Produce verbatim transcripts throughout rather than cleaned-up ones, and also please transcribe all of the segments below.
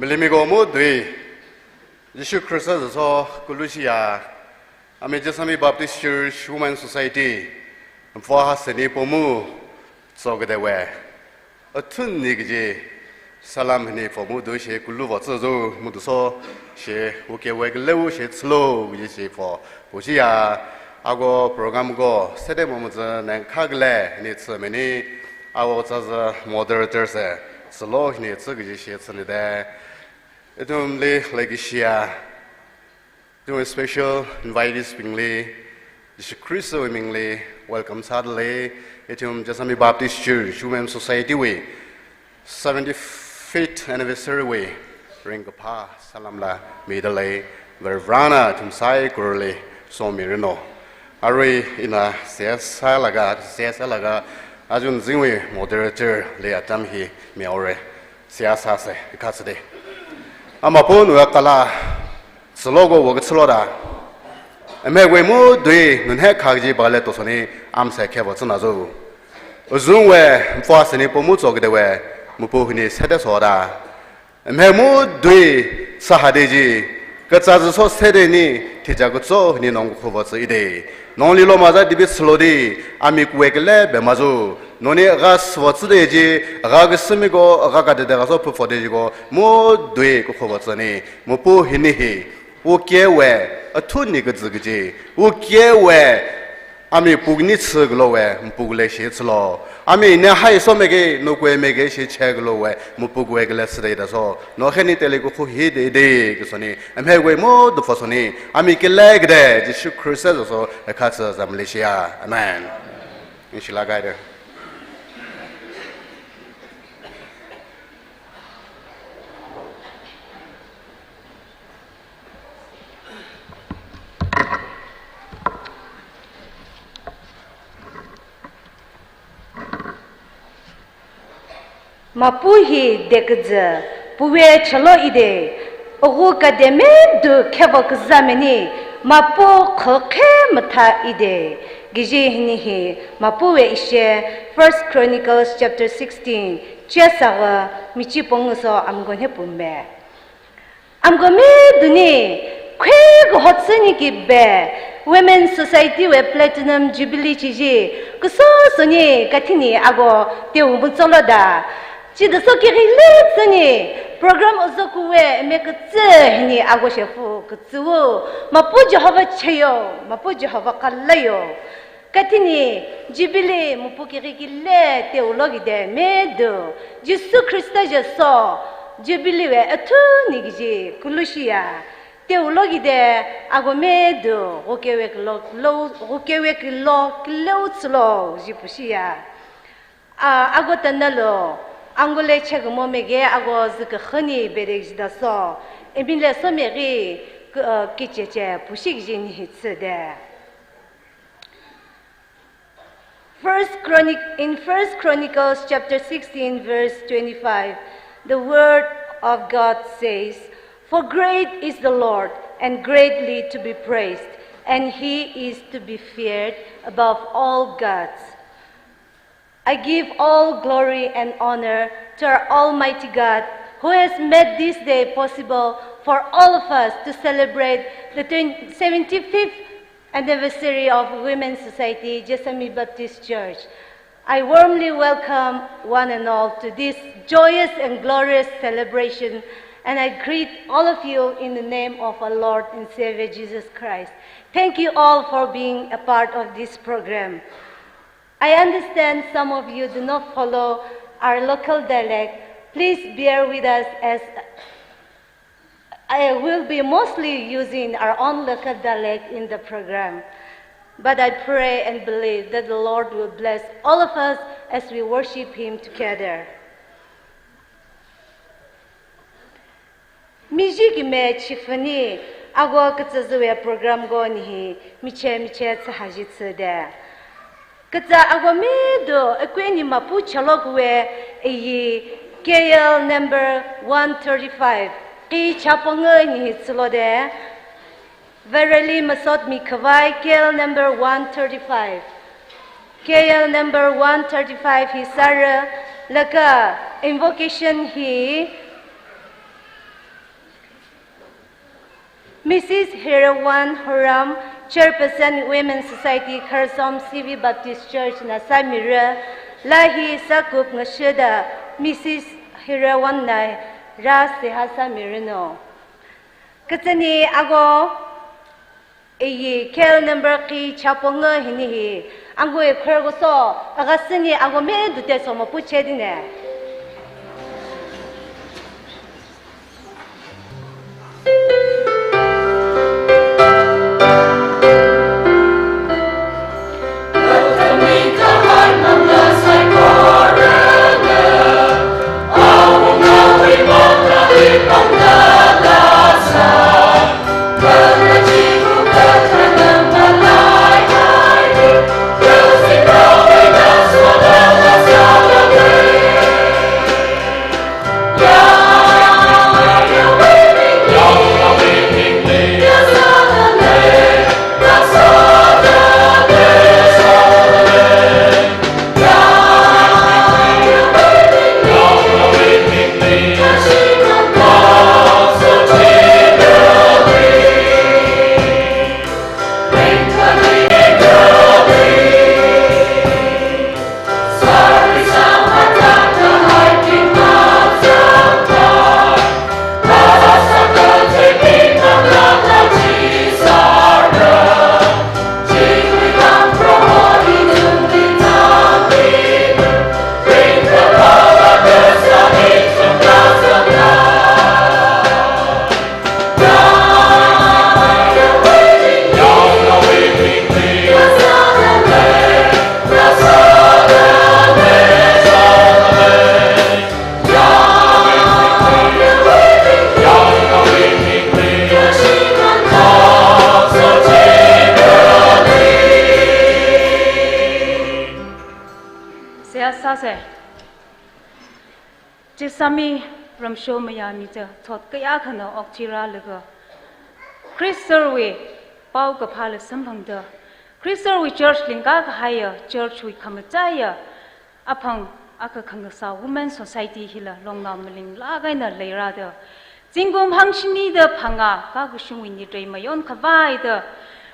Limiko mudui, Jishu Khrista zaso kulushiya, ami Jessami Baptist Church Women Society, mfo haseni pomu, so kadewe. Athun ni kaji, salam hini fo mudu she kulu fo tsuzu mudu so she, uke we kalewu she tslo kaji she fo. Bushiya, ago program go, sede mo muzu nang khagle, ni tsu meni, ago tsaza moderator se, tslo hini tsu kaji she tsuni de. Ithumli leikashiya, ithum special invitees bingli, Jishu Khristawui mingli, welcome sādalei, ithum Jessami Baptist Church Women Society wui seventy-fifth anniversary wui ringkaphā salamla midalei, Varivarana ithum saikorali somiranu. Arui ina seihā sālaga, seihā sālaga, Ajun Zingwui moderator li atam hi mihaore. Seihā sāse, katsade. Ama pon wa kala, tslo go wa tslo da. Ame we mudui, nun he khakji bale to soni, am se khe wa tsuna zo. Uzung we, mfo haseni pomu tso kadewe, mupu hini sede so da. Ame mudui, sahadeji, katsa zo so sede ni, tija kutso hini nong khuwa tsu ide. Nongli lo maza dibi tslo di, ami kuwe kale be mazu. Noni aga swa tsu deji, aga kasimi go, aga kadede ga so phu fo deji go, mudui kukhuwa tsuni, mupu hini hi, uke we, athun ni kazi kaji, uke we, ami pukni tsu kalo we, mpuk le shi tslo. Ami ne hai so mege, nukwe mege shi che kalo we, mupuk we kale tside da so. No kheni teli kukhu hi de de, kasoni, ame we mudu fo soni, ami kale kade, Jishu Khrista zaso, ekha tsa zamlishiya. Amen. Inshallah guide. Mapu hi dekaza, puwe chalo ide, ohu kademe du khewa kazameni, mapu khokhe matha ide, giji hini hi, mapu we ishe, First Chronicles chapter sixteen, chesawa, michi ponguso amgon he pumme. Amgo miduni, khwe go hot suni ki be, Women Society we Platinum Jubilee chiji, kuso suni kathini ago te umu tsolo da. Chida so ki rile suni, program ozo kuwe me katse hini ago shefu katsu. Mapu Jehovah cheyo, mapu Jehovah kalayo. Kathini, Jubilee mupu kiri kile te ulo kide medu, Jishu Khrista je so, Jubilee we athun ni kiji kulushiya, te ulo kide ago medu, goke we kilo, lo, goke we kilo, kilo tslo, ji pushiya. A, ago tanalo, angole chegmo mege, ago zike khani bere jida so, emile so meri, k-, a, kicheche, pushi kiji ni hitsu de. First Chronic-, in First Chronicles chapter sixteen, verse twenty-five, the word of God says, "For great is the Lord, and greatly to be praised, and he is to be feared above all gods." I give all glory and honor to our Almighty God, who has made this day possible for all of us to celebrate the twenty, seventy-fifth anniversary of Women's Society, Jessami Baptist Church. I warmly welcome one and all to this joyous and glorious celebration, and I greet all of you in the name of our Lord and Savior Jesus Christ. Thank you all for being a part of this program. I understand some of you do not follow our local dialect. Please bear with us as I will be mostly using our own local dialect in the program. But I pray and believe that the Lord will bless all of us as we worship Him together. Miji kime chifani, ago katsa zuwe program go ni hi, miche miche tsahaji tsude. Katsa ago mido, ekweni mapu chalok we, eyi, K L number one thirty-five, ki chapongo ni hi tsulode. Verily masot mi khavai, K L number one thirty-five. K L number one thirty-five hi sara, laga invocation hi, Missus Hirawan Horam, Chairperson Women Society, Kharsom C V Baptist Church na sāmira. Laa hi sākup ngashida Missus Hirawan na rā seihā sāmiranu. Kachāna ago, iyi K L number khi chaponga hina hi, angui khar goso, aga sini ago me dute so mapuche dine. Seihā sāsa. Jessami ramsho mayāmi cha thot kayākhana okchirālaga, Khristawui paokaphā la samphangda, Khristawui church lingkakahaiya, church wui khamachaiya aphang akha khangasā Women Society hila longnao malinglāk eina leirāda, zingkum hangshini da phangā kakashungwui nitrei mayon khavaida,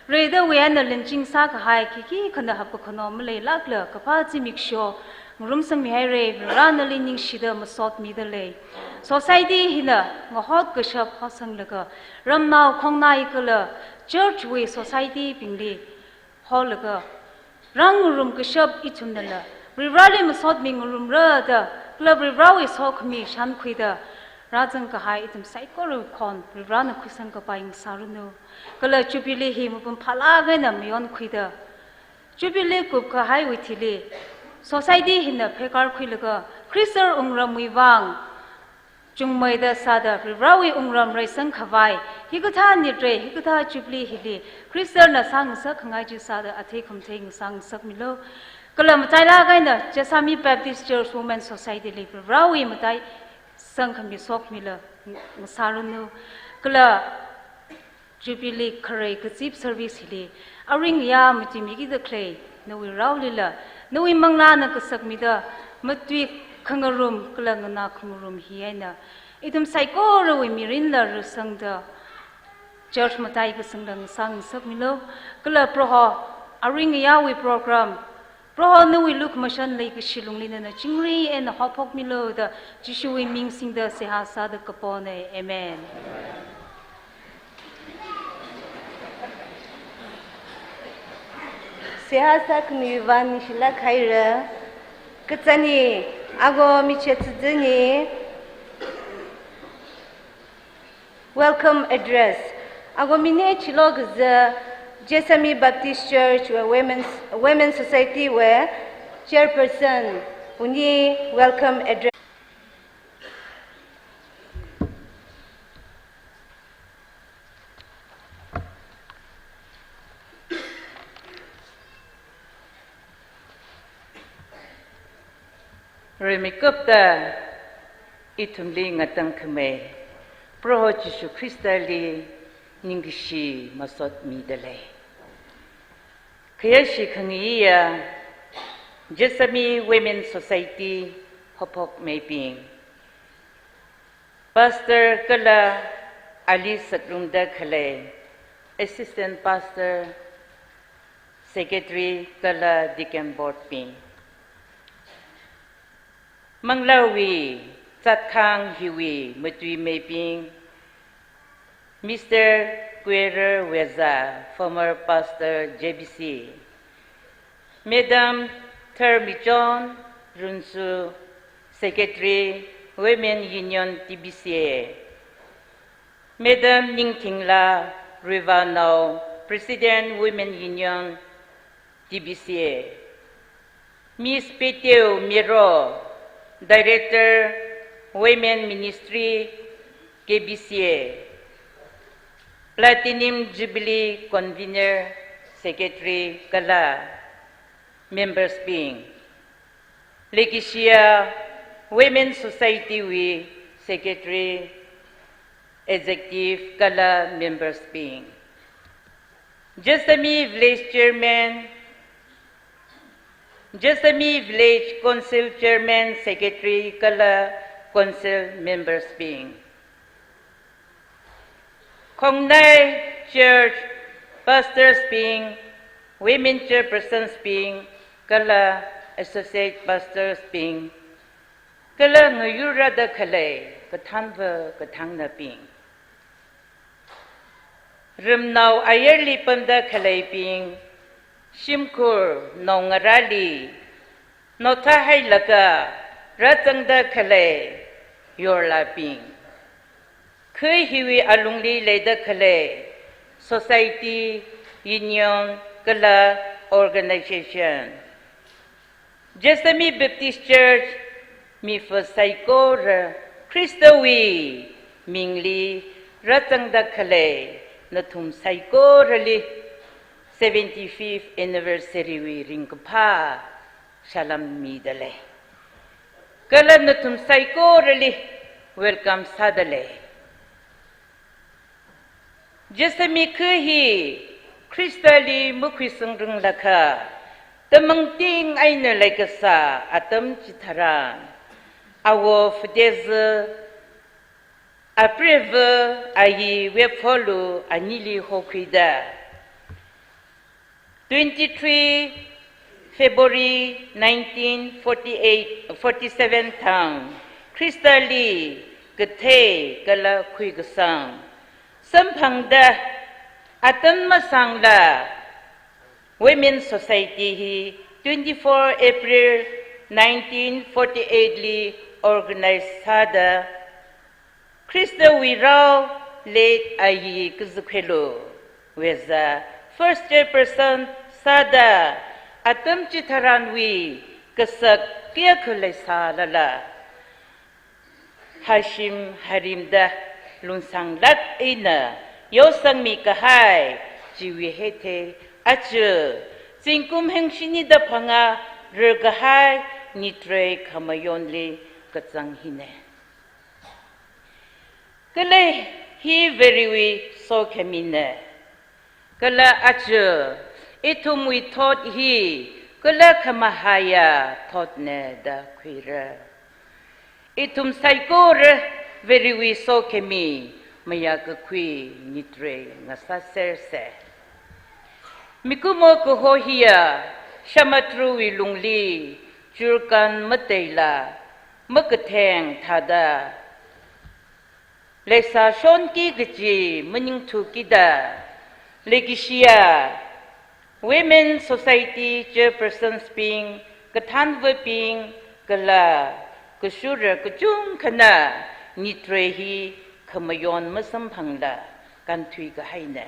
reidawui eina linching sākahai khikhi khana hapkakhano maleilākla kaphā zimiksho ngarumsangmihaira. Varena nali ningshida masotmida lei. Society hina ngahot kashap hosanglaga, ramnao khongnai kala church wui society bingli holaga, rāngarum kashap ithumnala Varivarali masotmi ngarumra da, kala Varivarawui sokhami shānkhuida rāzangkahai ithum saikorawui khon Varivarana khuisangkapai ngasāranu. Kala Jubilee hi mapung phālāk eina mayonkhuida, Jubilee kupkahaiwui thili society hina pheikar khuilaga Khrista wungramwui vang chungmeida sāda Varivarawui wungram reisangkhavai hikathā nitrei, hikathā Jubilee hili Khristana sāngasakkhangai chi sāda athei khamathei ngasāngasakmilu. Kala matailāk eina Jessami Baptist Church Women Society li Varivarawui mataisangkhami sokhami la ngasāranu. Kala Jubilee kharei kazip service hili aring ya matuimikida khalei nawui raolila, nawui manglāna kasakmida, matui khangarum kala nganā khangarum hi eina ithum saikorawui mirinla rāsangda, church mataikasangla ngasāngasakmilu. Kala Proho aring yawui program, Proho nawui lukhamashan leikashi lungli nana chingri eina haophokmilu da Jishuwui ming singda seihā sāda kapona. Amen. Seihā sākhami vang ningshilāk haira. Kachāna ago michethei chithāna welcome address. Ago mina chilo kaza Jessami Baptist Church wui Women's, Women Society wui chairperson wuni welcome address. Rimeikapta ithumli ngatangkhamei Proho Jishu Khristali ningkashi masotmida lei. Khayāshi khangaiya Jessami Women Society haophokmeibing, Pastor kala Ali sakrumda khalei Assistant Pastor, Secretary kala Deacon Board bing. Manglāwui zatkhang hiwui matuimeibing, Mister Kuirer Weza, former Pastor J B C, Madam Thermichon Runsu, Secretary, Women Union T B C A, Madam Ningthingla Ruivanao, President, Women Union T B C A, Miss Peteo Miro, Director, Women Ministry, K B C A, Platinum Jubilee Convener, Secretary kala members bing, leikashiya Women Society wui Secretary, Executive kala members bing, Jessami Village Chairman, Jessami Village Council Chairman, Secretary kala Council members bing, Khongnai Church Pastors bing, Women Chairpersons bing kala Associate Pastors bing, kala ngayurrada khalei kathānva kathāngnabing, ramnao ayarli pamda khaleibing, shimkhur naongarāli nothahailaga rāzangda khalei yorlābing, kha hiwui alungli leida khalei society, union kala organization, Jessami Baptist Church, mifa saikora Khristawui mingli rāzangda khalei nathum saikorali seventy-fifth anniversary wui ringkaphā salam midalei. Kala nathum saikorali welcome sādalei. Jessami kha hi Khristali makhuisangranglakha, tamangting eina leikasā atam chitharan, awo Fatezü, apreva ayi Webpholu anili hokhuida, twenty-three February nineteen forty-eight, forty-seven thang Khristali kathei kala khuikasang samphangda, atam masangla Women Society hi twenty-four April nineteen forty-eight li organize sāda, Khristawui rao late ayi Kazakhuilu Weza first chairperson sāda, atam chitharanwui kasak kayākha leisālala, hashim harimda lungsanglat eina yaosangmi kahai chiwui heithei aja zingkum hangshinida phangā rarkahai Nitrei khamayonli kazang hina. Kala hi Varewui sokhamina. Kala aja ithumwui thot hi kala khamahaiya thotna da khuira. Ithum saikora Varewui sokhami mayākakhui Nitrei ngasāsersa. Mikumo kaho hiya samudrawui lungli churkan mateila makatheng thāda, leisā shonki kaji maningthukida, leikashiya Women Society chairpersons bing, kathānvabing kala kashura kachungkhana Nitrei hi khamayon masamphangla kānthui kahaina.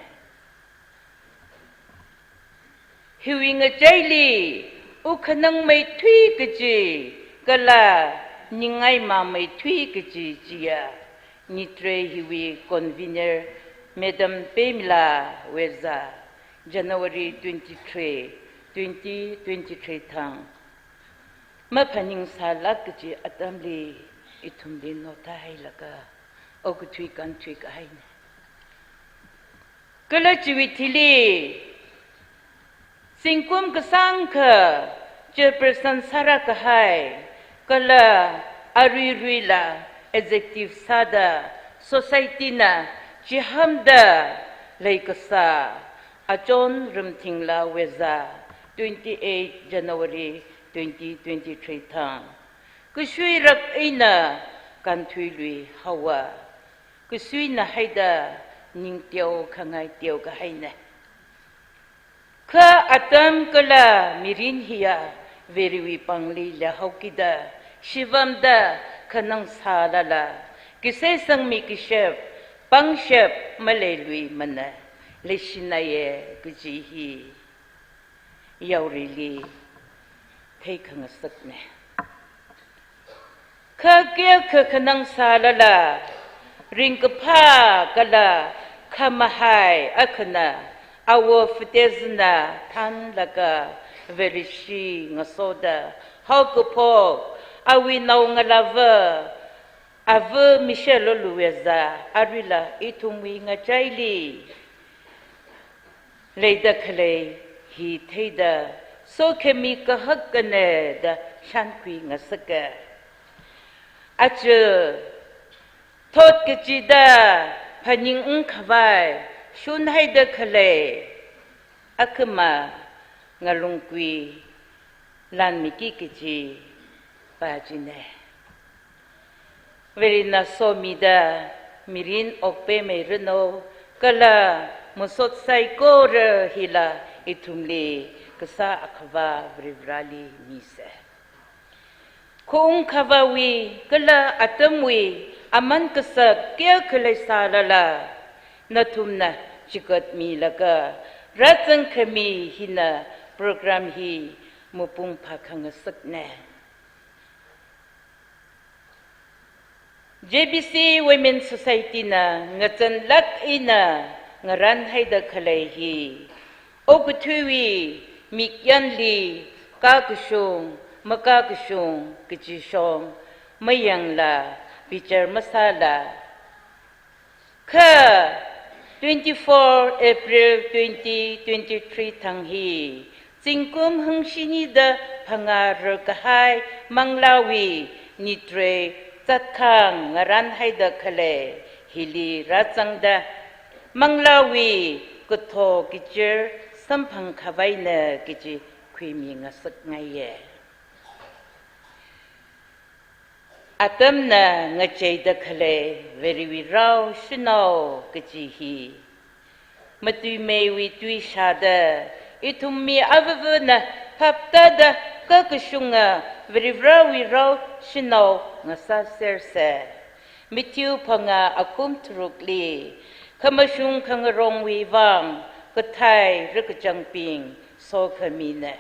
Hiwui ngachaili ukhanang meithui kaji kala ningai mā meithui kaji chiya, Nitrei hiwui convener Madam Pemila Weza, January twenty-three, twenty twenty-three thang maphaningsālak kaji atamli ithumli nothahailaga okathui kānthui kahaina. Kala chiwui thili zingkum kasāngkha chairperson sāra kahai, kala aruiruila executive sāda society na Chihāmda leikasā Achon Rimthingla Weza, twenty-eight January twenty twenty-three thang. Kashuirak eina kānthuiluihaowa. Kasuina haida ningteo khangai teokahaina. Kha atam kala mirin hiya Varewui pāngli leihaokida, shivamda khanang sālala, kasei sangmi kashap, pangshap maleiluimana, leishināya kaji hi yaorili theikhangasakna. Kha kayākha khanang sālala, ringkaphā kala khamahai akhana, awo Fatezana thanlaga Vareshi ngasoda haokaphok, awui naongalāva, ava Michelle Luluweza, aruila ithumwui ngachaili leida khalei hi theida, sokhami kahakana da shānkhui ngasaka. Aja thot kachida phaningungkhavai shunhaida khalei akhama ngalungkui lanmiki kaji pā china. Varena somida mirin okpemei ranu, kala masot saikora hila ithumli Kasā Akhava Varivarali misa. Khaungkhavāwui kala atamwui aman kasak kayākha leisālala, nathumna chigatmilaga rāzangkhami hina program hi mapung phākhangasakna. J B C Women Society na ngazanlāk eina ngarānhaida khalei hi, okathuiwui mikyanli kakashung, makakashung kaji shong mayangla, bichar masāla, kha twenty-four April twenty twenty-three thang hi, zingkum hangshini da phangā rarkahai manglāwui nitrei zatkhang ngarānhaida khalei hili rāzangda, manglāwui kathor kachir samphangkhavaina kaji khuimi ngasakngaiya. Atamna ngacheida khalei Varewui rao shanao kaji hi, matuimeiwui tui shāda, ithum mi avavana phaptāda kakashunga Varivarawui rao shanao ngasāsersa. Matthew phangā akhum tharukli, khamashung khangarongwui vang kathai rakachangbing sokhamina,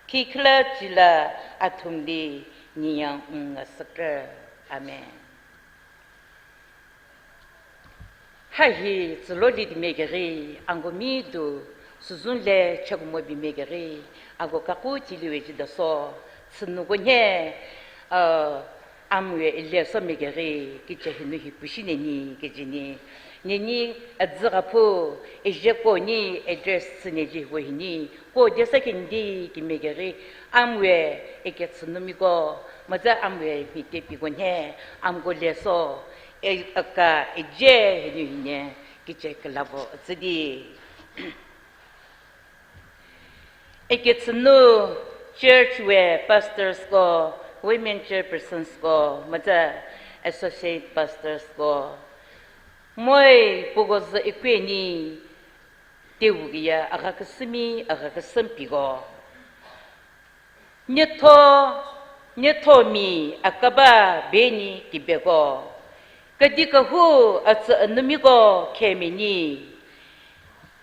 khikhalajila athumli ningyāng ungngasakra. Amen. Hahi zaloli dimekari, angkomi tu suzunle chakmo bimekari, angko kaku tiliwe jidaso, tsunu konhe, uh, amwe ile somekari, kicha hinu hi pushi neni, kijini. Neni azakapu, ejeko ni address tsine ji wo hini, ko desa kindi kimekari, amwe eke tsunumi ko, maza amwe mite pi konhe, amko leso, e aka, eje hinu hine, kicha kalabo tsidi. Eke tsunu church wui pastors ko, women chairpersons ko, maza associate pastors ko, moi puko za ikweni, tewu kiya, aga kasimi, aga kasampi ko. Nyetho, nyetho mi akaba beni kibe ko. Kadi kahu atsa anumi ko khemini.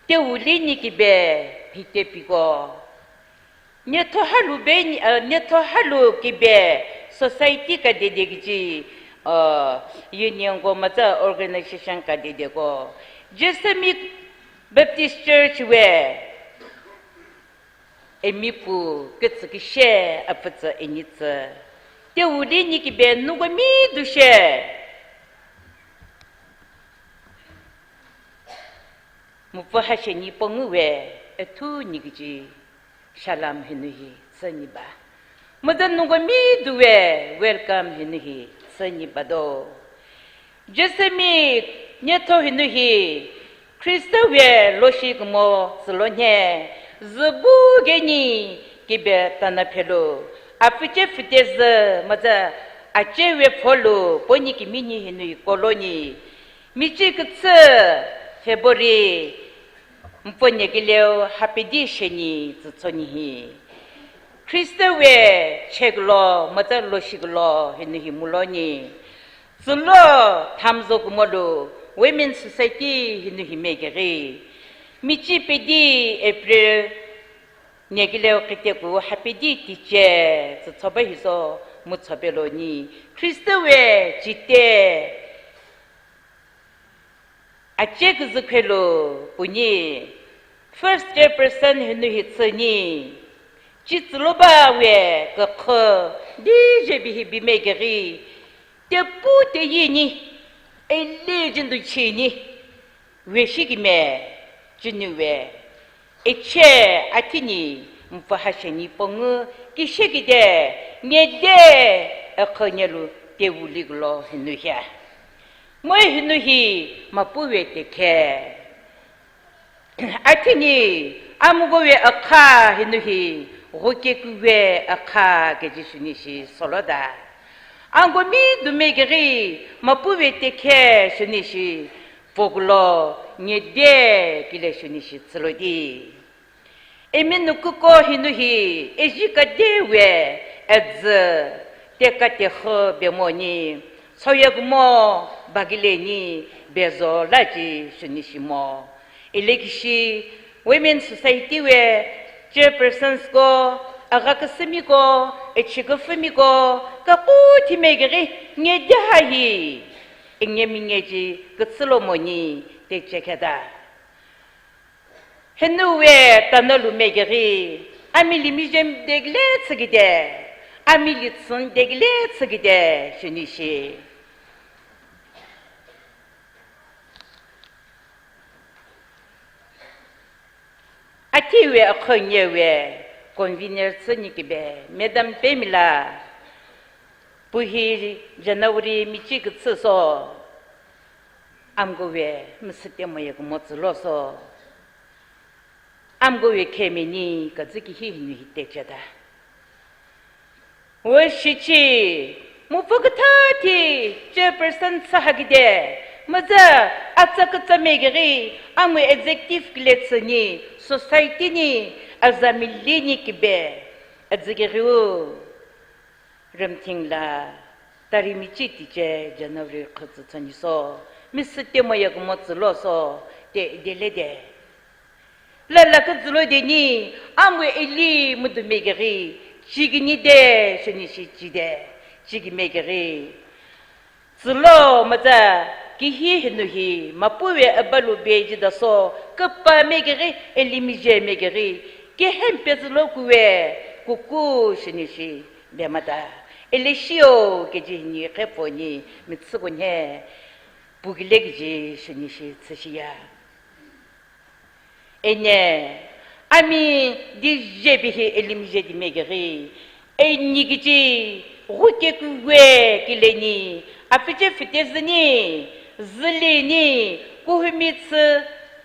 Tewuli ni kibe, pite pi ko. Nyetho halu beni, uh, nyetho halu kibe, society kadede kiji, uh, union ko maza organization kadede ko. Jessami Baptist Church wui emipu, katsa kashe, apatsa enitsa. Tewuli ni kibe nukwa mi dushe. Mupa hashe ni pongu we, ethu ni kiji. Shalom hinu hi sani ba. Madan nukwa mi duwe, welcome hinu hi sani ba do. Jessami Nyathao hinu hi Khristawui loshi kumo zilone, zibu keni kibe tana phelu, afiche fite zi maza achewui pholu poni kimi ni hinu hi koloni, michi katsi February mfonye kileo hapidi sheni zitsoni hi. Khristawui cheklo maza loshiklo hinu hi muloni. Zilo thamzo kumolu Women Society hinu hi mekeri. Michi pedi April nyekileo kiteku hapidi tiche zitsoba hiso mutsobeloni. Khristawui chite ache kazikhwelo puni first chairperson hinu hi tsini. Chi zilobawui kakha dijebi hi bimekeri. Tepu teyini, eli jindu chini, weshikime, jinuwe, eche atini, mfa hasheni pongu, kishikide, ngede, akhanyelu, tewuliklo hinu hi. Moi hinu hi, mapuwe tekhe. Atini, amgowui akha hinu hi, gokekuwui akha kaji shuni shi soloda. Ango mi dumekeri, mapuwe tekhe shuni shi, voklo, ngede kile shuni shi zilodi. Emi nukuko hinu hi, eji kadewui, edzi, teka teho bemoni, soya kumo, bagileni, bezo laji shuni shimo. Elekishi Women Society wui chairpersons ko, aga kasimi ko, echi kafumi ko, kakuthi mekeri, ngede hahi, engemingeji, katsilo moni, teche keda. Hinuwe tanalu mekeri, amili mijem dekle tsikide, amili tsun dekle tsikide, shuni shi. Atiwe akhanyewui convener tsini kibe, Madam Pemila, puhi January michi katsiso, amgowui misite moye kumo ziloso, amgowui khemini kaziki hi hini hi techada. Weshichi, mufa kathāti, chairperson sāhakide, maza, atsa katsa mekeri, amwui executive kile tsini, society ni, azamili ni kibe, azikeriu, ramthingla, tari michi tiche, January khatsa tsaniso, misite moya kumo ziloso, te, delede. Lala kazilo deni, amwui eli mudu mekeri, chigini de, shuni shi chide, chigi mekeri. Zilo maza, kihi hinu hi, mapuwe abalu beji daso, kapa mekeri, eli mije mekeri, kehen pe zilo kuwe, kuku shuni shi, bemada. Eli shio, keji ni, keponi, mitsukunhe, pukile keji, shuni shi, tsishiya. Ene, ami dijebi hi elimije di mekeri. Eni kiji, huke kuwe kileni, afiche fite zini, zilini, kuhumi tsi,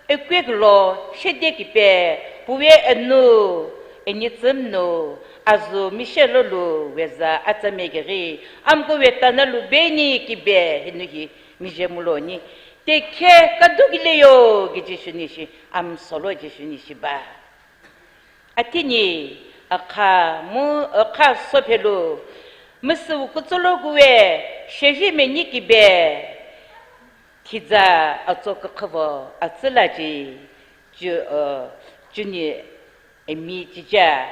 ekweklo, shede kipe, puwe anu, eni tsimnu, azu mishelolu, weza atsa mekeri, amkuwe tanalu beni kibe, hinu hi, mije muloni. Tekhe kaduk leyo, kiji shuni shi, am solo ji shuni shi ba. Atini, akha mu, akha sophelu, musu kutsolo kuwe, sheji meni kibe, thiza atso kakhavo, atsila ji, ju, uh, juni, emi jija.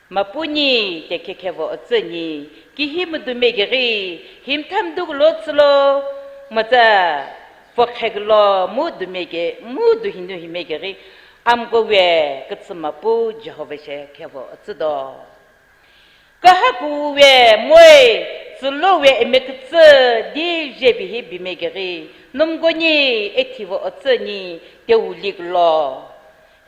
Mapuni tekhe khevo atsini, kihi mudu mekeri, himtham duklo tsilo, maza, fokheklo, mudu meke, mudu hinu hi mekeri, amkuwe, katsi mapu, Jehovah she khevo atsido. Kahakuwe, moi, tsilowe, eme katsi, dijebi hi bi mekeri, numkoni, ethivo atsini, teuliklo.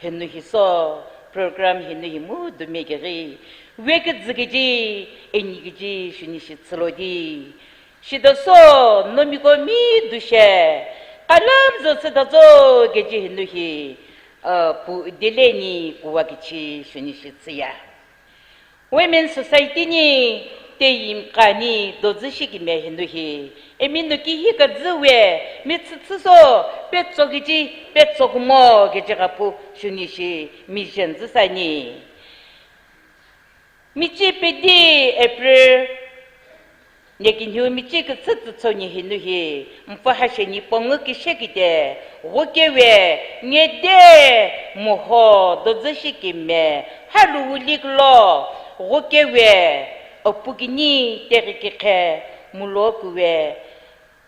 Hinu hiso, program hinu hi mudu mekeri. Wekazikiji, enikiji, shuni shi tsilodi. Shidaso, nomiko mi dushe. Kala mzo sāda zo kaji hinu hi, uh, Pu Dele ni kuwa kichi shuni shi tsiya. Women Society ni te yimkani dozi shikime hinu hi, emi nuki hi kazi we, mi tsitsi so, petso kichi, petso kumo kaji kapu shuni shi, mi shen zi sani. Michi pedi April, nekinhiu michi katsitsi tsoni hinu hi, mfa hasheni pongu kishe kite, woke we, ngede, muho, dozi shikime, halu wuli klo, woke we, apu kini, teri kikhe, mulo kuwe,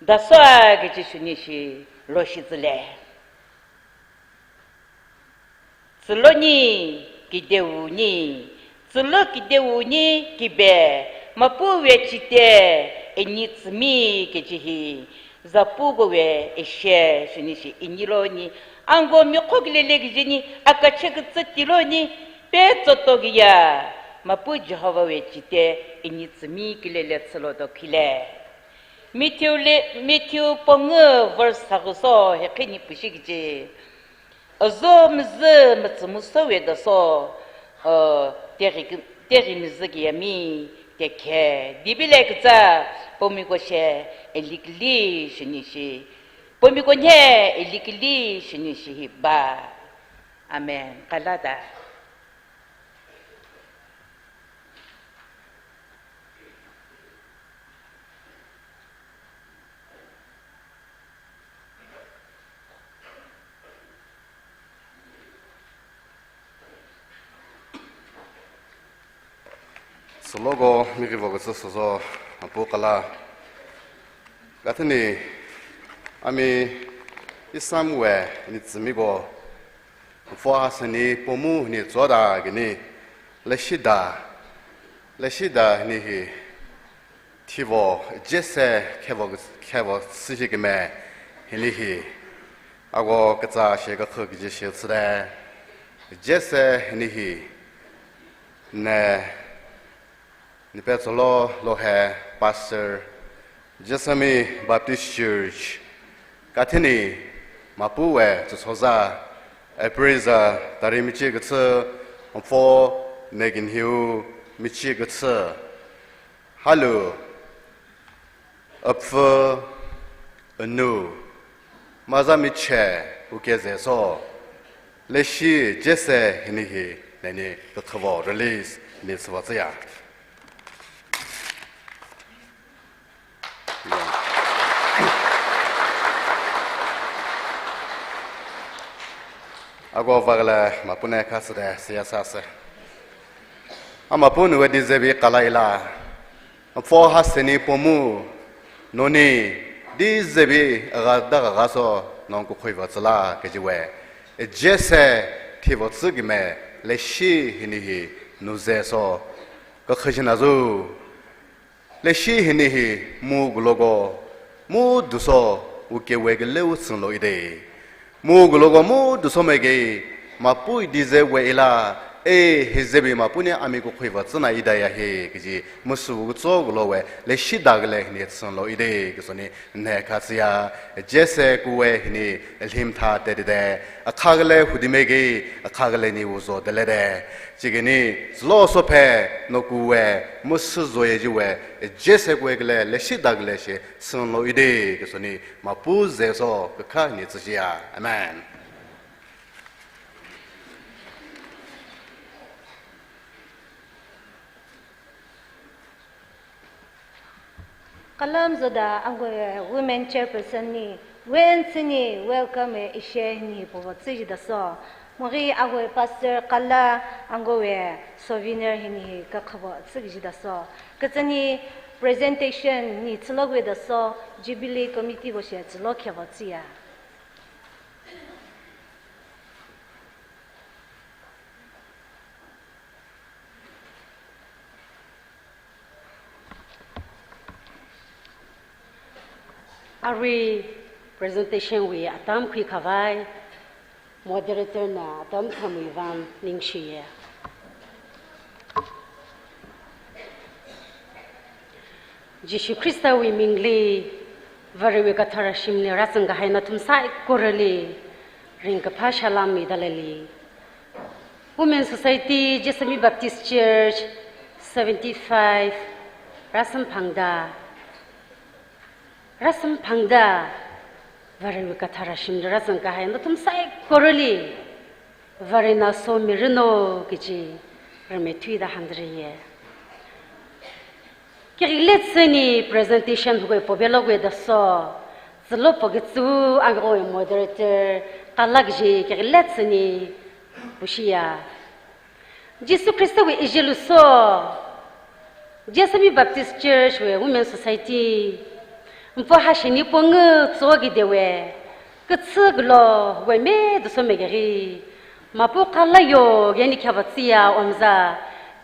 daswa kichi shuni shi, lo shi zile. Tsilo ni, kideu ni, tsilo kideu ni, kibe, mapu we chite, ini tsimi kaji hi, zapu ko we, eshe, shuni shi, ini lo ni, ango mi khok lele kaji ni, akache katsiti lo ni, petso to kiya, mapu Jehovah we chite, ini tsimi kilele tsilo to kile. Matthew le, Matthew pongu verse sakuso, he khini pushi kaji. Azo mzi matsumu sowe da so, uh, teri, teri mzi kiyami, tekhe, dibile kaza, pomiko she, elikli shini shi. Pomiko nye, elikli shini shi hi ba. Amen. Kalada. Sologo mi kivo katsu sozo apu kala. Kathini ami isam we ni tsimi go. Fo hasani pomu ni tsoda gini. Leshida. Leshida ni hi. Thivo, Jesse, khevo, khevo, sihi kime, hini hi. Ago katsa she kakhu kiji she tside. Jesse, hini hi. Ne, ni pe tsolo, lo he, Pastor, Jessami Baptist Church, kathini, mapu we, tsusoza, appraiser, tari michi katsu, mfo, nekinhiu, michi katsu. Halu, apfu, anu, mazamiche, uke zeso, leshi Jesse hini hi, neni kakhavo release, ni swatsaya. Ago vagale, mapune kasade, siya sase. Amapun we dizebi kala ila. Fo haseni pomu, noni, dizebi aga daga gaso, non kukhuiva tsala, kejiwe. Jesse, thivo tsigime, leshi hini hi, nuze so. Kakhajina zu. Leshi hini hi, mu gulogo, mu duso, uke we geleu tsinglo ide. Mu gulogo mu duso mege, mapu dize we ila, e, hizebi mapuni ami kukhuiva tsina ida ya he, kiji, musu gutso gulo we, leshi dagale hini tsinglo ide, kisoni, ne katsiya, Jesse kuwe hini, limtha te de de, akhagale hudi mege, akhagale ni uzo de le de. Chigini, zlo so phe, no kuwe, musu zo ye jiwe, Jesse kuwe gale, leshi dagale she, tsinglo ide, kisoni, mapu zeso kakha ni tsujiya. Amen. Kalam zoda angwe women chairperson ni, wen sini welcome e ishe ni povo tsuji daso. Mori angwe pastor kala angwe souvenir hini kakhavo tsuji daso. Katsani presentation ni tsulok we daso, Jubilee Committee go she tsulok khevo tsuya. Arui presentation wui atam khuikhavai, moderator na atam thamui vang ningshiya. Jishu Khristawui mingli, Varewui kathara shimli rāzangkahai nathum saikorali ringkaphā salam midalei. Women Society, Jessami Baptist Church, seventy-five, rāsamphangda, rāsamphangda, Varewui kathara shimli rāzangkahai nathum saikorali Varena somiranu kaji rimeithuida hāngdalei. Kikiletsani presentation hukwui popelokwui daso, zalo poke zu angkawui moderator, kalak ji kikiletsani pushiya. Jesu Khristawui ijilu so, Jessami Baptist Church wui Women Society, mpo hashini ponga zokidewui, katsaklo wui me daso mekiri, mapu kalayo geni khyavatsiya omza,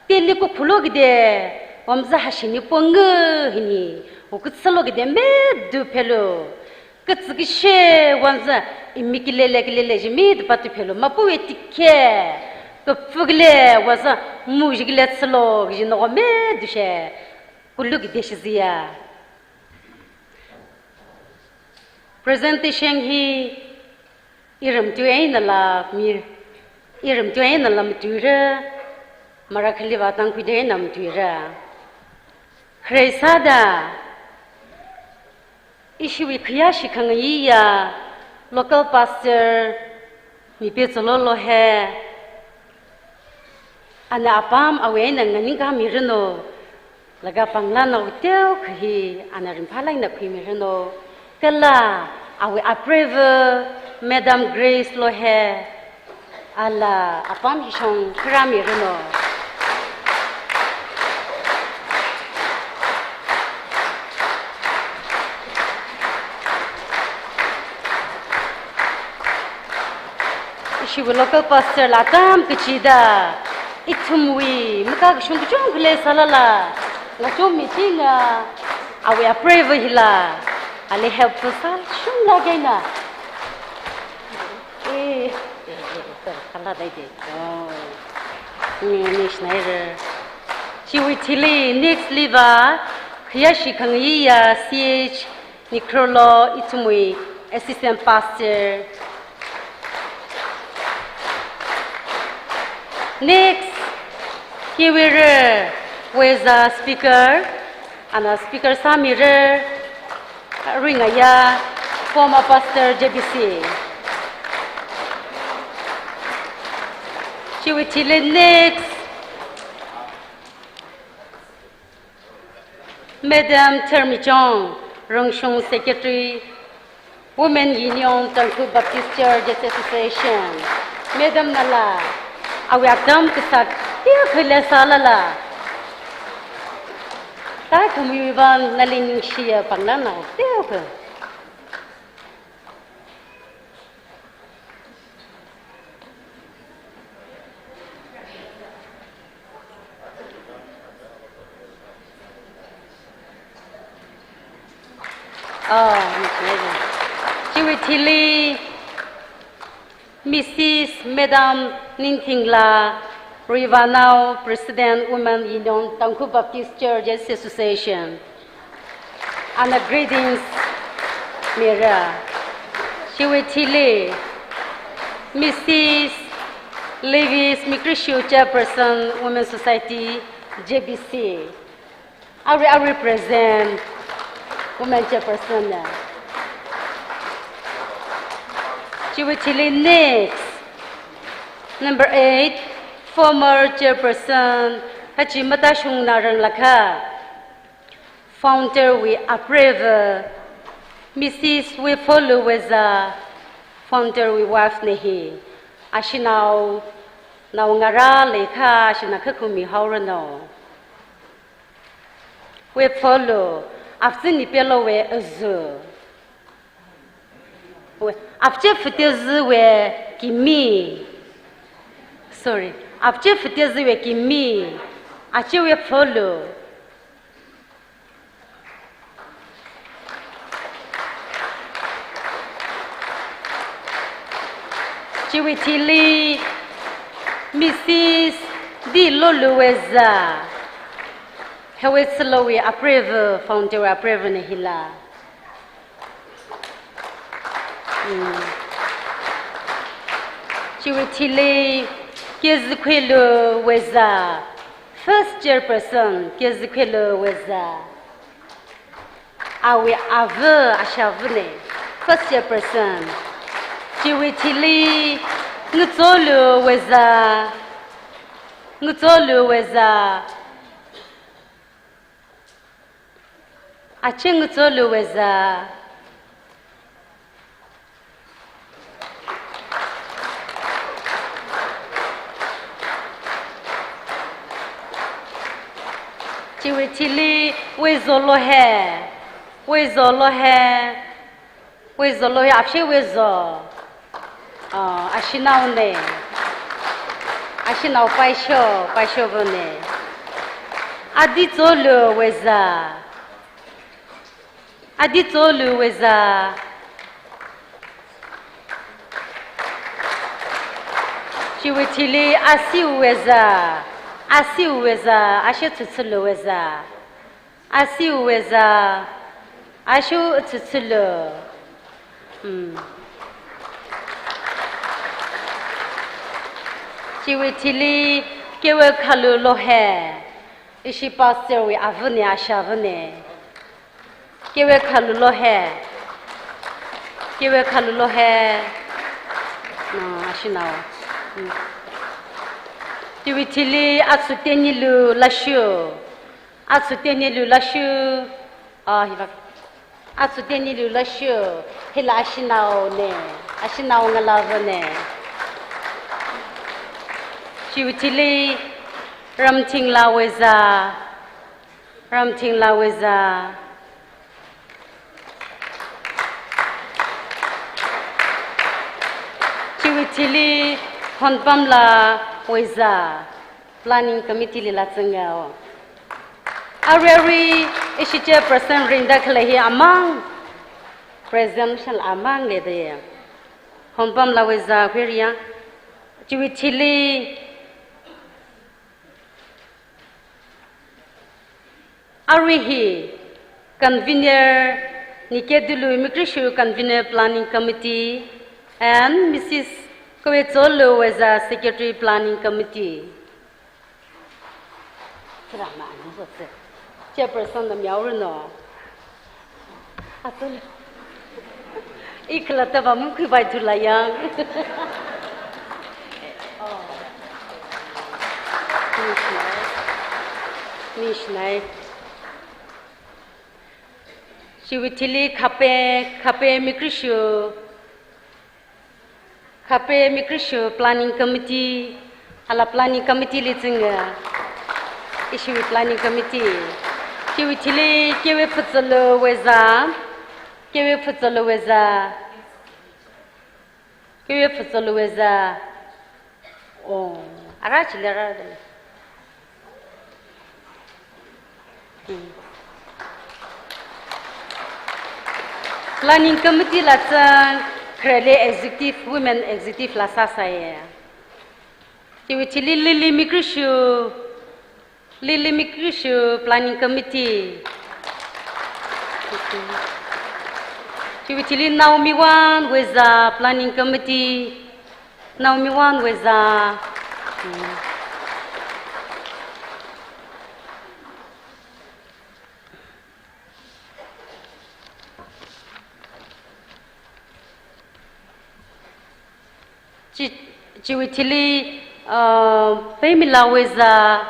teli kukhulo kide, omza hashini ponga hini, ukatsalo kide medu phelu, katsakishe wanza, imi kilele kilele jimi dapatu phelu, mapuwui tikhe, kapukle wanza, mujikile tsalo, kajinoko medushe, kulu kide shiziya. Presentation hi iramtui einala mi, iramtui einala matuira, marakhaliva Tangkhul eina matuira. Khare sāda, ishiwui khayāshi khangayiya local pastor Mipe Zololo he, ana apam awui eina nganingkhamiranu, laga panglānao teokha hi ana ringphālāk eina khuimiranu, kala awui apreiva Madam Grace lo he, ala apam hi shong kharāmiranu. Ishiwui local pastor la atam kachida, ithumwui makakashung kachungkha leisālala, ngachonmi china, awui apreiva hila, ali helpful sāshunglāk eina. Eh, eh, eh, eh, kala dai de. Oh. Ni, ni shnaira. Chiwui thili, next liva, khayāshi khangayiya C H Nikrolo, ithumwui assistant pastor. Next, Kiwira, wui za speaker. Ana speaker sāmira, ringaya, former pastor J B C. Chiwui thili next, Madam Thermichong, Rongshung Secretary, Women Union, Tangkhul Baptist Churches Association. Madam nala, awui atam kasā teokha leisālala, takhamiwui vang nali ningshiya panglānao teokha. Ah, chiwui thili, Missus Madam Ningthingla Ruivanao, President, Women Union, Tangkhul Baptist Churches Association. Ana greetings mira. Chiwui thili, Missus Lewis Mikrishu, Chairperson, Women Society, J B C. Arui, arui present, Women Chairperson na. Chiwui thili next, number eight, former Chairperson, Hachi Matashung Naranglakha. Founder wui apreiva, Missus Wefolu Weza, founder wui wife na hi. Ashinao, naongarā leikha, ashinao khakhumi haoranu. Wefolu, Afzin Nipelo wui azu. Wui, Afche Futezi wui kimi. Sorry, Afche Futezi wui kimi. Ache Wefolu. Chiwui thili, Missus Dilolu Weza. Hewetsilo wui apreiva, founder wui apreiva na hila. Mm. Chiwui thili Kezikhuilu Weza, first chairperson, Kezikhuilu Weza. Awui ava, ashāvane, first chairperson. Chiwui thili Ngazolu Weza, Ngazolu Weza. Ache Ngazolu Weza. Chiwui thili Wezolo he. Wezolo he. Wezolo he, apshe Wezo. Ah, ashinaone. Ashinao Paisho, Paishobane. Adizolu Weza. Adizolu Weza. Chiwui thili Asiu Weza. Asiu Weza, ashe Tsutsulu Weza. Asiu Weza, ashe Tsutsulu. Hmm. Chiwui thili Kewekhalu Lohe. Ishi pastor wui avane, ashāvane. Kewekhalu Lohe. Kewekhalu Lohe. No, ashinao. Hmm. Chiwui thili Atsutenilu Lashu. Atsutenilu Lashu. Ah, hiva. Atsutenilu Lashu. Hila ashinaone. Ashinao ngalāvane. Chiwui thili Ramthingla Weza. Ramthingla Weza. Chiwui thili Honpamla Weza. Planning Committee lila zanga o. Arui arui ishi chairperson ringda khalei hi amang. Presumption amang lede. Honpamla Weza khuiriya. Chiwui thili arui hi convener Nikedulu Mikrishu, convener Planning Committee, and Missus Kawezolu Weza, Secretary Planning Committee. Sira ma anu so se. Chairperson na miao runo. Atul. Ikhalatta ba mukhui bai thula yang. Oh. Mishnai. Mishnai. Chiwui thili Khape, Khape Mikrishu. Khape Mikrishu Planning Committee, ala Planning Committee li zanga, ishiwui Planning Committee. Chiwui thili Kewe Phutsolo Weza, Kewe Phutsolo Weza, Kewe Phutsolo Weza. Oh, ara chili ara. Planning Committee la zang, khareli Executive, Women Executive la sāsāya. Chiwui thili Lily Mikrishu, Lily Mikrishu Planning Committee. Chiwui thili Naomi Wan Weza Planning Committee. Naomi Wan Weza. Hmm. Chi, chiwui thili, uh, Pemila Weza,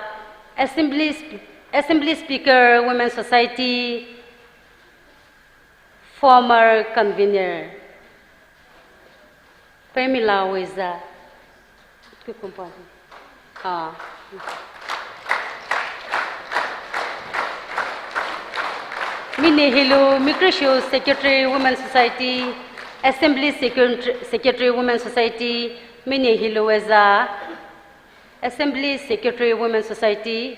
Assembly Sp-, Assembly Speaker, Women Society, former convener. Pemila Weza. Kukumpa. Ah. Minehilu Mikrishu Secretary Women Society, Assembly Secretary, Secretary Women Society, Minehilu Weza, Assembly Secretary Women Society,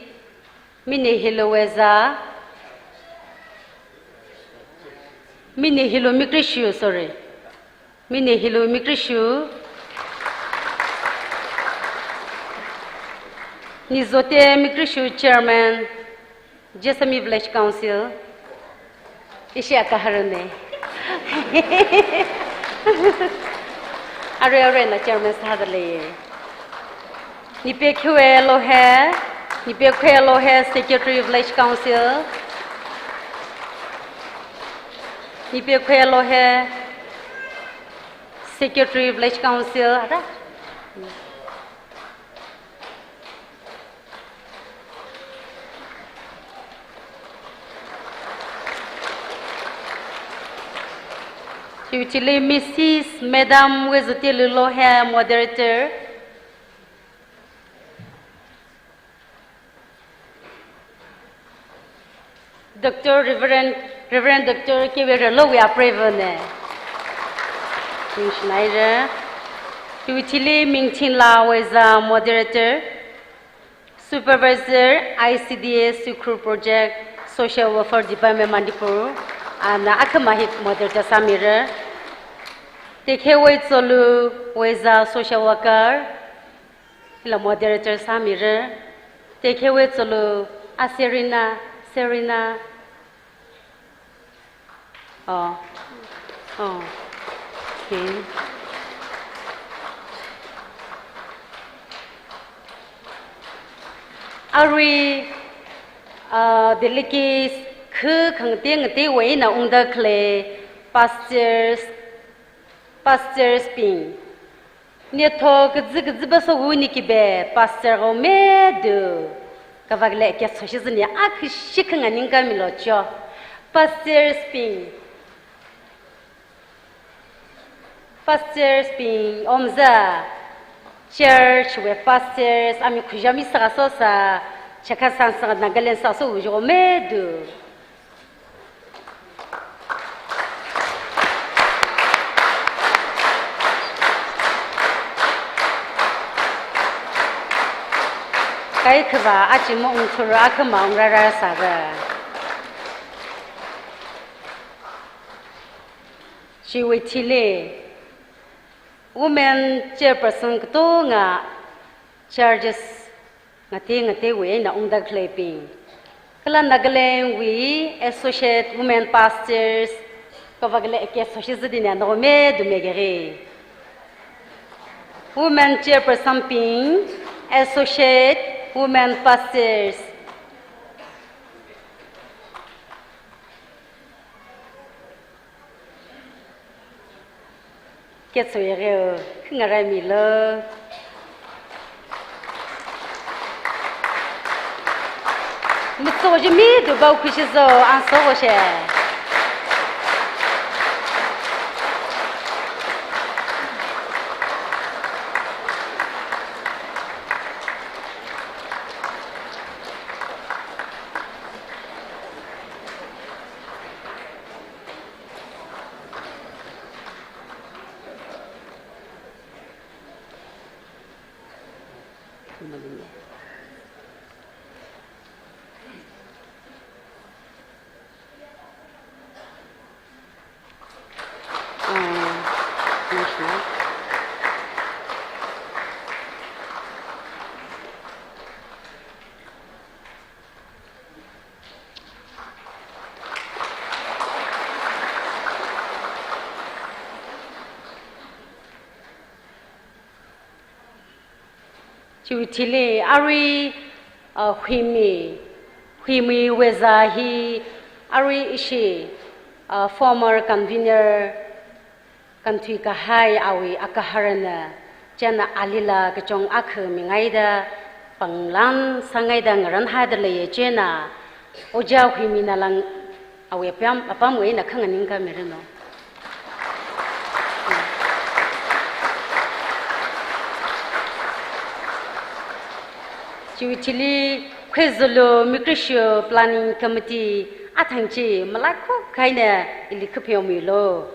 Minehilu Weza, Minehilu Mikrishu, sorry. Minehilu Mikrishu. Nizote Mikrishu Chairman, Jessami Village Council. Ishi akaharane. Arui aruina chairman sāda lei. Nipe Khue Lohe, Nipe Khue Lohe, Secretary Village Council. Nipe Khue Lohe, Secretary Village Council. Ada? Chiwui thili Missus Madam Wezatelu Lohe, moderator. Doctor Reverend, Reverend Doctor Kewe Ralowui apreivane. Ningshinaire. Chiwui thili Mingthinla Weza, moderator. Supervisor, I C D S Ukhrul Project, Social Welfare Department, Manipur, ana akhama hi moderator sāmire. Tekhewei Tsolu Weza, social worker, hila moderator sāmire. Tekhewei Tsolu, a Serena, Serena, Oh. Oh. Okay. Arui, uh, delegates, khu khangatei ngateiwui eina ungda khalei pastors, pastors bing. Netho kazi kazi ba so uni kibe pastor go medu. Kavak le ke so shi zini a khushi khanganing kami lo cho. Pastors bing. Pastors bing omza. Church wui pastors ami khujami sa so sa. Chakha san sa Nagaland sa so ujo medu. Kaikhava achi maungthura akhama ungrara sāra. Chiwui thili women chairperson katonga charges ngatei ngateiwui eina ungda khaleibing. Kala Nagalandwui Associate Women Pastors, kavak le ke so shi zidine no medu megere. Women Chairperson bing, Associate Women Pastors. Ketsui reu, khangarai milo. Mutso jimi dubau khushi zo, anso wo she. Chiwui thili arui, uh, Huimi, Huimi Weza hi arui ishi, uh, former convener, kanthui kahai awui agaharana, chieina alila kachong akha mingaida, panglan sāngaida ngaranhaida leiya chieina, Ojā Huimi nalang awui apam, apamwui eina khanganing kamirano. Chiwui thili Khwezulu Mikrishu Planning Committee athang chi malai khokhaina ili khapheomilo.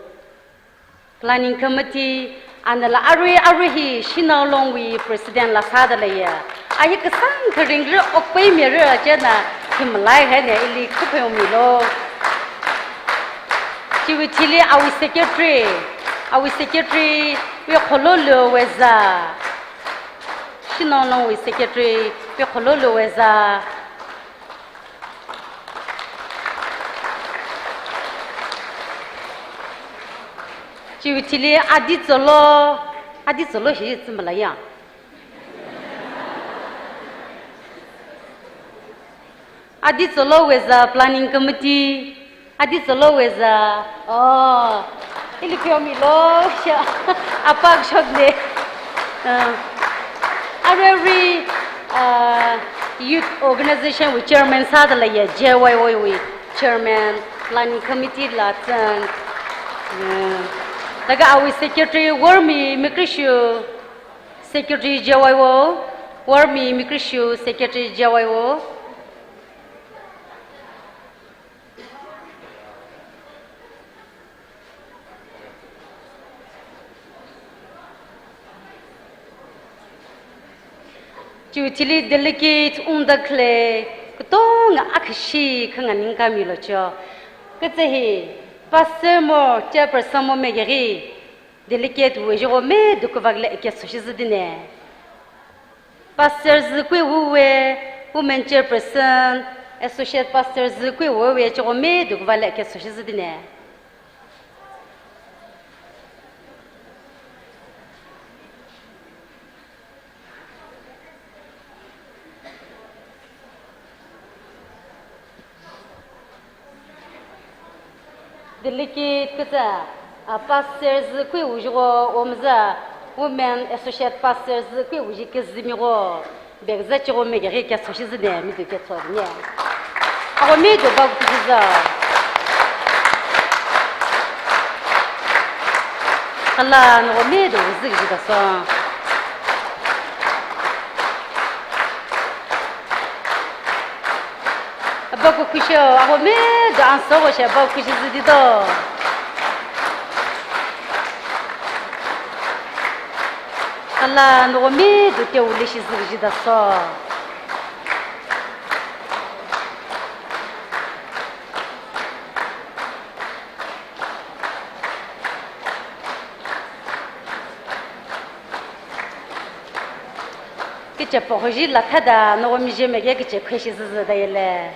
Planning Committee, anala arui arui hi Shanao Longwui President la sāda leiya. A hi kasang kharing ri okpai mira chieina hi malai haina ili khapheomilo. Chiwui thili awui Secretary, awui Secretary wui khololo Weza. Shanao Longwui Secretary wui khololo Weza. Chiwui thili Adi Zolo, Adi Zolo hi zimbalaya. Adi Zolowui zā planning committee, Adi Zolowui zā, oh, ili pheomilo, sha, apak shokne. Uh, arui, uh, youth organization wui chairman sādalei ya, J Y Y wui chairman, planning committee la zang. Uh, laga awui secretary Wormi Mikrishu, secretary J Y Y, Wormi Mikrishu, secretary J Y Y. Chiwui thili delegate ungda khalei katonga akhashi khanganingkamilu cho. Kaje hi, pastor mo, chairperson mo megari, delegate wui jiko me dukvak le ke soshi zidine. Pastor zikui wuwe, women chairperson, associate pastor zikui wuwe, chiko me dukvale ke soshi zidine. Delegate kaja, a, pastor zikui wuji ko, omza, women associate pastor zikui wuji kazimi ko, bekza chiko megari ke soshi zine, mi du ke so ne. Ako mi du ba kuji za. Kala no mi du zi ji da so. Aba kukhuisho, ako mi do anso ko she aba kukhuishi zidi do. Kala no mi do te uli shi zidi da so. Kiche po hoji la thada no mi je mege kiche khuishi zizi da yele.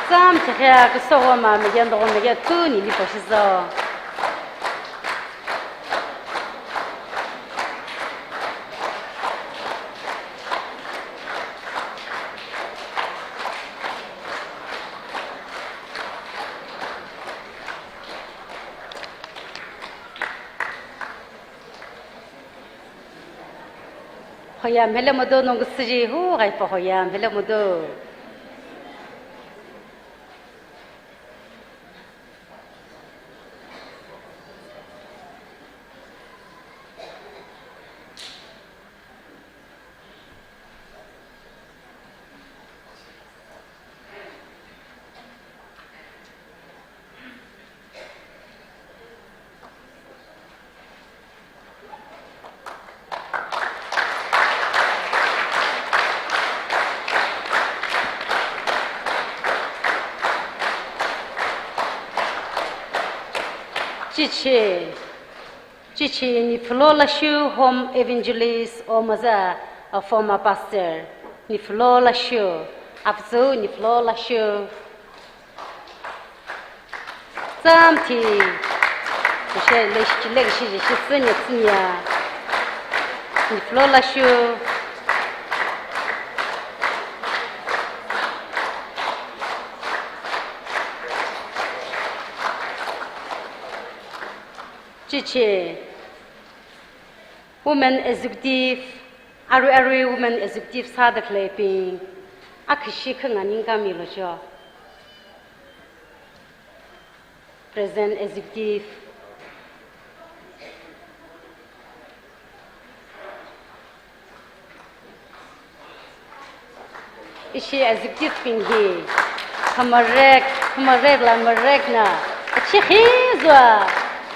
Zam chakha kaso ho ma megen do megen tu ni li pa shi zo. Hoya mele modo nong siji hu gai pa hoya mele modo. Chichi, chichi Niflo Lashu home evangelist, o maza, a former pastor. Niflo Lashu, apzu Niflo Lashu. Zam thi. She le shi le shi shi senya senya. Niflo Lashu. Chichi. Women Executive, arui arui Women Executive sāda khaleibing, akhashi khanganingkamilu cho. President Executive. Ishi executive bing hi, khamarek, khamarek la marekna, Chi khi zua,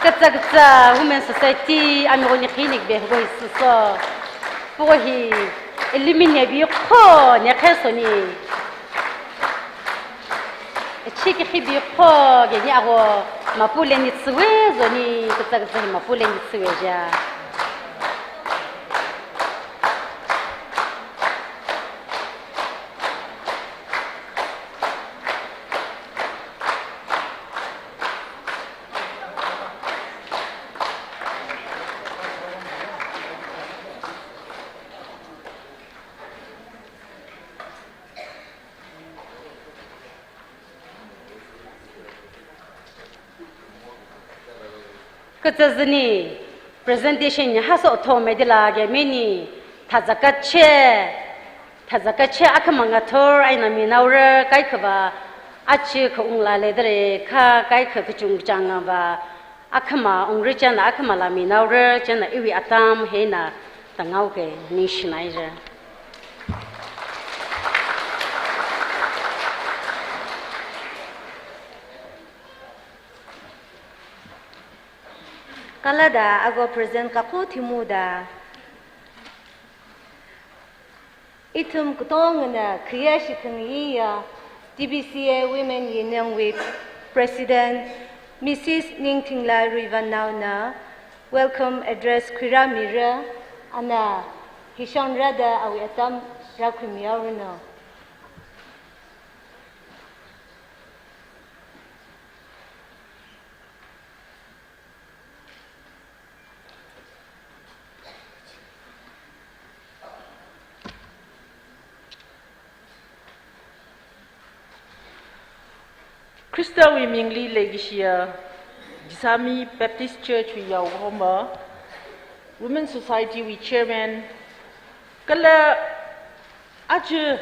kacha kacha Women Society, ami koni khi nikbe hoi suso. Pu hi, alumni bi kho ne khe soni. Chi khi khi bi kho ge ni ago, mapu le ni tsue zoni, kacha kacha mapu le ni tsue ja. Kacha zani presentation ni haso thome dila ge mini thazakatche, thazakatche akhama ngathor aina minaura kaikhava achi kha ungla le dare kha kaikha kachung chang ba akhama ungri chana akhama la minaura chana iwi atam hena tangau ke ni shinai je. Kala da ago present kaku thimu da. Ithum katongana khayā shithang yiya T B C A Women Union wui President Missus Ningthinglai Ruivannao na welcome address khuira mira, ana hishon rada awi atam rakhui miyaurano. Khristawui mingli leikashiya Jisami Baptist Church wui yaohoma, Women Society wui Chairman, kala aja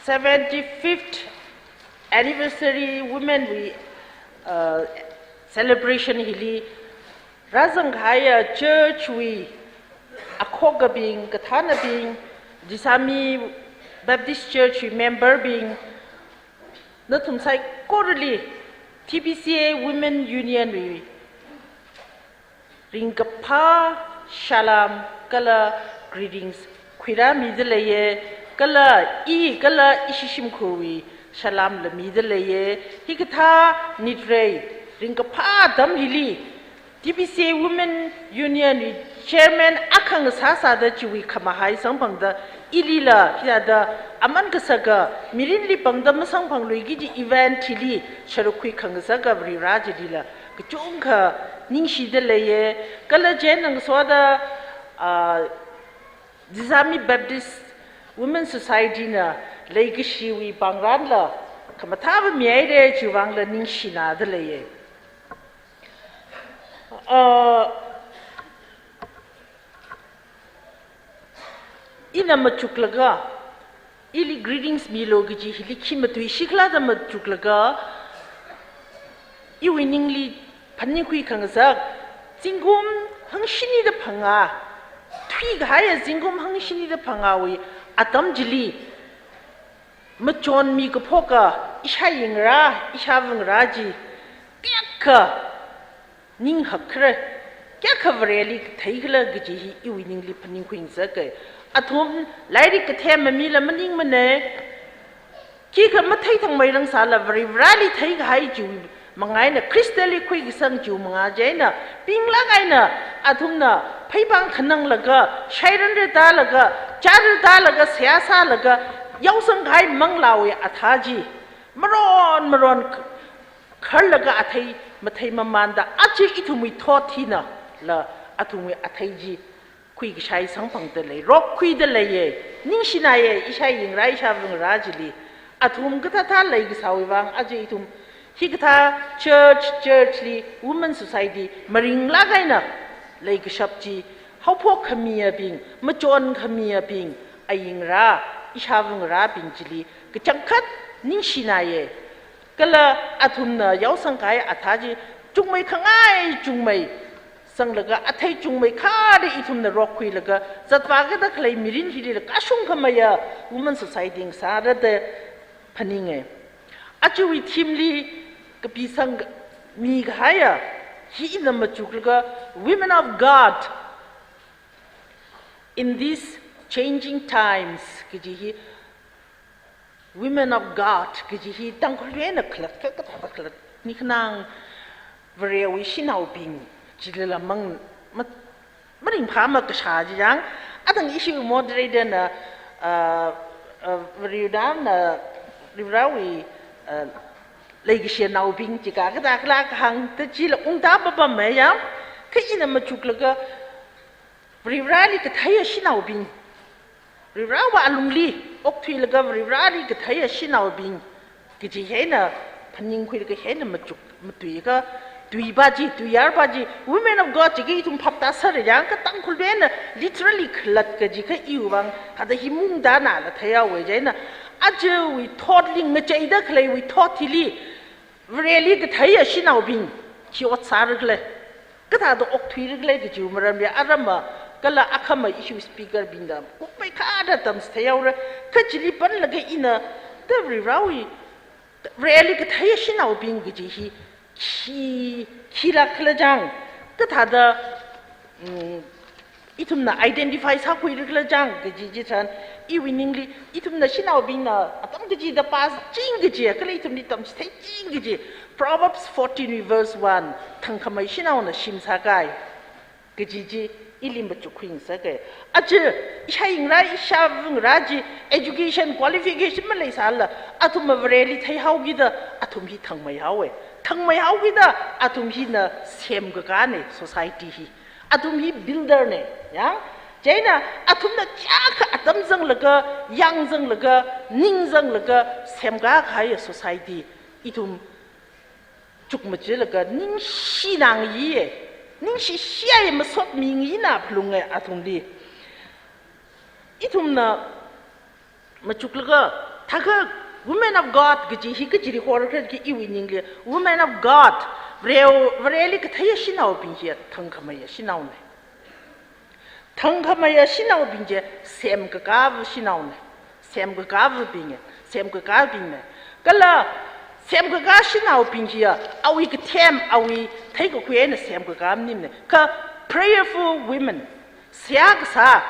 seventy-fifth anniversary women wui, uh, celebration hili razangkahaiya church wui akhokabing, kathānabing, Jisami Baptist Church wui member bing, nathum saikorali T B C A Women Union wui ringkaphā salam kala greetings khuira mida leiye, kala i kala ishi shimkhurwui salam la mida leiye. Hikathā nitrei ringkaphā atam hili T B C A Women Union wui Chairman akha ngasāsāda chiwui khamahai samphangda ilila hithāda aman kasaka mirinli pangda masamphangluiki kaji event hili sharuk khuikhangasaka Varivara chilila kachungkha ningshida leiye. Kala chieina ngasoda, ah, Jisami Baptist Women Society na leikashiwui pāngranla khamathā vāmihaire chiwui vangla ningshinada leiye. Ah, ina machuklaga, ili greetings milu kaji hili khi matuishi khala da machuklaga, iwui ningli phaningkhui khangasak, zingkum hangshinida phangā, thuikahaiya zingkum hangshinida phangāwui atam chili, machonmi kaphoka ishāyingra, ishāvangra chi, kayākha ning hakkharar, kayākha Vareli kathei khala kaji hi iwui ningli phaningkhui ngasaka. Athum lairik kathem mamila maningmane, khikha mathei thangmei rangsāla Varivarali theikahai chiwui manga eina Khristali khuikasang chiwui manga chieina, pinglāk eina athumna pheipāng khananglaga, shairanra tālaga, chāra tālaga, seihā sālaga, yaosangkahai manglāwui athā chi maron maron kharlaga athei mathei mamānda aja ithumwui thot hinala athumwui athei chi khuikashai samphangda lei, rokkhuida leiye, ningshinaiye, ishāyingra, ishāvangra chili. Athum kathāthā leikasāwui vang aja ithum hikathā church, church li, Women Society maringlāk eina leikashap chi, haophok khamiyabing, machon khamiyabing, ayingra, ishāvangrabing chili kachangkhat ningshinaiye. Kala athumna yaosangkahai athā chi chungmei khangai chungmei sanglaga, athei chungmei khare ithumna rokkhuilaga zatvākada khalei mirin hilila kashung khameiya Women Society ngasāra da phaninge. Ajawui theme li kapisang mikahaiya, hi ina machuklaga, women of God in these changing times, kaji hi, women of God, kaji hi Tangkhulwui eina khalat ka, kathāda khalat, ni khanang Varewui shanaobing, chilala mang, ma, maringphā makashā chi yang, atang ishi moderator na, uh, uh, Varewui na, Varewui, uh, leikashi naobing chi ka, kathāda khala kahāng, ta chila ungda papam ya, kha ina machuklaga, Varivarali katheiya shanaobing, Varivarawui alungli okthuilaga Varivarali katheiya shanaobing, kaji hi eina phaningkhuilaga hi eina machuk, matuiakha, tuipa chi, tuiyarpa chi, women of God chi kaji ithum phaptāser yang, kha Tangkhulwui eina literally khalat kaji kha iwui vang, kathāda hi maungda nala theihaowa chieina, ajawui thotli ngacheida khaleiwui thot hili, Vareli katheiya shanaobing, chi ot sāra khala, kathāda okthuira khala kajiwui maramli aram ma, kala akhama ishi speaker bingna kupmei kathāda tamchithei haora, kha chili pānlaga ina, ta Varivarawui, Vareli katheiya shanaobing kaji hi, khi, khila khala chang, kathāda, mm, ithumna identify sākhuira khala chang kaji chitharan, iwui ningli, ithumna shanaobingna atam kachida pāching kaji, kala ithumli tamchitheichin kaji, Proverbs fourteen verse one, thangkhamei shanaona shim sākahai kaji chi ili machukkhuingasaka. Aja, ishāyingra, ishāvāngra chi, education, qualification maleisālala, athumva Vareli theihaokida, athum hi thangmeihaowa. Thangmeihaokida, athum hina semkakāna, society hi. Athum hi builder na, ya. Chieina athumna chiyākha atam zanglaga, yāng zanglaga, ning zanglaga, semkakāya society ithum chukmajilaga ningshingayi, ningshishiya masotmingayi na phalunga athumli. Ithumna machuklaga, thākha women of God kaji hi kachili horkha ki iwui ningli, women of God, Vare, Vareli katheiya shanaobing hi thangkhameiya shanaona. Thangkhameiya shanaobing chi semkakāva shanaona. Semkakāvabing, semkakābingna. Kala semkakā shanaobing hiya, awui kathem, awui theikakhui eina semkakā maningmana. Kha prayerful women, seihā kasā,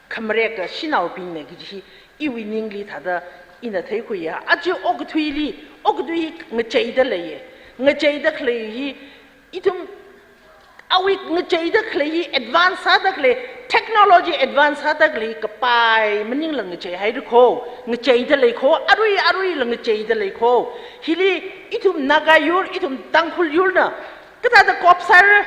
khamareka shanaobingna kaji hi iwui ningli thāda ina theikhuiya. Aja okathuili, okathui hi ngacheida leiya. Ngacheida khalei hi ithum awui ngacheida khalei hi advance sāda khalei, technology advance sāda khalei kapai maningla ngacheihaira kho, ngacheida lei kho, arui aruila ngacheida lei kho. Hili ithum Naga yur, ithum Tangkhul yurna kathāda kop sāra.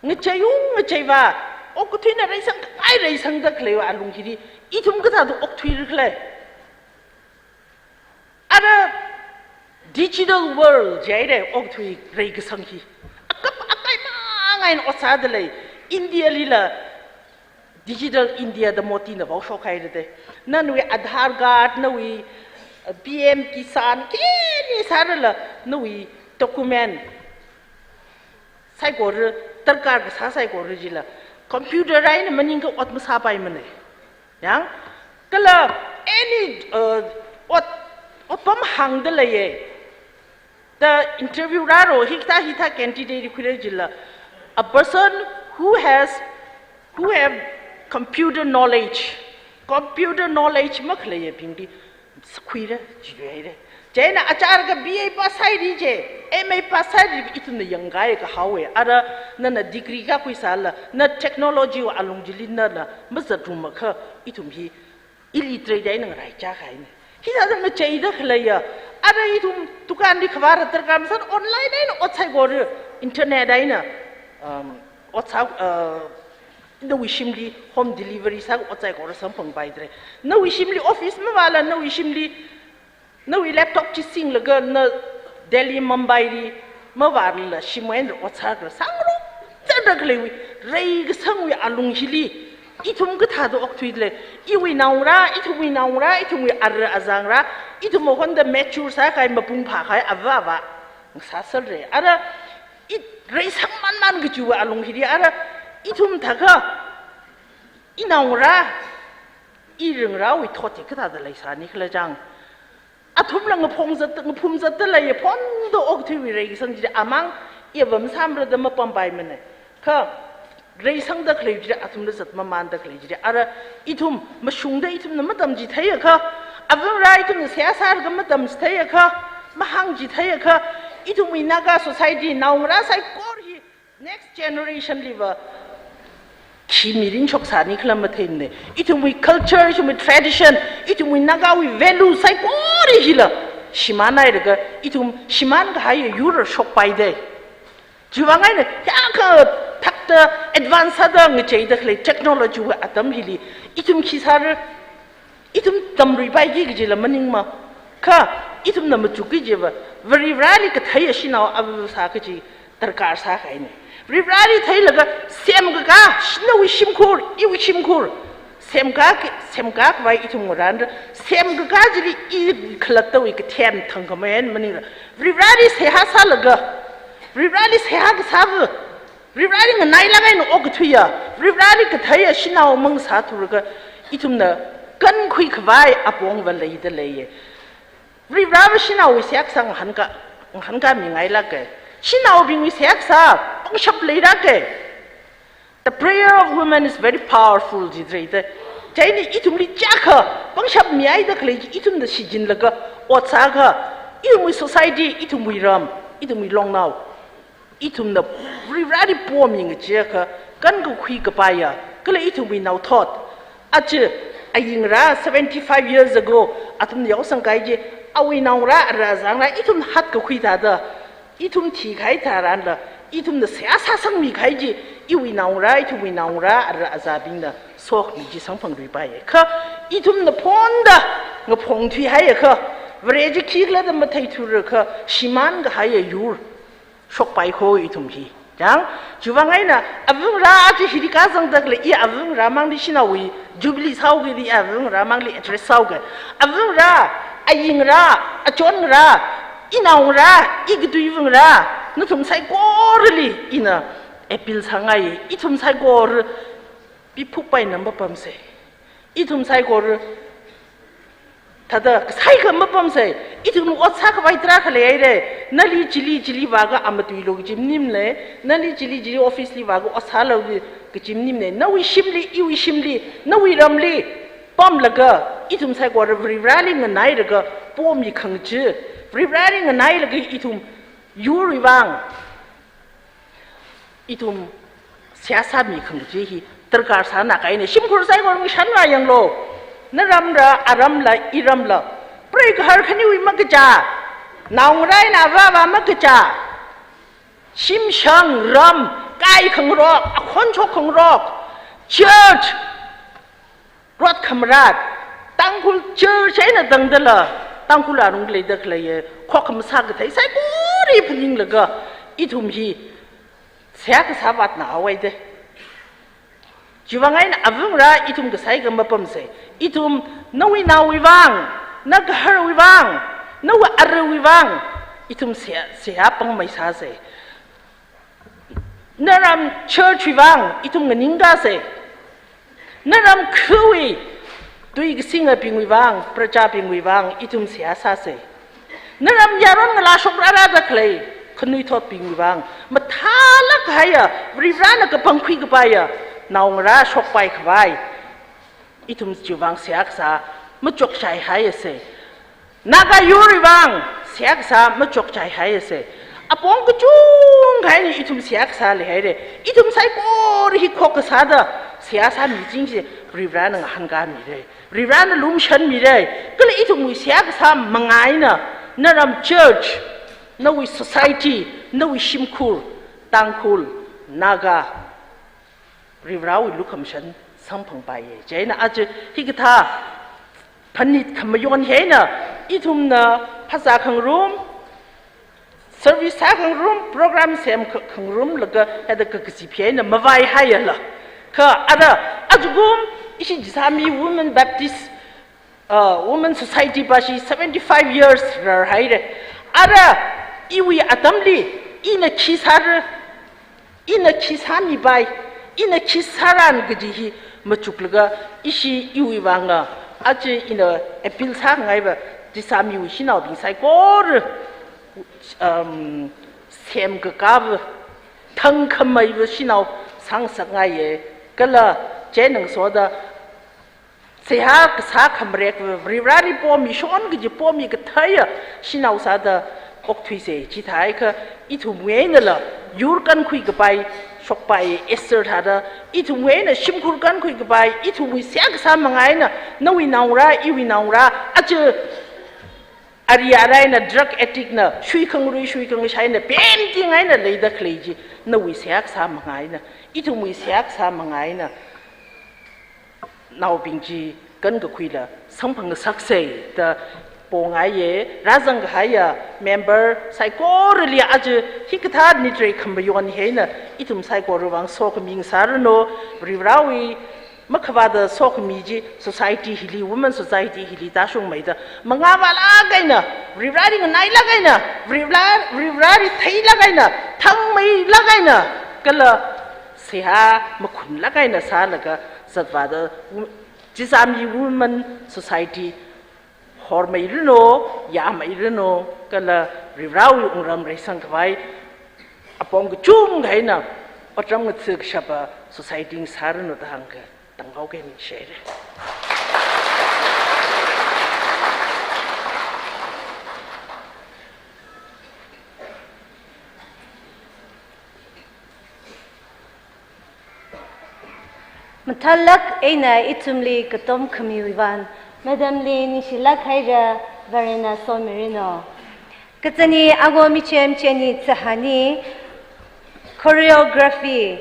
Ngacheiung ngacheiva, okathuina reisangkahai reisangda khaleiwui alung hili, ithum kathāda okthuira khala. Ara digital world jihaira, okathui reikasang hi. Akap akai mangaina ot sāda lei, India lila Digital India da Modi na vao shokhaira da. Nawui Aadhaar card, nawui, uh, P M Kisan, khani sārala, nawui document saikora, darkar kasā saikora chila computer eina maningakha ot masāpaimana. Yang, kala any, uh, ot, otpam hāngda leiya. The interview rāro, hikathā hikathā candidate khuira chila, a person who has, who have computer knowledge, computer knowledge makhaleiyabingli khuira jihaira. Chieina achar ka B A pass sāhaira je, M A pass sāhaira, ithumna yangkahai kahaowa. Ara nana degree kakhui sālala, na technology wui alung chili nana mazatrumkha, ithum hi illiterate eina ngaraichākahaina. Hithāda ngacheida khaleiya, ara ithum dukanli khavāra darkar masāla online eina ot saikora, internet eina, um, ot sā, uh, nawui shimli home delivery sā ot saikora samphangpaidalei. Nawui shimli office mavāla, nawui shimli, nawui laptop chi singlaga na Delhi, Mumbai li mavārala shimwui eina ot sākhala, sāngarok chāda khaleiwui reikasangwui alung hili ithum kathāda okthuidalei, iwui naongarā, ithumwui naongarā, ithumwui ara azangrā, ithum honda mature sākahai, mapung phākahai ava avā ngasāserra. Ara i reisang manman kajiwui alung hili, ara ithum thākha, inaongarā, iringarāwui thot hi kathāda leisāni khala chang. Athumla ngaphong zat, ngaphum zatda leiya phonda okathuiwui reisang chi amang i va masāmara da mapampaimana. Kha reisangda khalei chi athumla zat mamānda khalei chi. Ara ithum mashungda ithumna matamchitheiakha, avangarā ithumna seihā sālaga matamchitheiakha, mahāngchitheiakha, ithumwui Naga society naongarā saikora hi next generation liva khi mirin shoksāni khala matheimana. Ithumwui culture, ithumwui tradition, ithumwui Nagawui value saikora hila shimānhailaga ithum shimānkahaiya yur shokpaida. Chiwui vang eina hiyākha thakta advance sāda ngacheida khalei technology wui atam hili ithum khi sāra, ithum tamruipaiki kajila maningma. Kha ithumna machukki chiva, Varivarali katheiya shanao ava sā kaji darkar sākahaina. Varivarali theilaga semkakā, nawui shimkhur, iwui shimkhur, semkā, semkākhavai ithum ngarānra, semkakā chili i khalattawui kathem thangkhamei eina maningla, Varivarali seihā sālaga, Varivarali seihā kasāva, Varivarali nganailāk eina okathuiya, Varivarali katheiya shanao mang sāthurlaga, ithumna kankhuikhavai apongva leida leiya. Varivarava shanaowui seihā kasā ngahānka, ngahānkamingailāka. Shanaobingwui seihā kasā pangshap leilāka. The prayer of women is very powerful, jidreida. Chieina ithumli chiyākha pangshap mihaida khalei chi ithumna shichinlaga ot sāakha, ithumwui society, ithumwui ram, ithumwui longnao, ithumna Varivarali pomi ngacheeakha, kankakhui kapaiya, kala ithumwui naothot. Aja ayingarā seventy-five years ago athumna yaosangkahai chi, awui naongarā ara azangrā ithum hatkakhui thāda, ithum thikahai tharanla, ithumna seihā sāsangmikahai chi, iwui naongarā, ithumwui naongarā ara azabingna sokhami chi samphangluipaiya. Kha ithumna phonda ngaphong thuihaiakha, Vare chi khikhala da matheithurakha, shimānkahaiya yur shokpai kho ithum hi. Chang, chiwui vang eina avangarā aja hili kazangda khalei i avangarā mangli shanaowui jubilee sāhaoki, i avangarā mangli address sāhaoki. Avangarā, ayingarā, achonngarā, inaongarā, ikatui avangarā, nathum saikorali ina appeal sāngai, ithum saikora piphuppai na mapamsa. Ithum saikora thāda kasai kha mapamsa, ithum ot sākhavai tarākha leihaira, nali chili chili vāakha amatuilu kaji maningmana, nali chili chili office li vāakha ot sālu kaji maningmana, nawui shimli, iwui shimli, nawui ramli pamlaga, ithum saikora Varivarali nganailaga pomi khangachee, Varivarali nganailaga ithum yurwui vang ithum seihā sāmi khangachee hi darkar sānakahaina. Shimkhur saikora ngashanvāyanglu. Naramla, aramla, iramla, preigahar khaniwui makachā, naongarā eina avāva makachā, shimshang, ram kaikhangarok, akhon shokkhangarok, church rot khamarat, Tangkhul church eina tangdala, Tangkhul arung leida khaleiya khokhamasā kathei saikora phaninglaga, ithum hi seihā kasā vātnāhaowaida. Chiwui vang eina avangarā ithum kasai kha mapamsa. Ithum nawui naowui vang, nagaharwui vang, nawui arawui vang, ithum seihā, seihā pangmeisāsa. Naram church wui vang ithum nganingkasa. Naram khawui tui kasingabingwui vang, prajabingwui vang ithum seihā sāsa. Naram yaron ngalā shokrarada khalei khanuithotbingwui vang, mathālāk kahaiya, Varivarana kapangkhui kapaiya naongarā shokpai khavai ithum chiwui vang seihā kasā machukchai haisa. Naga yurwui vang seihā kasā machukchai haisa. Apong kachungkha eina ithum seihā kasā leihaira. Ithum saikora hi khokkha sāda seihā sāmiching chi Varivarana ngahānkāmira. Varivarana lumashanmira. Kala ithumwui seihā kasā manga eina naram church, nawui society, nawui shimkhur, Tangkhul, Naga, Varivarawui lukhamashan samphangpaiya. Chieina aja hikathā phanit khamayon hi eina ithumna phasā khangarum, service sā khangarum, program sem kha-, khangarumlaga hithāda kakazip hi eina mavaihaiyala. Kha ara ajakum ishi Jisāmi Women Baptist, uh, Women Society va ishi seventy-five years rarhaira. Ara iwui atamli ina khi sāra, ina khi sāmipai, ina khi sāran kaji hi machuklaga ishi iwui vanga aja ina appeal sāngaiva Chisāmiwui shanaobing saikora, um, semkakāva, thangkhameiva shanao sāngasakngaiya, kala chieina ngasoda seihā kasā khamarekva Varivarali pomi, shon kaji pomi katheiya shanao sāda okthuisa. Chithākha ithumwui einala yur kankhui kapai shokpai, Esther thāda, ithumwui eina shimkhur kankhui kapai, ithumwui seihā kasā manga eina, nawui naongarā, iwui naongarā, aja ari arai eina drug addict na, shuikhangarui shuikhangashaina, pemting eina leida khalei chi, nawui seihā kasā manga eina, ithumwui seihā kasā manga eina, naobing chi kankakhuila samphang ngasaksa da pongaiya. Rāzangkahaiya member saikorali aja hikathā nitre khamayon hi eina ithum saikorawui vang sokhami ngasāranu. Varivarawui makhavāda sokhami chi society hili, women society hili tāshungmeida mangā vālāk eina, Varivarali nganailāk eina, Varivara, Varivarali theilāk eina, thangmeilāk eina, kala seihā makhunlāk eina sālaga zatvāda, wo-, Chisāmi Women Society hormeiranu, yāmeiranu, kala Varivarawui wungram reisangkhavai apong kachungkha eina otram ngatha kashapa society ngasāranu da hāngkatang haoke, ningshire. Mathālāk eina ithumli katom khamiwui vang, madamli ningshilāk haira, Varena somiranu. Kachāna, āngo michem cheni tsahani, choreography,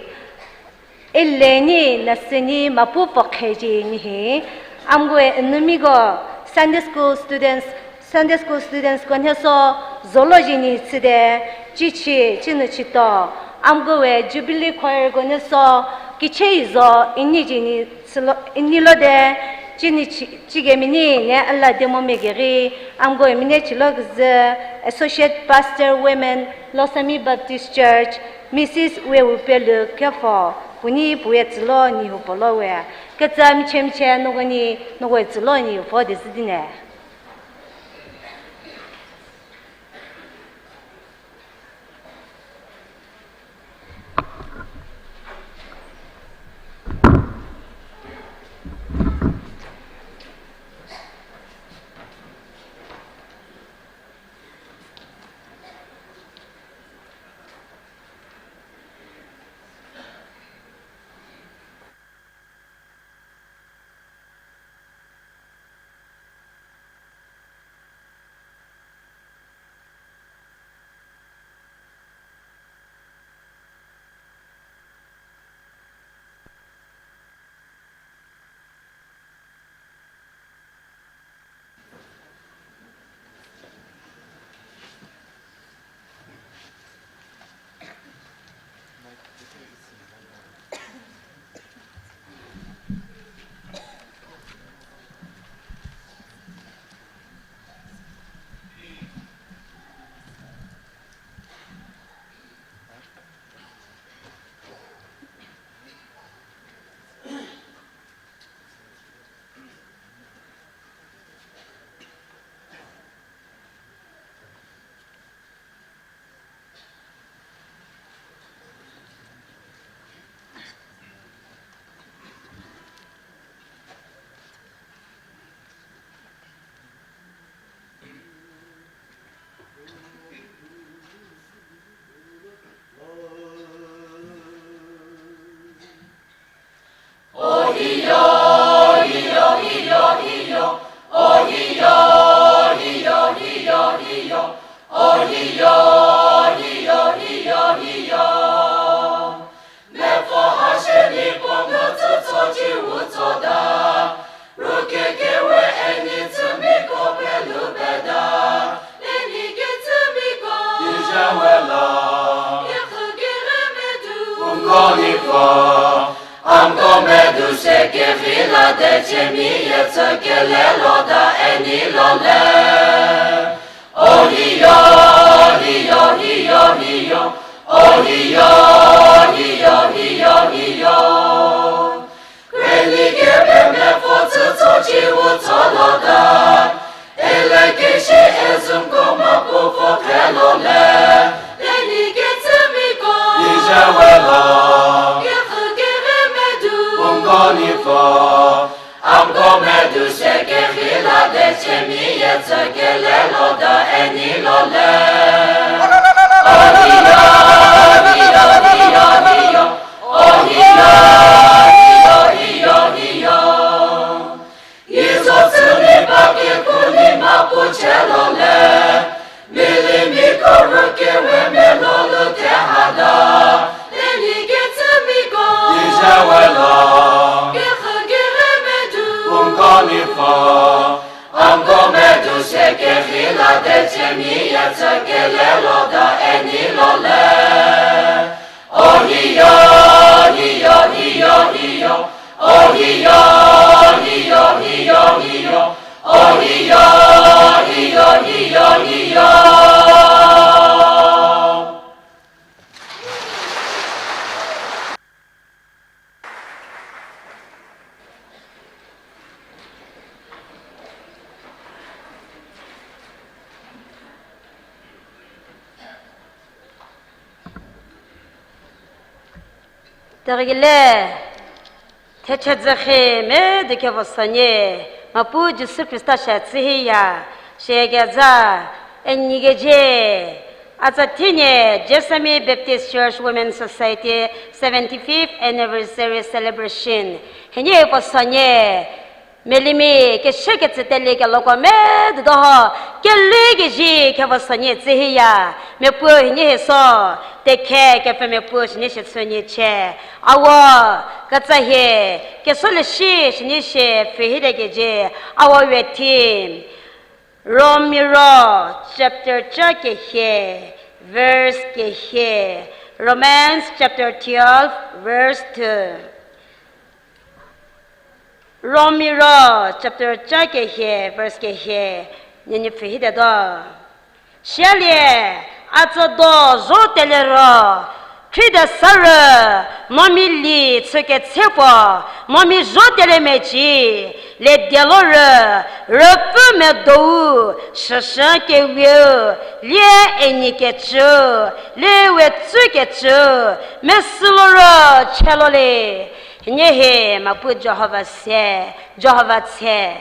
Eleni Nasini Mapu Pokhe jini hi, āngowui anumiko Sunday school students, Sunday school students konhaso zolo jini chide, chichi, chinu chito, āngowui Jubilee Choir konhaso kichei zo ini jini silo, inilo de, chini chi, chike mini ne ala demo megeri, āngowui mine chilo kaza, Associate Pastor Women, Losami Baptist Church, Missus Wewupelu Kefo, kuni puye zilo ni hupolo we, kachā michemiche nokoni, nokwe zilo ni hupo de zidine. Angome du seke hila de chemi ye tsake le lo da eni lo le. Oh, hiyo, hiyo, hiyo, hiyo. Oh, hiyo, hiyo, hiyo, hiyo. Izo tsuni pake kuni mapu chelo le. Mili miko roke we me lo lu te hada. Leni ke tsumi ko. Ija we lo. Ke kha ke re me du. Ungko ni fo. Angome du seke hila de chemi ya tsake le lo da eni lo le. Oh, hiyo, hiyo, hiyo, hiyo. Oh, hiyo, hiyo, hiyo, hiyo. Oh, hiyo, hiyo, hiyo, hiyo. Tarikh le, thechazakhe me de ke vasanye, Mapu Jesu Christa sha tsihiya, sheke za, enyi ke je, aza thine, Jessami Baptist Church Women Society seventy-fifth Anniversary Celebration. Henye vasanye, Melimi, ke sheke tsiteli ke loko me dudo ho, ke li ke ji ke vasanye tsihiya, me pu hini he so, te ke ke fe me pu shini she tsuni che. Awo, katsa he, ke so le shi shini she fe hi de ke je, awo we team. Romiro chapter cha ke he, verse ke he. Romans chapter twelve, verse two. Romiro chapter cha ke he, verse ke he, nini fe hi de do. Shele, aza do zo tele ro, Khrista sara, mami li tsuke tsepo, mami zo tele me chi, le de lo re, re pu me do, shasha ke weu, le eni ke chu, le we tsu ke chu, me silo ro, chelo le. Nye he Mapu Jehovah se, Jehovah se.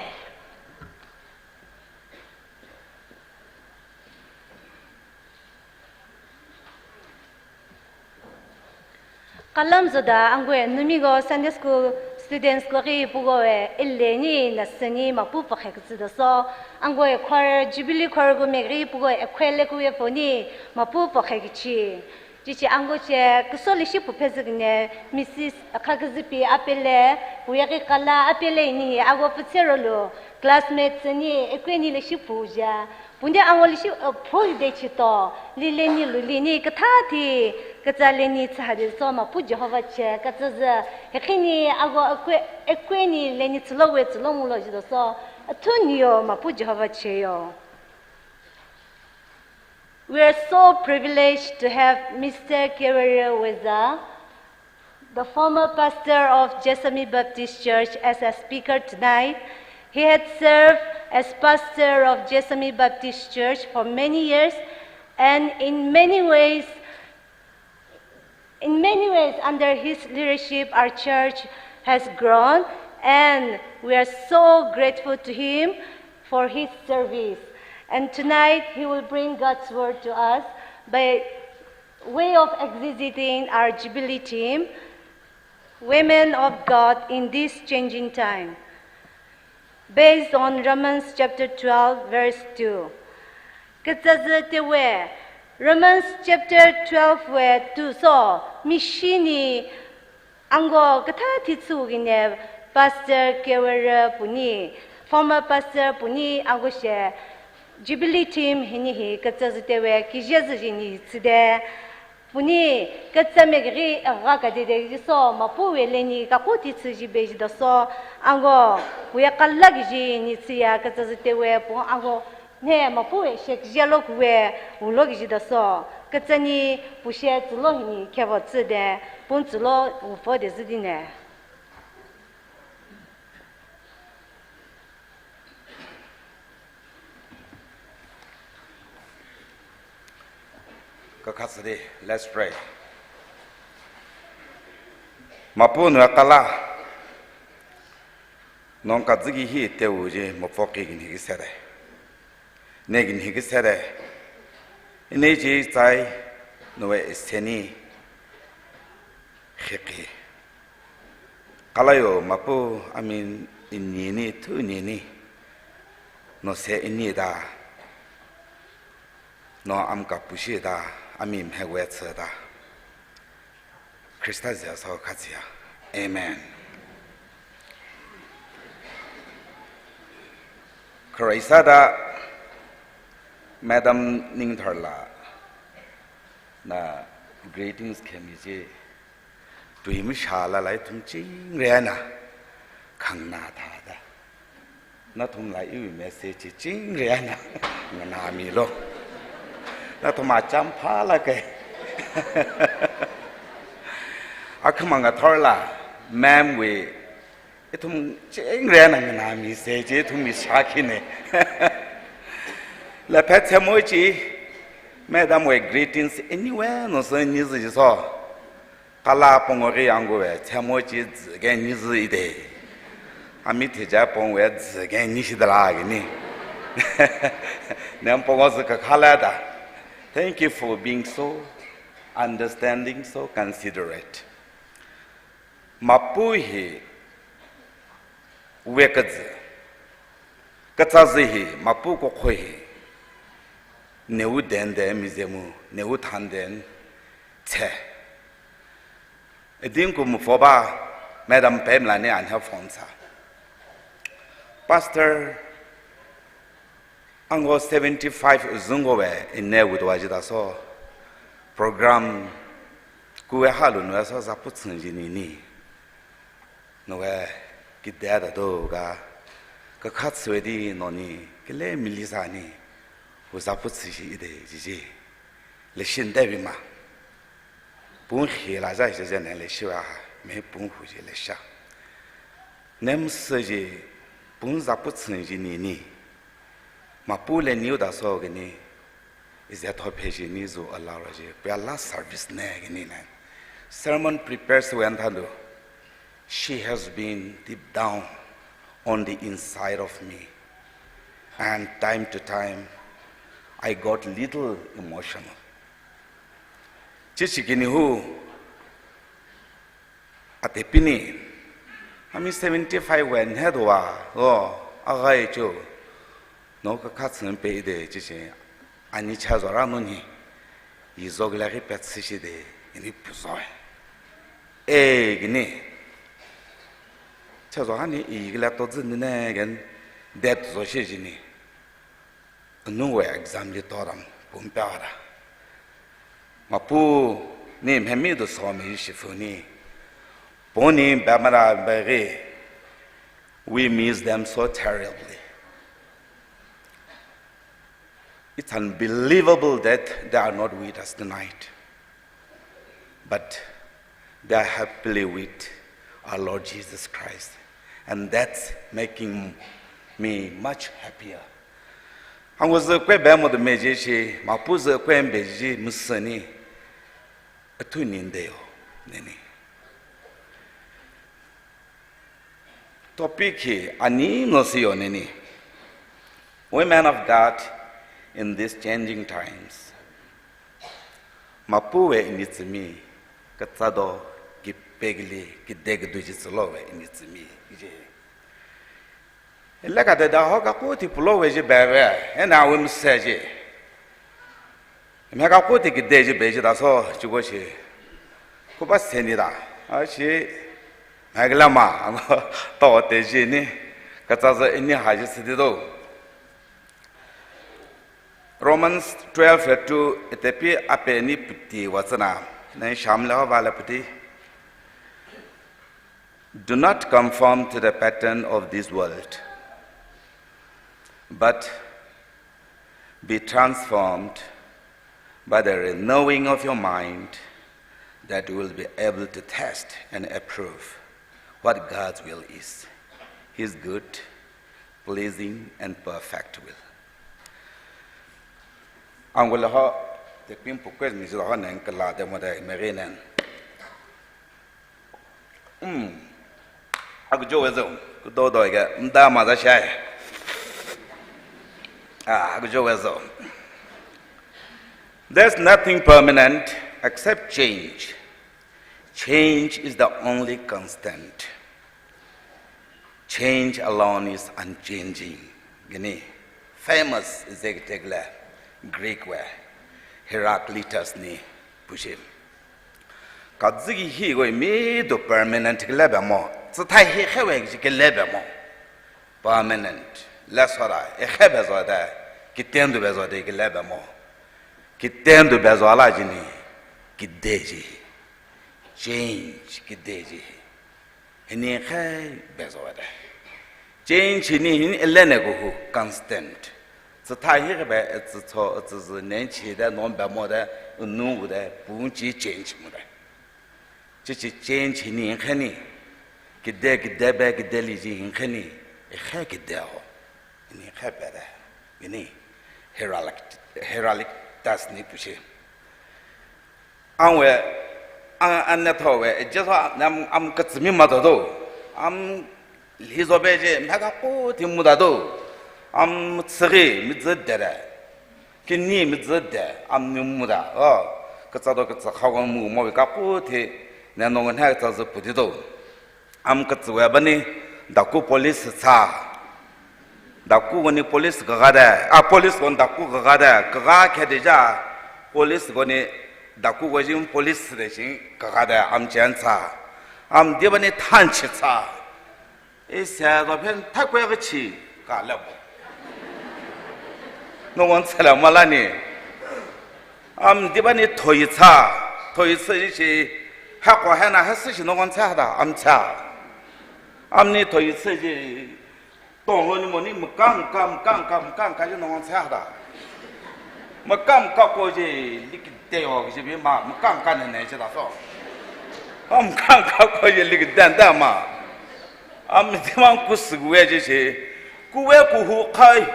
Kalam zoda angwe numiko Sunday school students ko ki pugo e, ile ni na seni Mapu pakhe kutsu da so, angwe choir, Jubilee choir ko me ki pugo e, khwele ku e poni Mapu pakhe kichi. Chichi ango che, kusoli shi pu phezikne, Missus Khakazipi apele, puyaki kala apele ni, ago putsero lo, classmates ni, ekwe ni le shi pu ja. Punde ango le shi, uh, pu de chito, li le ni lu li ni, katha thi, katsa le ni tsa de so, Mapu Jehovah che, katsa ze, hekini ago ekwe, ekwe ni le ni tsilo we tsilo ngulo ji do so, athu ni yo, Mapu Jehovah che yo. We are so privileged to have Mister Kewere Weza, the former pastor of Jessami Baptist Church, as a speaker tonight. He had served as pastor of Jessami Baptist Church for many years, and in many ways, In many ways, under his leadership, our church has grown, and we are so grateful to him for his service. And tonight, he will bring God's word to us by way of exegeting our Jubilee theme, Women of God in this Changing Time. Based on Romans chapter twelve, verse two. Katsazi tewe, Romans chapter twelve we tu so, mishini ango katha titsu gine, Pastor Kewere puni, former Pastor puni ango she, Jubilee theme hini hi katsazi tewe, kijazi jini tside, Puni, katsa me gari aga kadede jiso, Mapu we leni kaku titsu jibe jidaso, ango, puya kalak ji ni tsiya katsa zite we, pung ango, ne Mapu we shek jalo kuwe, ulo ji daso, katsa ni pushe tsulo hini, kevo tsude, pung tsulo, ufo de zidine. Kakhatsadi, let's pray. Mapu nua kala, Nong kaziki hi tewu ji maphoki kini ki sere. Ne kini ki sere. Ine ji zai, nawui iseni khiki. Kala yo mapu amin ini ni tu ini ni. No se ini da. No am kapushi da, ami mhe wetse da. Krista zia so katia. Amen. Karaisa da Madam Ningtharla na greetings khami ji. Tui mishala lai ithum chingri eina khangna thāda. Nathumla iwui message chingri eina nganāmilu. Nathum acham phālāka. Akhamang athorla, ma'am wui, ithum chingri eina nganāmi se chi ithum mi shākhina. Laphet semoi chi, Madam wui greetings anywhere no se ni zi so. Kala pongori yangu we, chamo chi zike ni zi ide. Ami theja pong we zike ni shidala gini. Nem pongo zi kakhala da. Thank you for being so understanding, so considerate. Mapu hi wekazi. Katsazi hi, mapu kokho hi. Neu den den mizemu, neu than den che. Edin ku mu foba, Madam Pemla ni an ha phone sa. Pastor, ango seventy-five zungo we, ine wudwa jida so. Program, kuwe halu nwe so, zapu tsung ji ni ni. Nawe, kidada do ga, kakhat swedi noni, kile milisa ni, uzapu tsishi ide jiji. Leshin debi ma. Pung hi la ja jiji ne leshiwa, me pung hu ji lesha. Nem se ji, pung zapu tsin ji ni ni. Mapu le niu da so gini, Ize thophe ji ni zu alao ji, pia last service ne gini ne. Sermon prepares when thalu. She has been deep down on the inside of me. And time to time, I got little emotional. Chichi gini hu, Ate pini, ami seventy-five wen hedwa, o, agai chu, no kakhat sing pe ide chichi, ani chazora no ni, izok lagi pet sisi de, ini puzoi. E, gini, chazora ni, igila to zin ne gen, det zo shi jini. Anu we exam li toram pumpe ara. Mapu ni mhemi do so mi shifu ni. Poni bamara bagi. We miss them so terribly. It's unbelievable that they are not with us tonight. But they are happily with our Lord Jesus Christ. And that's making me much happier. Hangwa zikwe bemo de meji shi, mapu zikwe beji musani, atu ninde yo, nini. Topic hi ani no si yo nini. Women of God in these changing times. Mapu we ini tsimi, katsado, kipegli, kidegdu ji tsilo we ini tsimi, ije. Ele ka de da ho ka kuti pulo we ji bebe, ena wim se ji. Me ka kuti kide ji be ji da so, chugo shi. Kuba se ni da. A shi, me gla ma, to te ji ni, katsa za ini ha ji sidi do. Romans twelve two, itepi ape ni puti watsana. Nai sham la ba la puti. Do not conform to the pattern of this world, but be transformed by the renewing of your mind, that you will be able to test and approve what God's will is, his good, pleasing, and perfect will. Angula ho, the pin pukes mi ho nang kala de mo de meri nen. Um. Aku jo ezo. Kudo do ke mda maza shai. Ah, kujo wezo. There's nothing permanent except change. Change is the only constant. Change alone is unchanging. Gini famous executive le Greek we Heraclitus ni pushim. Kaziki hi koi mi do permanent kile be mo. Tsathai hi khewe kile be mo. Permanent. Lesora, e khe be zo de, kiten do be zo de kile be mo. Kiten do be zo la jini, kide ji. Change kide ji. Hini khe be zo de. Change hini hini elene ko hu constant. Tsathai hi be, e tsa tso, e tsa zi nen chi de, non be mo de, nu de, pung chi change mo de. Chichi change hini khani. Kide kide be kide li ji hin khani. Ikhe kide ho. Hini khe be de. Hini Heraclitus ni pushi. Ang we, ang, ang ne tho we, jeso nam am katsimi ma do do. Am lizo be je, mhaka kuti muda do. Am tsiri mi zi de de. Kini mi zi de, am ni muda. O, katsa do katsa khawa mu mo ka kuti, ne nong ne katsa zi kuti do. Am katsa we bani, daku police tsa. Daku koni police kaga de, a police kon daku kaga de, kaga khe de ja, police koni daku ko jin police de jin kaga de, am chen tsa. Am de bani than chi tsa. Isa do phen thakwe kachi ka labo. Nongon tsala malani. Am dibani thoi tsa, thoi tsa ishi, hako hena hasi shi nongon tsa da, am tsa. Am ni thoi tsa ji, tonglo ni mo ni mkang ka, mkang ka, mkang ka ji nongon tsa da. Mkang ka ko ji, lik de yo ji bi ma, mkang ka ne ne ji da so. Am kang ka ko ji lik dan da ma. Am diman kusi kuwe ji shi, kuwe kuhu khai,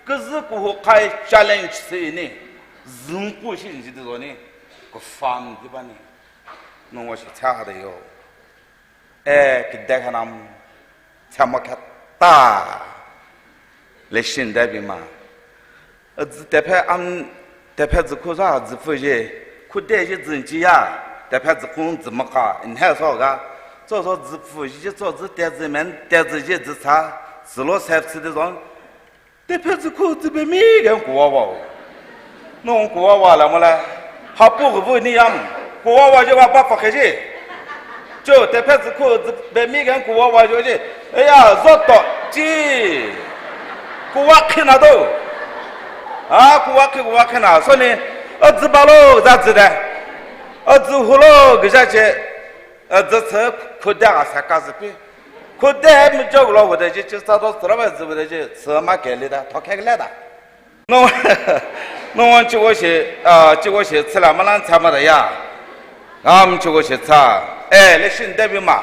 kuzi kuhu khai challenge si ni, zung ku shi ji do ni, ku fam dibani. Nongo shi cha ha de yo. E, kide khanam, cha ma kha ta. Leshin da bi ma. Zi tepe am, tepe zi khu za zi fu je, khu de je zin ji ya, tepe zi khu zi ma ka, in he so ga, zo zo zi fu je, zo zi de zi men, de zi je zi cha, zi lo sep zi de zon, tepe zi khu zi be mi gen ku wa wa. Nong ku wa wa la mo la, ha pu gu bu ni yam, ku wa wa je wa pa pa ke je. Jo, tepe zi khu zi be mi gen ku wa wa jo je. E ya, zo to, ji. Ku wa khi na do. A, ku wa khi, ku wa khi na. So ni, a zi ba lo, za zi de. A zi hu lo, gi za je. A zi tse, khu de a sa ka zi pi. Khu de mi jo lo wu de ji, ji sa do, zi ra ba zi wu de ji, zi ma ke li da, to ke le da. No, no wan chi wo shi, a, chi wo shi tsila malan tsa ma da ya. Am chi wo shi tsa. E, leshin de bi ma.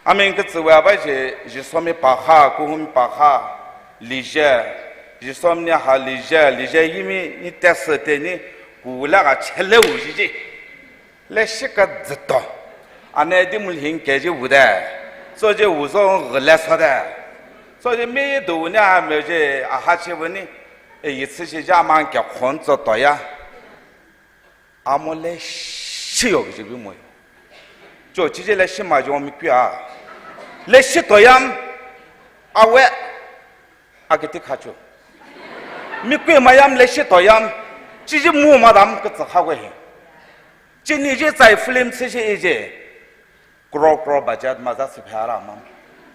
Amin ka tsi wa ba shi, ji so mi pa kha, ku hum pa kha, li je, ji so mi ha li je, li je yi mi, ni te se te ni, ku la ga che le wu ji ji. Leshi ka zito. Ane di mul hin ke ji wu de. So ji wu so ngi le so de. So ji mi du ne a me ji a ha chi wu ni. E yi tsi shi ja mang ke khon zo to ya. A mo leshi yo ji bi mo yo. Jo chi ji leshi ma jo mi kya. Leshi to yam. A we. A kiti kha chu. Mi kwe ma yam leshi to yam. Chi ji mu ma dam ka tsa kha we. Chini ji tsai film si shi ije. Crore crore budget ma za si phara mam.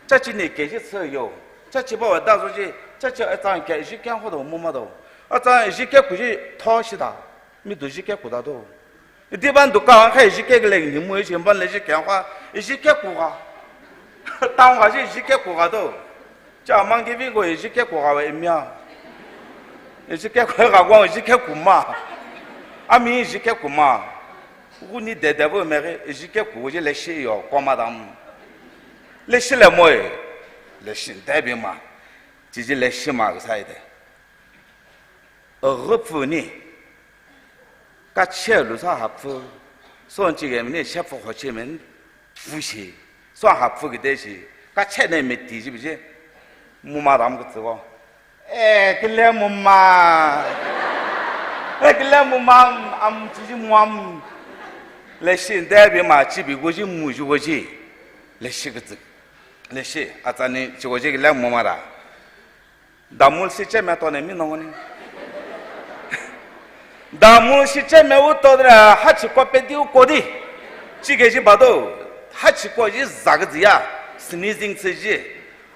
Cha chini ke ji tsi yo. Cha chi ba wa da zo ji. Cha chi a zang ke ji kyang ho do mu ma do. A zang ji ke ku ji tho shi da. Mi du ji ke ku da do. Di ban du ka khai ji ke le ni mu ji ban le ji kyang kha. Ji ke ku ga. Tang ga ji ji ke ku ga do. Cha mang ki ving ko ji ke ku ga we mya. Ji ke ku ga wa ji ke ku ma. A mi ji ke ku ma. Wu ni de de bu me ke, ji ke ku ji leshi yo, ko ma dam. Leshi le mo e, leshi de bi ma. Ji ji leshi ma sai de. A gu pu ni. Ka che lu sa ha pu. Son chi ge mi ni che pu ho chi men pu shi. So ha pu ge de shi. Kachena mati jibi ji. Muma ram katsiko. Eh, kile muma. Eh, kile muma am, am chi ji muam. Leishi nda bima chibi ko ji mu ji ko ji. Leishi katsi. Leishi, atsani chi ko ji kile muma ra. Damul si cheme to ne mi nongoni. Damul si cheme u to dra ha chi ko pe diu ko di. Chi ke ji ba do. Ha chi ko ji za kaji ya. Sneezing si ji.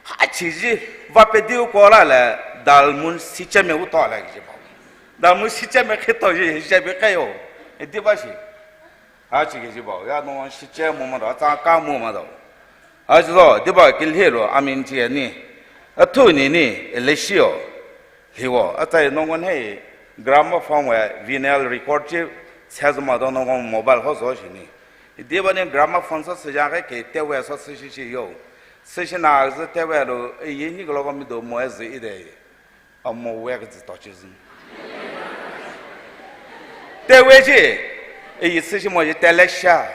Ha chi ji va pe diu ko la le. Damul si cheme u to la ji ba. Damul si cheme khi to ji, si cheme khi yo. E di ba shi. Ha chi ke ji ba, ya nong shi che mo ma da, tsang ka mo ma da. Ha chi do, di ba kil he lo, amin chi ni. A thu ni ni, le shi yo. Hi wo, a tsai nong kon he, gramophone we, vinyl record chi, che zo ma da nong kon mobile ho zo shi ni. Di ba ni gramophone so se ja ke, ke te we so se shi shi yo. Se shi na, ze te we lo, e, yi ni ko lo ko mi do mo e ze i de. Amo wek zi to chi zin. Te we chi, e yi si shi mo ji te le sha.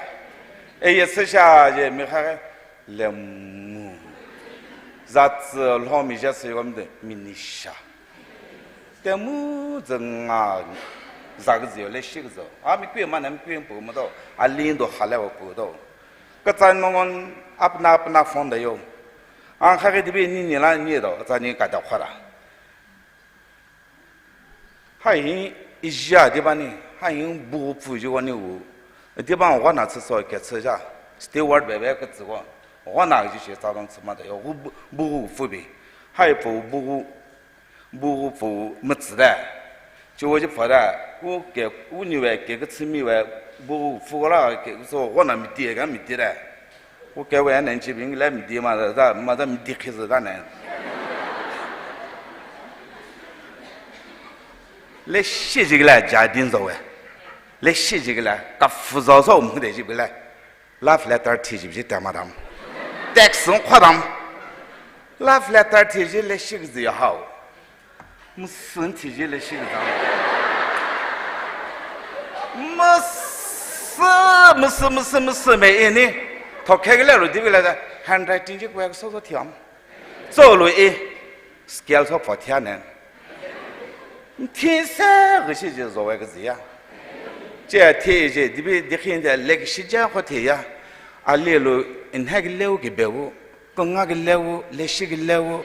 E yi si sha ji mi kha le mu. Za zi lo mi ja si yom de mi ni sha. Te mu zi nga za ka zi yo le shi ka zi. A mi kui ma na mi kui pu ma do. A lin do ha le wa pu do. Ka zan mo ngon apna apna phone da yo. Ang kha ke di bi ni ni la ni do. Ka zan ni ka da khwa ra. Hai hi ijia di bani, hai hi bu pu ji wani u. Di bang wana tsu so ke tsu ja. Steward bebe ke tsu ko. Wana ji shi tsa dong tsu ma da yo. Bu, bu pu bi. Hai pu bu, bu pu ma tsu da. Chi wo ji pa da. U ke, u ni we ke ke tsu mi we bu pu la ke so wana mi di ga mi di da. Ku ke we nen chi bing le mi di ma da, ma da mi di khi zi da nen. Le shi ji la ja din zo we. Le shi ji la ka fu zo zo mu de ji la. Love letter thi ji ji ta madam. Text sung khwa dam. Love letter thi ji le shi ji hao. Masi thi ji le shi zang. Masi, masi, masi, masi me ini. Thok khe le ru di le da. Handwriting ji kwek so so thiam. So lu i. Scale so pho thia ne. Thi se ge shi ji zo we ge zi ya. Je thi ji di bi di khin de le ge shi ja kho thi ya. A le lu in ha ge leu ge be wu. Kanga ke leu, le shi ke leu.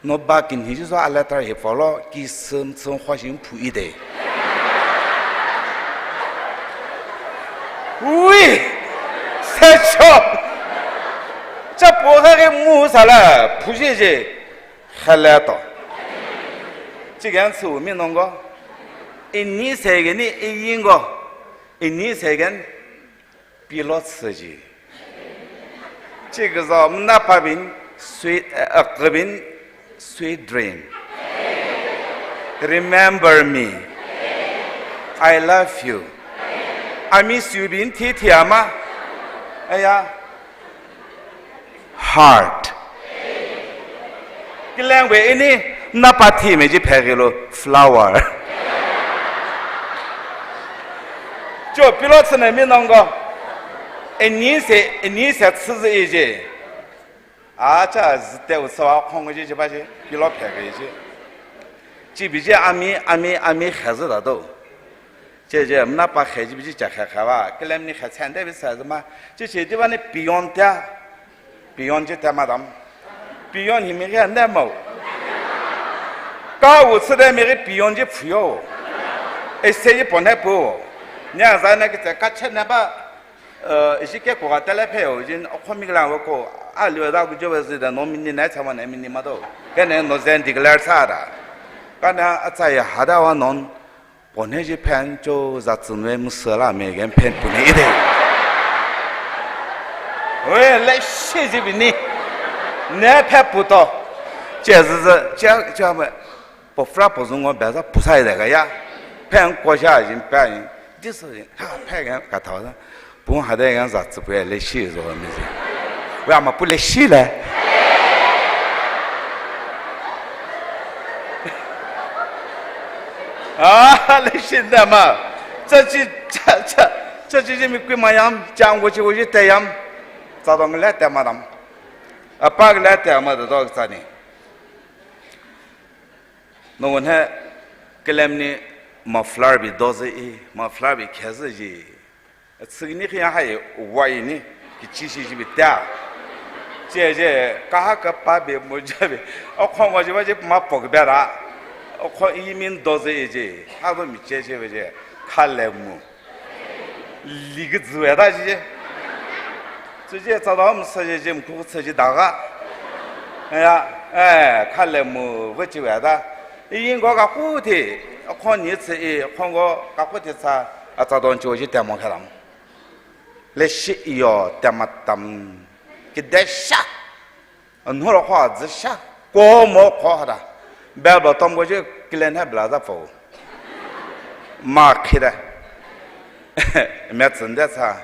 No ba kin hi so a letter hi follow, ki sum sum khwa shin phu i de. Ui! Se cho! Cha po ha ke mu sa la, phu je je. Khala to. Chi gan su mi nong go. Ini se ke ni i yin go. Ini se gan. Pilot siji. Chikazo mnapabin sweet, eh, eh, kabin sweet dream. Remember me. I love you. I miss you bin thi thi ama. Aya. Heart. Kileng we ini napa thi me ji phegilo flower. Jo pilot ne mi nong go. Ini se, ini se tsi zi ji. A cha zi te u sa khong ji ji ba ji. Pilot phege ji. Ji bi ji ami, ami, ami khazi da do. Che che, mna pa khe ji bi ji cha khe kha ba, kelem ni khe chen de bi sa zama, che che di ba ni pion tia, pion ji tia madam. Pion hi mi khe ne mo. Ka u tsu de mi khe pion ji phuyo. E se ji pon he pu. Nya za ne ke te ka che ne ba, eh, ji ke ko ka te le phe yo, jin o ko mi la wo ko, a liwa da ku jo ba zi da no mi ni na cha ma ne mi ni ma do. Ke ne no zen declare sa da. Ka na a cha ya ha da wa non. Pone ji phen cho za tsun we musala me gen phen puni ide. We le shi ji bini. Ne phe puto. Che zi zi, che, che me. Po fra po zung we beza pusai de ga ya. Phen ko sha jin phen. This is ha phe gen ka tao da. Pung hade gan za tsu pue le shi zo mi zi. We ama pu le shi le. Ah, le shi da ma. Cha chi, cha, cha, cha chi ji mi kui ma yam, chang wo chi wo ji te yam. Za dong le te ma dam. Apa kala te ama da dog tsani. No one ha kalam ni muffler bi doze i, muffler bi kheze ji. Tsini khi hai wai ni, kichi shi ji bi ta. Je je, kaha kapa be mo je be. O khong wa ji ba ji ma pok be ra. O khong i min doze i ji. Ha bo mi je je be je. Kale mu. Li ge zu ya da ji je. Zu je za da mu sa je je mu ku sa ji da ga. Ya, eh, kale mu we ji ya da. I yin go ka ku ti, khon ni tsi i, khon go ka ku ti sa, a za don ju ji te mo kha ram. Leishi yo te ma tam. Ki de sha. An hora kho zi sha. Ko mo kho ha da. Bel ba tom go ji kilen ha bla za fo. Ma khi da. Me tsin de sa.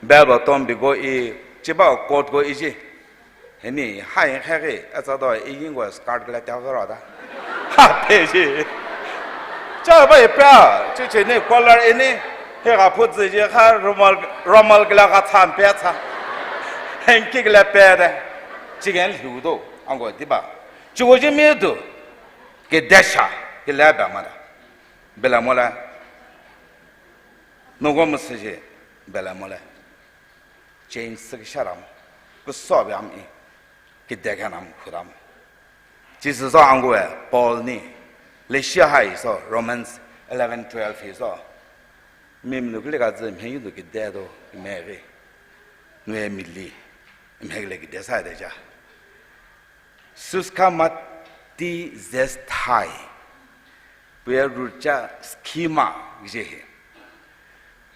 Bel ba tom bi go i, chi ba kot go i ji. Hini, hai hai ge, a za do i yin go skirt kala ta ga ra da. Ha, pe ji. Cha ba i pa, chi chi ni collar i ni. He ga put zi ji ha rumal, rumal kala ga chan pe cha. Hanky kala pe de. Chi gen lu do, ang go di ba. Chi go ji mi do. Ki de sha, ki la ba ma da. Bela mo la. No go mo se ji. Bela mo la. Change sik sharam. Ku so ba am i. Ki de khanam khuram. Jesus so ang go e, Paul ni. Leishi hai so, Romans eleven twelve hi so. Mi mi nu kli ka zi mhe yu nu ki de do, me ri. Nu e mi li. Mhe le ki de sa de ja. Suskhamati zesthai. Puya rucha schema je he.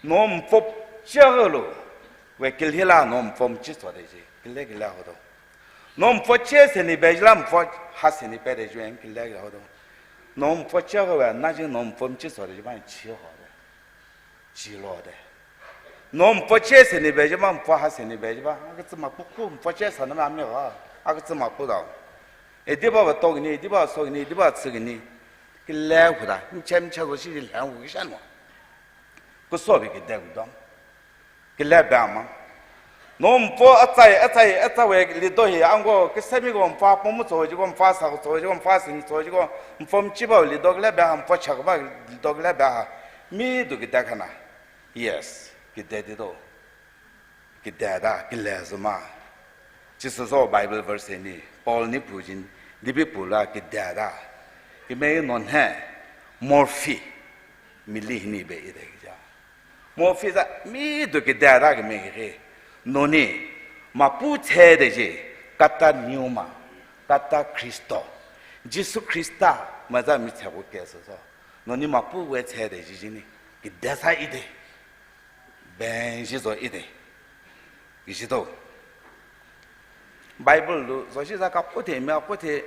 Nom fop chagalo. We kilhila nom fom chi so de je. Kile kile ho do. Nom fo che se ni be jlam fo ha se ni be de juen kile kile ho do. Nom fo chaga we na je nom fom chi so de je ban chi ho do. Chi lo de. Nom fo che se ni be je ban fo ha se ni be je ba. Aga tsima pu ku fo che sa na ma mi ha. Aga tsima pu da. E di ba ba to ni, di ba so ni, di ba tsi ni. Kile hu da. Ni chem cha go shi le hu shan wa. Ku so bi ki de hu dom. Kile ba ma. Nom fo a tsai, a tsai, a tsai we li do hi ang go, ki semi go mfa pom tso ji go mfa sa tso ji go mfa sin tso ji go mfom chi ba li do kile ba ha mfo chak ba li do kile ba ha. Mi do ki da khana. Yes, ki de di do. Ki de da, ki le zuma. Jesus so Bible verse ni, Paul ni pu jin, di bi pu la ki de da. Ki me non he, morphe, mi li ni be i de ki ja. Mo fi za mi do ki da da ki me ki. No ni, ma pu che de je, kata pneuma, kata Christo. Jisu Krista, ma za mi che ko ke so so. No ni ma pu we che de je ji ni, ki da sa i de. Ben ji zo i de. Ki ji do. Bible lu, zo ji za ka pu te, me pu te,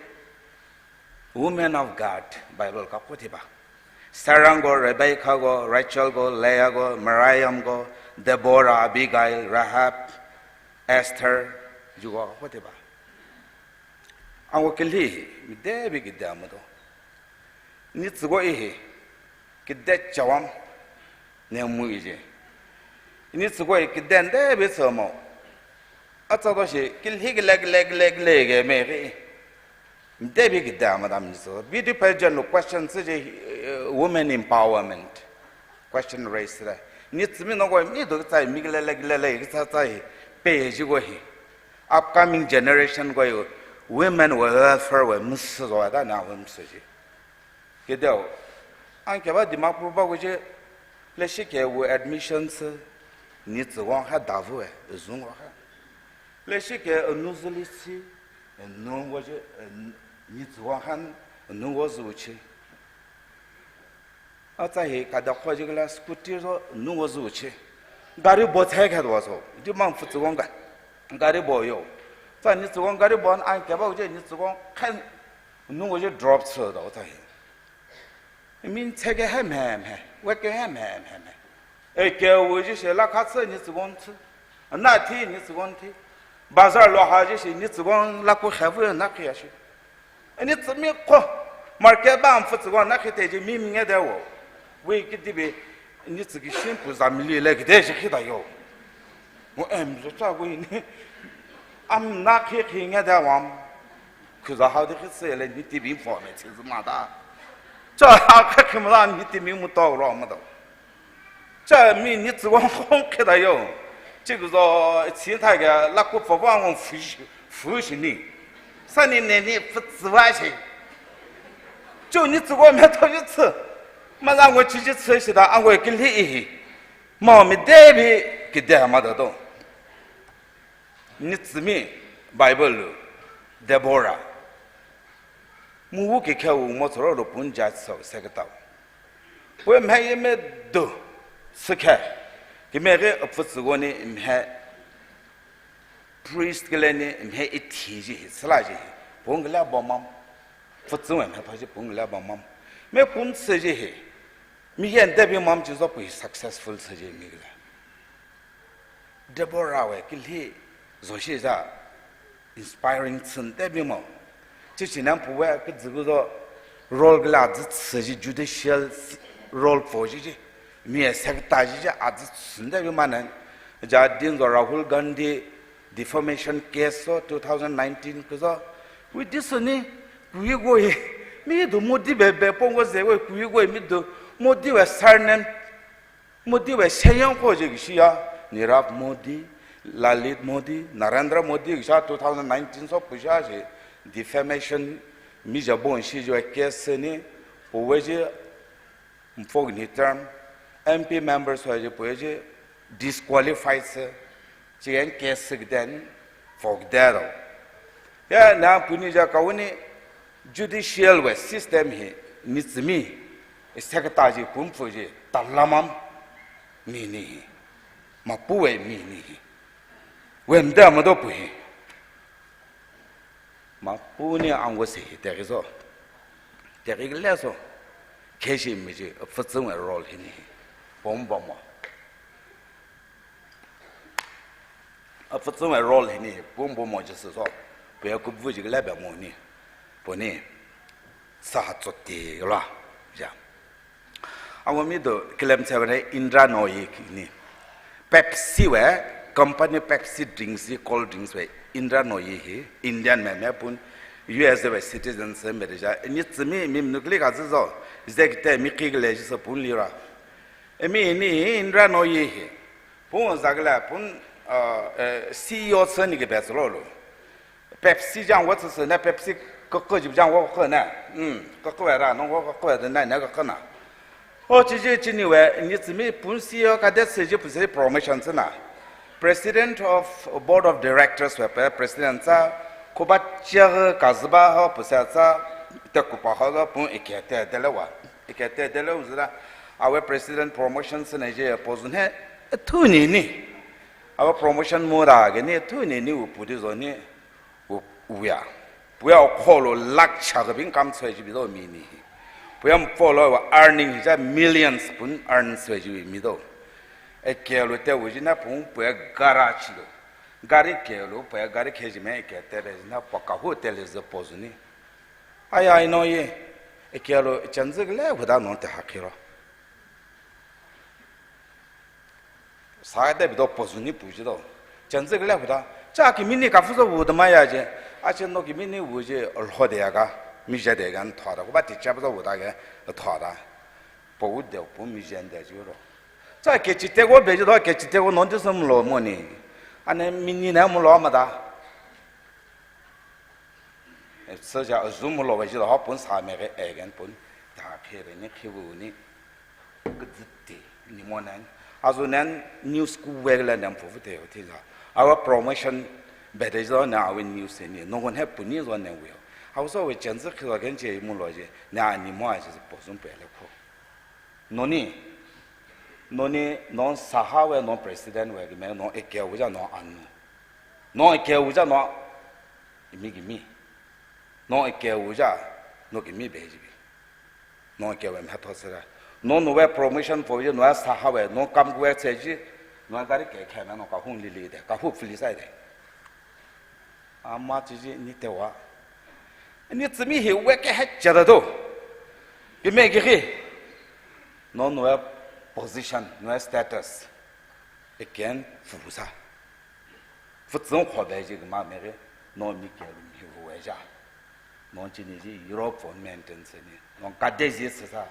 Women of God, Bible ka pu te ba. Sarah go, Rebecca go, Rachel go, Leah go, Miriam go, Deborah, Abigail, Rahab, Esther, ju go pu te ba. Ang go kili, mi de bi ki de ma do. Ni tsi go i hi, ki de chawam, ne mu i je. Ni tsi go i ki de de bi tsi mo. A tsa do shi, kili ki le, ki le, ki le, ki le ke me ki. Debi ki da madam ni so. Beauty pageant lo question si je, eh, women empowerment. Question raise le. Ni tsimi no ko mi do tsai mi le le le le tsai tsai pe ji ko hi. Upcoming generation ko yo women welfare we mus so da na we mus ji. Ke deo. An ke ba Dimapur ba ko je le shi ke wo admission si ni tsi wang ha da wu e, zung wang ha. Le shi ke anu zili si Nung wo je, eh, ni tsi wang han, nung wo zu chi. A tsa hi ka da kho ji la scooty zo, nung wo zu chi. Gari bo tsai ka do so. Di mang fu tsi wang ga. Gari bo yo. Tsa ni tsi wang gari bo an ke ba je ni tsi wang kan nung wo je drop so do tsa hi. Min tseke he mhe mhe, weke he mhe mhe mhe. Eke wuji she la kha tse ni tsi wang tsi. Na thi ni tsi wang thi. Bazar lo ha ji shi ni tsi wang la ku khe wu na khi ya shi. Ni tsi mi ko. Market ba am fu tsi wang na khi te ji mi mi nge de wo. Wi ki di bi ni tsi ki shin pu za mi li le ki de shi khi da yo. Mo em zo tsa wi ni. Am na khi khi nga da wam. Khuza hao di khi se le ni ti bing fo me chi zuma da. Cha ha kha khi ma da ni ti mi mu to ro ma do. Cha mi ni tsu wang khong khi da yo. Chi ku zo chi ta ga la ku fo wang wang fu shi, fu shi ni. Sa ni ne ni fu tsu wa shi. Chu ni tsu wa me to yu tsu. Ma za ngo chi chi tsu shi da a ngo ki li i hi. Ma mi de bi ki de ma da do. Nitsimi Bible lu Deborah. Muwu ki khe wu mo tsoro lo pun ja tso se ka tau. Pwe mhe ye me do se khe. Ki me ke apfu tsu go ni mhe priest ke le ni mhe i thi ji hi, sala ji hi. Pun ke le bo mam. Pfu tsu me mhe pha ji pun ke le bo mam. Me pun se ji hi. Mi yen de bi mam ji zo pui successful se ji mi ke le. Deborah we kili zo shi za inspiring tsun te bimo. Chi chi nam pu we ki zi gu zo role gla zi tsu ji judicial role fo ji ji. Mi e secretary ji ji a zi tsun te bimo nan. Ja din zo Rahul Gandhi defamation case so two thousand nineteen ku zo. Wi di su ni, wi go yi. Mi do Modi be be pong go ze we, wi go yi mi do Modi we surname Modi we sheyang ko je kishi ya, Nirav Modi, Lalit Modi, Narendra Modi kisha two thousand nineteen so pusha je defamation mi jabon shi je case ni, puwe je mfog ni term, M P members we je puwe je disqualified se, Chigan case kiden fog dero. Ya na puni ja kawuni judicial we system hi nitsimi secretary ji kumfu ji talamam mi ni hi. Mapu we mi ni hi. Wem da ma do pu hi. Mapu ni ang wo se hi teri so. Teri le so. Keshi mi ji futsung we role hi ni hi. Bom bom mo. Apfutsung e role hi ni, pum pum mo jisi so, puya kupvu ji kala ba mo ni, puni, saha tsotti la, ja. Awo mi do, kilem tse wane Indra Nooyi ki ni. Pepsi we, company Pepsi drinks ji, cold drinks we, Indra Nooyi hi, Indian me me pun, U S we citizen se me de ja, ni tsimi, mi nukli ka zi zo, zek te mi ki le ji so pun li ra. E mi ni Indra Nooyi hi. Pung zakla pung, uh, eh, C E O seni ke bes lo lo. Pepsi jang wa tsene Pepsi kaka jib jang wa kaka na. Hmm, kaka wa ra no wa kaka wa na na kaka na. O chi ji chi ni we ni tsimi pung C E O ka de se ji pu se promotion tsena. President of Board of Directors we pe president sa kuba chia ka ziba ho pu sa sa te kupa ho lo pung ike te de le wa. Ike te de le u zira. Awe president promotion tsene ji pozun he. Thuni ni. Awa promotion mo da ge ni thuni ni u pu di zo ni u, u ya. Puya u kholo lakh cha ga bing kam tsoi ji bi do mi ni. Puya mfolo wa earning hi ja millions pun earn tsoi ji mi do. E ke lo te u ji na pun puya gara chi do. Gari ke lo puya gari ke ji me ke te be na pa ka hu te le zo pozu ni. Aya ino ye. E ke lo chanzi le hu da non te ha ki ro. Sa de bi do pozuni pu ji do. Chanzi kala hu da. Cha ki mini ka fu zo wu da ma ya je. A chen no ki mini wu je lho de ya ga. Mi ja de gan tho da. Ba ti cha zo wu da ge tho da. Po wu de po mi jen de ji ro. Cha ke chi te go be ji do ke chi te go non de sam lo mo ni. Ane mini na mo lo ma da. Sāja azum lo wa jila hopun sa me ke egen pun. Ta khe re ni khe wu ni. Kaziti ni mo nan. Azu nan news ku we la nan pu fu te yo ti za. Our promotion better zo na our news ni. No gon he puni zo ne we. Awu so we chen zi khe lo gen che mu lo je. Na ni mo a je po zun pe le ko. Noni, noni, non saha we, non president we, kime, non eke uja, non anu. Non eke uja, non imi kimi. Non eke uja, non kimi beji bi. Non eke we mhato sera. Non we promotion for you, non saha we, non kam we seji, non gari ke ke na non ka hung lili de, ka hu fili sai de. Ama chi chi ni te wa. Ni tsimi hi we ke he cha da do. Ki me ki khi. No no position, no status. Again, fu sa. Futsung khobe ji kama meke, no mi kya mi hu e ja. No chini ji Europe for maintenance ni. No kade ji sisa,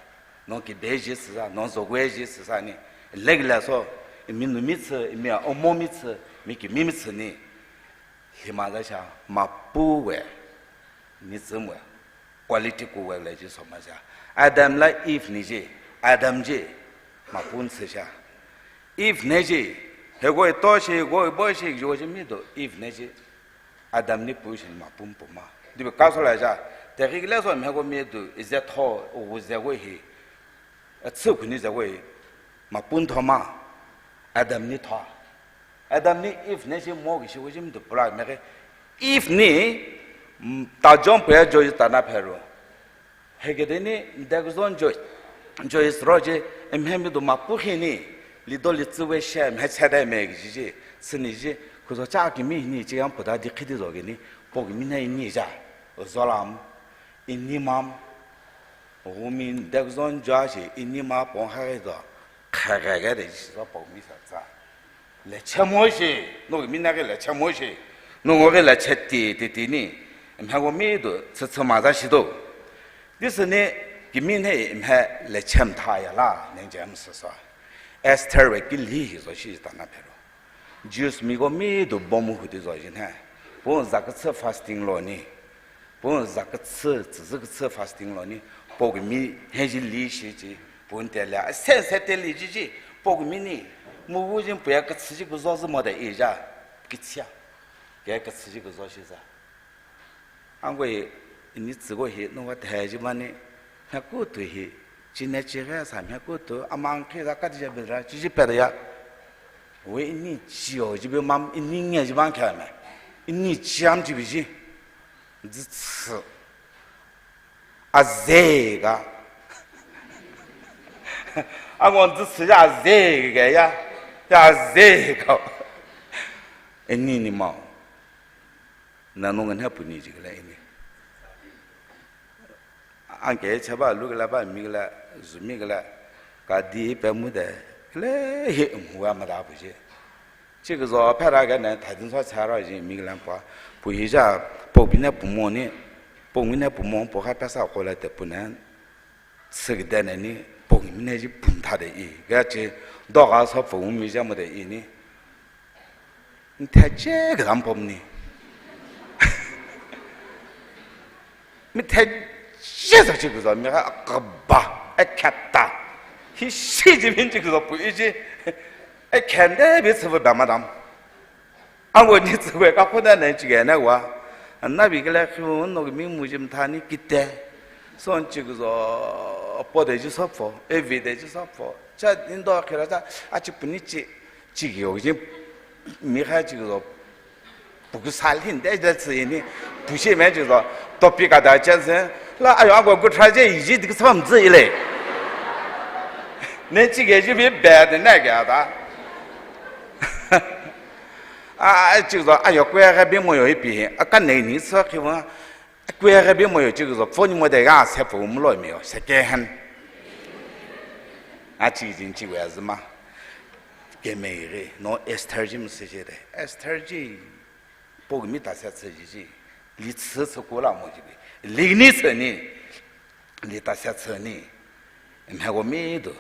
no kibe ji sisa, no zogwe ji sisa ni. Legla so, mi nu mi tsi, mi omo mi tsi, mi ki mi mi tsi ni. Hima za sha, mapu we, ni tsim we. Quality ku we le ji so ma sha. Adam la Eve ni ji, Adam ji, mapun tsi sha. Eve ne ji, he go to shi, go bo shi, jo ji mi do, Eve ne ji. Adam ni pu shi mapun pu ma. Di be ka so la ja. Te ri le so me go mi do, is that all, o ze go hi. A tsi ku ni ze go hi. Mapun tho ma. Adam ni tho. Adam ni Eve ne shi mo ki shi go ji mi do pura me ke. Eve ni, mm, ta jom pe jo ji ta na phe ro. Hegede ni, dek zon jo, jo is ro je, em hem do mapu hi ni, li do li tsi we she, em he che de me ji ji, tsi ni ji, ku zo cha ki mi ni, chi yang pu da di khi di zo ge ni, po ki mi na ni ja, zo lam, i ni mam, wu mi dek zon jo shi, i ni ma pong ha do, kha ga ga de ji zo po mi sa za. Leche mo shi, no ki mi na ke leche mo shi, no ngo ke leche ti, ti, ti ni, em ha go mi do, tsi tsi ma za shi do. This ni, ki mi ne em ha leche m tha ya la, neng jem sa sa. Esther we ki li hi zo shi ta na phe ro. Jews mi go mi do bom hu di zo jin ha. Pung za ka tsi fasting lo ni. Pung za ka tsi, tsi za ka tsi fasting lo ni. Po ki mi he ji li shi ji. Pung te le, sen se te li ji ji. Po ki mi ni. Mu wu jin pu ya ka tsi ji ku zo zi mo de i ja. Ki tsi ya. Ke ka tsi ji ku zo shi za. Ang go hi, ni tsi go hi, no wa te ji ma ni. Mhe ku tu hi. Chi ne chi he sa mhe ku tu. Amang khi za ka ti ja be ra. Chi ji pe ya. We ni chi yo ji be mam, ni nge ji bang kya me. Ni chi am ji bi ji. Zi tsi. A ze ga. A ngon zi tsi ya ze ga ya. Ya ze ga. Eni ni mau. Na nung ngan hapu ni ji ga la eni. Ang ke cha ba lu ga la ba mi ga la, zu mi ga la. Ka di pe mu de. Le he mu wa ma da bu je. Chi ka zo phe ra ga ne, thai din so cha ra ji mi ga lam pa. Pu hi ja, po bi ne pu mo ni, po mi ne pu mo, po kha pa sa ko la te pu ne. Tsi ga de ne ni, po mi ne ji pun tha de i. Ga chi, do ga so po mi ja mo de i ni. Ni the che ga dam pom ni. Mi the che sa chi ka zo, mi ka ba, e khat ta. Hi shi ji min chi ka zo pu i ji. E khen de bi tsi ba ma dam. Ang wo ni tsi we ka ko da ne chi ge na wa. Na bi ke la khu no mi mu jim tha ni ki te. Son chi ku zo po de ji so po, e vi de ji so po. Cha in do khira cha a chi pu ni chi, chi yo ji mi kha chi ku zo. Pu ku sa lin de de tsi ni. Pu shi me chi zo. To pi ka da cha se. La ayo a go gu tra je yi ji di sa m zi le. Ne chi ge ji bi be de na ge da. A, a, chi zo, a yo kwe ga bi mo yo i pi hi. A kan nei ni so ki wa. A kwe ga bi mo yo chi zo, phone mo de ga se phone mo lo mi yo, second hand. A chi jin chi we zi ma. Ke me ri, no Esther ji mo se je de. Esther ji, po mi ta se tsi ji ji. Li tsi tsi ku la mo ji bi. Li ni tsi ni. Li ta se tsi ni. Em ha go mi do.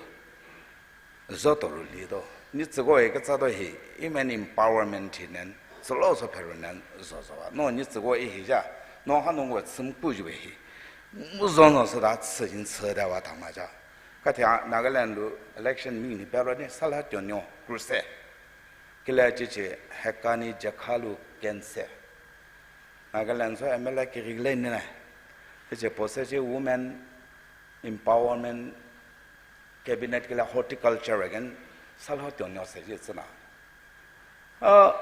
Zo to ru li do. Ni tsi go e ka tsa do hi, i men empowerment hi nen, tsi lo so phe ru nen, zo zo wa. No ni tsi go e hi ja, no ha nung wa tsim ku ju we hi. Mu zo no sa da tsi jin tsi da wa ta ma ja. Ka thia Nagaland lu election mi ni pe ro ni sal ha tyo nyo, cruise. Kila chi chi, Hekani Jakhalu Kense. Nagaland so M L A ki rig le ni na. Chi chi po se chi women empowerment Cabinet kila horticulture again, sal ho tiong nyok se ji tsina. Ah,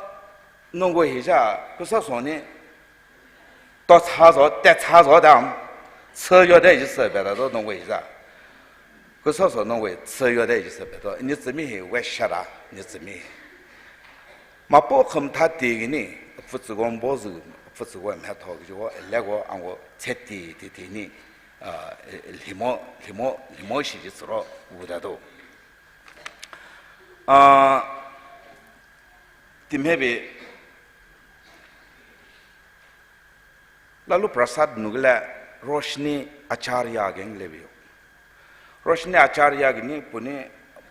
nunggu hi ja, kusa soni, to cha zo, te cha zo dam, tse yo de ji se be da do nunggu hi ja. Kusa so nunggu tse yo de ji se be do, ni tsimi hi we sha da, ni tsimi. Ma po kham tha ti gi ni, fu tsu gong bo zu, fu tsu gong me tho gi wo, le go ang go, tse ti, ti, ti ni. Ah, lhimo, lhimo, lhimo shi ji tsuro wu da do. Ah, tim hebi, Lalu Prasad nukila Roshni Acharya gang lebiyo. Roshni Acharya gini puni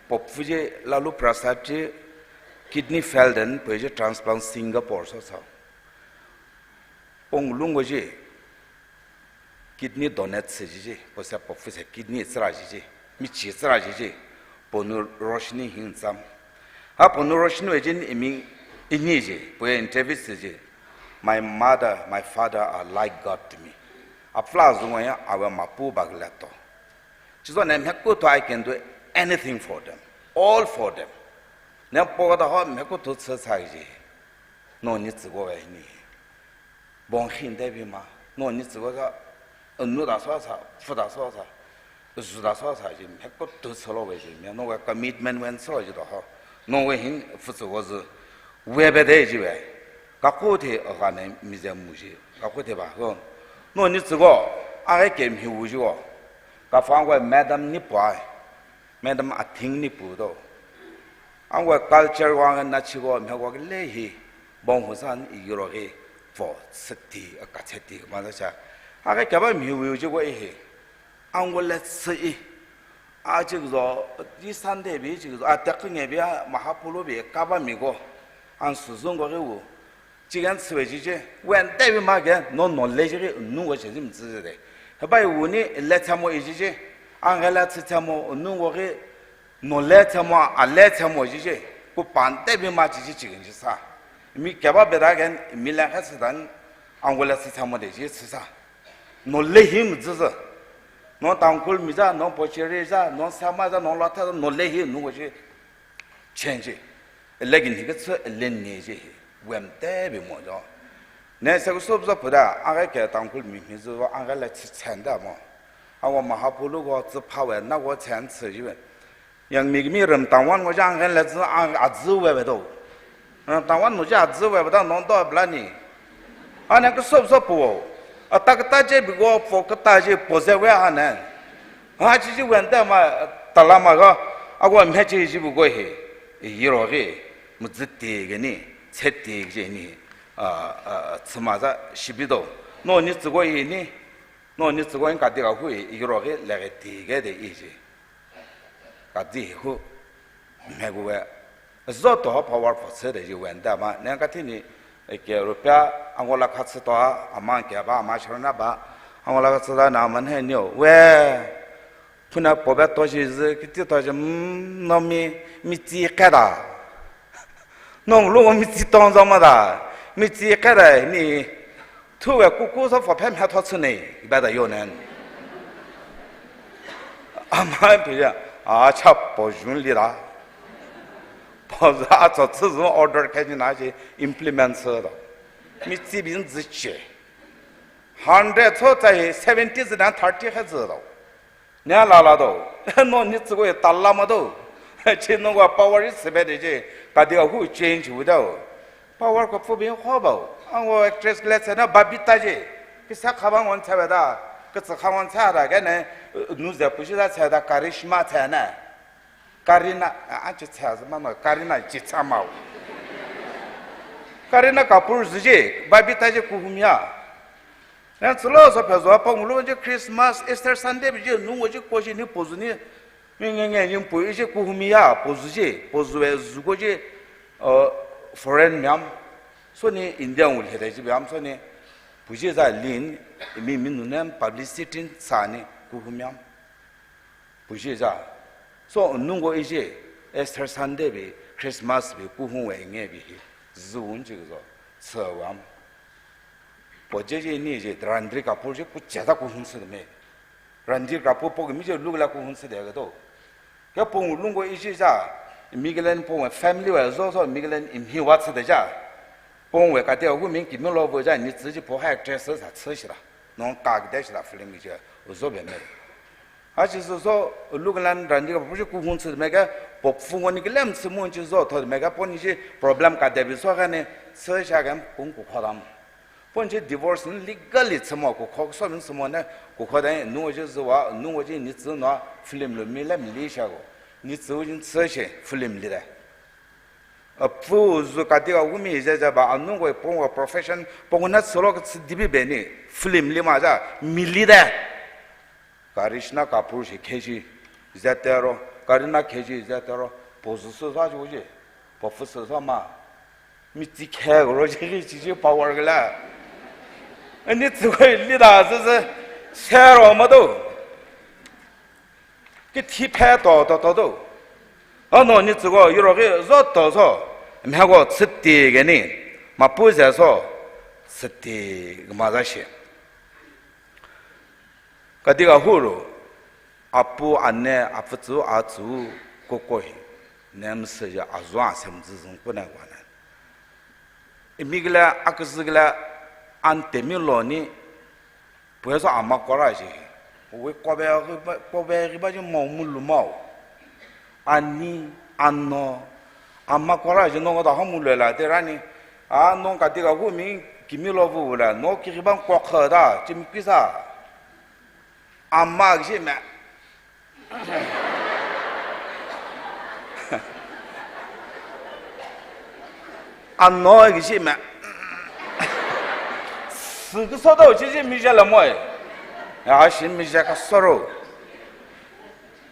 popfu ji Lalu Prasad ji kidney failed and pui ji transplant Singapore so so. Pong lungwa ji kidney donate se ji ji, posa popfu se kidney tsira ji ji, michi tsira ji ji, ponu Roshni hing tsam. Ha ponu Roshni we jin imi ini ji, pui interview se ji. My mother, my father are like God to me. Apfla zungwa ya, awa mapu baglato. Chizo ne mheku to I can do anything for them, all for them. Ne po da ho mheku to tsasa ji. No ni tsigo we ni. Bong hin de bi ma. No ni tsigo sa, nu da so sa, fu da so sa, zu da so sa ji, mheku tu solo we ji, mi no we commitment wen so ji do ho. No we hin fu tsigo zu, we be de ji we. Ka ku the a ga ne mi ze mu ji, ka ku the ba ho. No ni tsigo, a ke mi wu ji wo. Ka fang we madam ni poi. Madam Athing ni pu do. Ang we culture wang na chi go, mhe go le hi. Bong hu san i ro hi. Fo, sati, a ka sati, ma sa cha. A ka kya ba mi wu ji go hi. Ang we let's say. A chi zo, di Sunday bi chi zo, a tak nge bi, a Mahapulu bi, ka ba mi go. Ang su zung go wu. Chigan siwe ji je, wen tebi ma ge, no no le ji ge, nu wo che zim zi de. He bai wu ni le cha mo i ji je, ang ge la chi cha mo, nu wo ge, no le cha mo, a le cha mo ji je, ku pan tebi ma ji ji chi gen ji sa. Mi ke ba be da gen, mi la kha si dan, ang wo la chi cha mo de ji si sa. No le him zi zi. No Tangkhul mi za, no Pocheri za, no Sama za, no Latha za, no le hi, nu wo ji. Change. Legin hi katsu len ni ji. Wem te bi mo jo. Ne se ku sup zo puda, a ga ke Tangkhul mi mi zu, a ga le chi chen da mo. A wa Mahapulu go tsu pa we, na go chen tsu ji we. Yang mi mi rem tang wan go jang ga le tsu a, a zu we we do. Rem tang wan mo ja a zu we we da non do bla ni. A ne ku sup zo pu. A ta ka ta je bi go po ka ta je po ze we a ne. Ha chi chi wen da ma tala ma ga, a go mhe chi chi bu go he. Yi ro ge, mu zi te ge ni, che te ge ni, a, a, tsima za shi bi do. No ni zi go yi ni, no ni zi go yi ka di ga hu yi ro ge, le ge te ge de yi ji. Ka di hu, me gu we. Zo to power for se de ji wen da ma, ne ka ti ni, e ke rupiah, ang go la kha tsu to, a mang ke ba, a ma shar na ba, ang go la kha tsu da na man he ni o. We, Puna pobe toshi zi kiti toshi, mm, no mi, mi tsi keda. Nong lu mi tsi tong zong ma da. Mi tsi keda ni. Thu we kuku so fo phem ha to tsune. Iba da yo nen. Ama pi ya. A cha po jun li da. Po za a cho tsu zun order ka ni na ji implement se do. Mi tsi bin zi che. Hundred so zai seventy zi dan thirty ha zi do. Nya la la do. No ni tsu go ta la ma do. Chi no wa power is be de je. Ka di hu change wu do. Power ko fu bin ho ba. Ang wo actress le se na Babita je. Ki sa kha bang won cha ba da. Ka tsa kha won cha da ga ne. Nu ze pu shi da cha da Karishma cha na. Karina, a, a chi cha zi ma ma. Karina chi cha ma. Karina Kapoor zi je. Babita je ku hum ya. Yang tsilo so phe zo pong lu je Christmas, Easter Sunday bi je nung wo je ko je ni po zu ni. Mi nge nge yin po je ku hum ya, po zu je, po zu e zu ko je, uh, foreign myam. So ni India ngu le de je myam so ni. Pu je za lin, mi mi nu nem publicity sa ni ku hum myam. Pu je za. So nung wo i je, Easter Sunday bi, Christmas bi, ku hum we nge bi hi. Zu un je zo. Tsa wam. Po je je ni je, Ranbir Kapoor je ku che da ku hun se de me. Ranbir Kapoor po mi je lu la ku hun se de ga do. Ya pong lung go i je za, Miguel pong family wa zo zo Miguel in hi wa se de ja. Pong we ka de hu min ki mi lo bo ja ni zi ji po ha actress sa tsi shi la. Non ka de shi la film je, zo be me. A chi so so, luk lan ran di ka pu chi ku hun tsu me ka, pok fu ngon ki lem tsu mun chi so tho me ka, pon chi problem ka de bi so ka ne, tsu sha kan pung ku kho dam. Pon chi divorce ni legally tsu mo ku kho so min tsu mo ne, ku kho da nu chi zu wa, nu chi ni tsu no, film lo mi lem li sha go. Ni tsu jin tsu she, film li da. Apu zu katika wumi zazaba anungwui pongwa profession pongna solo ka tsi dibi beni film li maza mili da. Karishna Kapoor shi kheji zatero, Karina kheji zatero, pozu su sa juji, pofu su sa ma. Mi tsi khe ro ji ji power gala. Ani tsi koi lida zi zi sero ma do. Ki thi phe to to to do. Ano ni tsi go yuro ki zo to so. Mhe go tsiti geni. Mapu ze so. Tsiti ma za shi. Katika hulu, apu ane, apu tsu, atsu, koko hi, nem se ya azwa sem zizung kune kwane. Imi gila, akzi gila, ante mi lo ni, puya so ama kora ji. We kobe, kobe riba ji mau mulu mau. Ani, ano, ama kora ji nong da hamu le la de rani. A nong katika hu mi, kimi lo vu la, no kiriban kokha da, jim pisa. Ama ji me. Ano ji me. Sik so do ji ji mi je la moi. Ya shi mi je ka soro.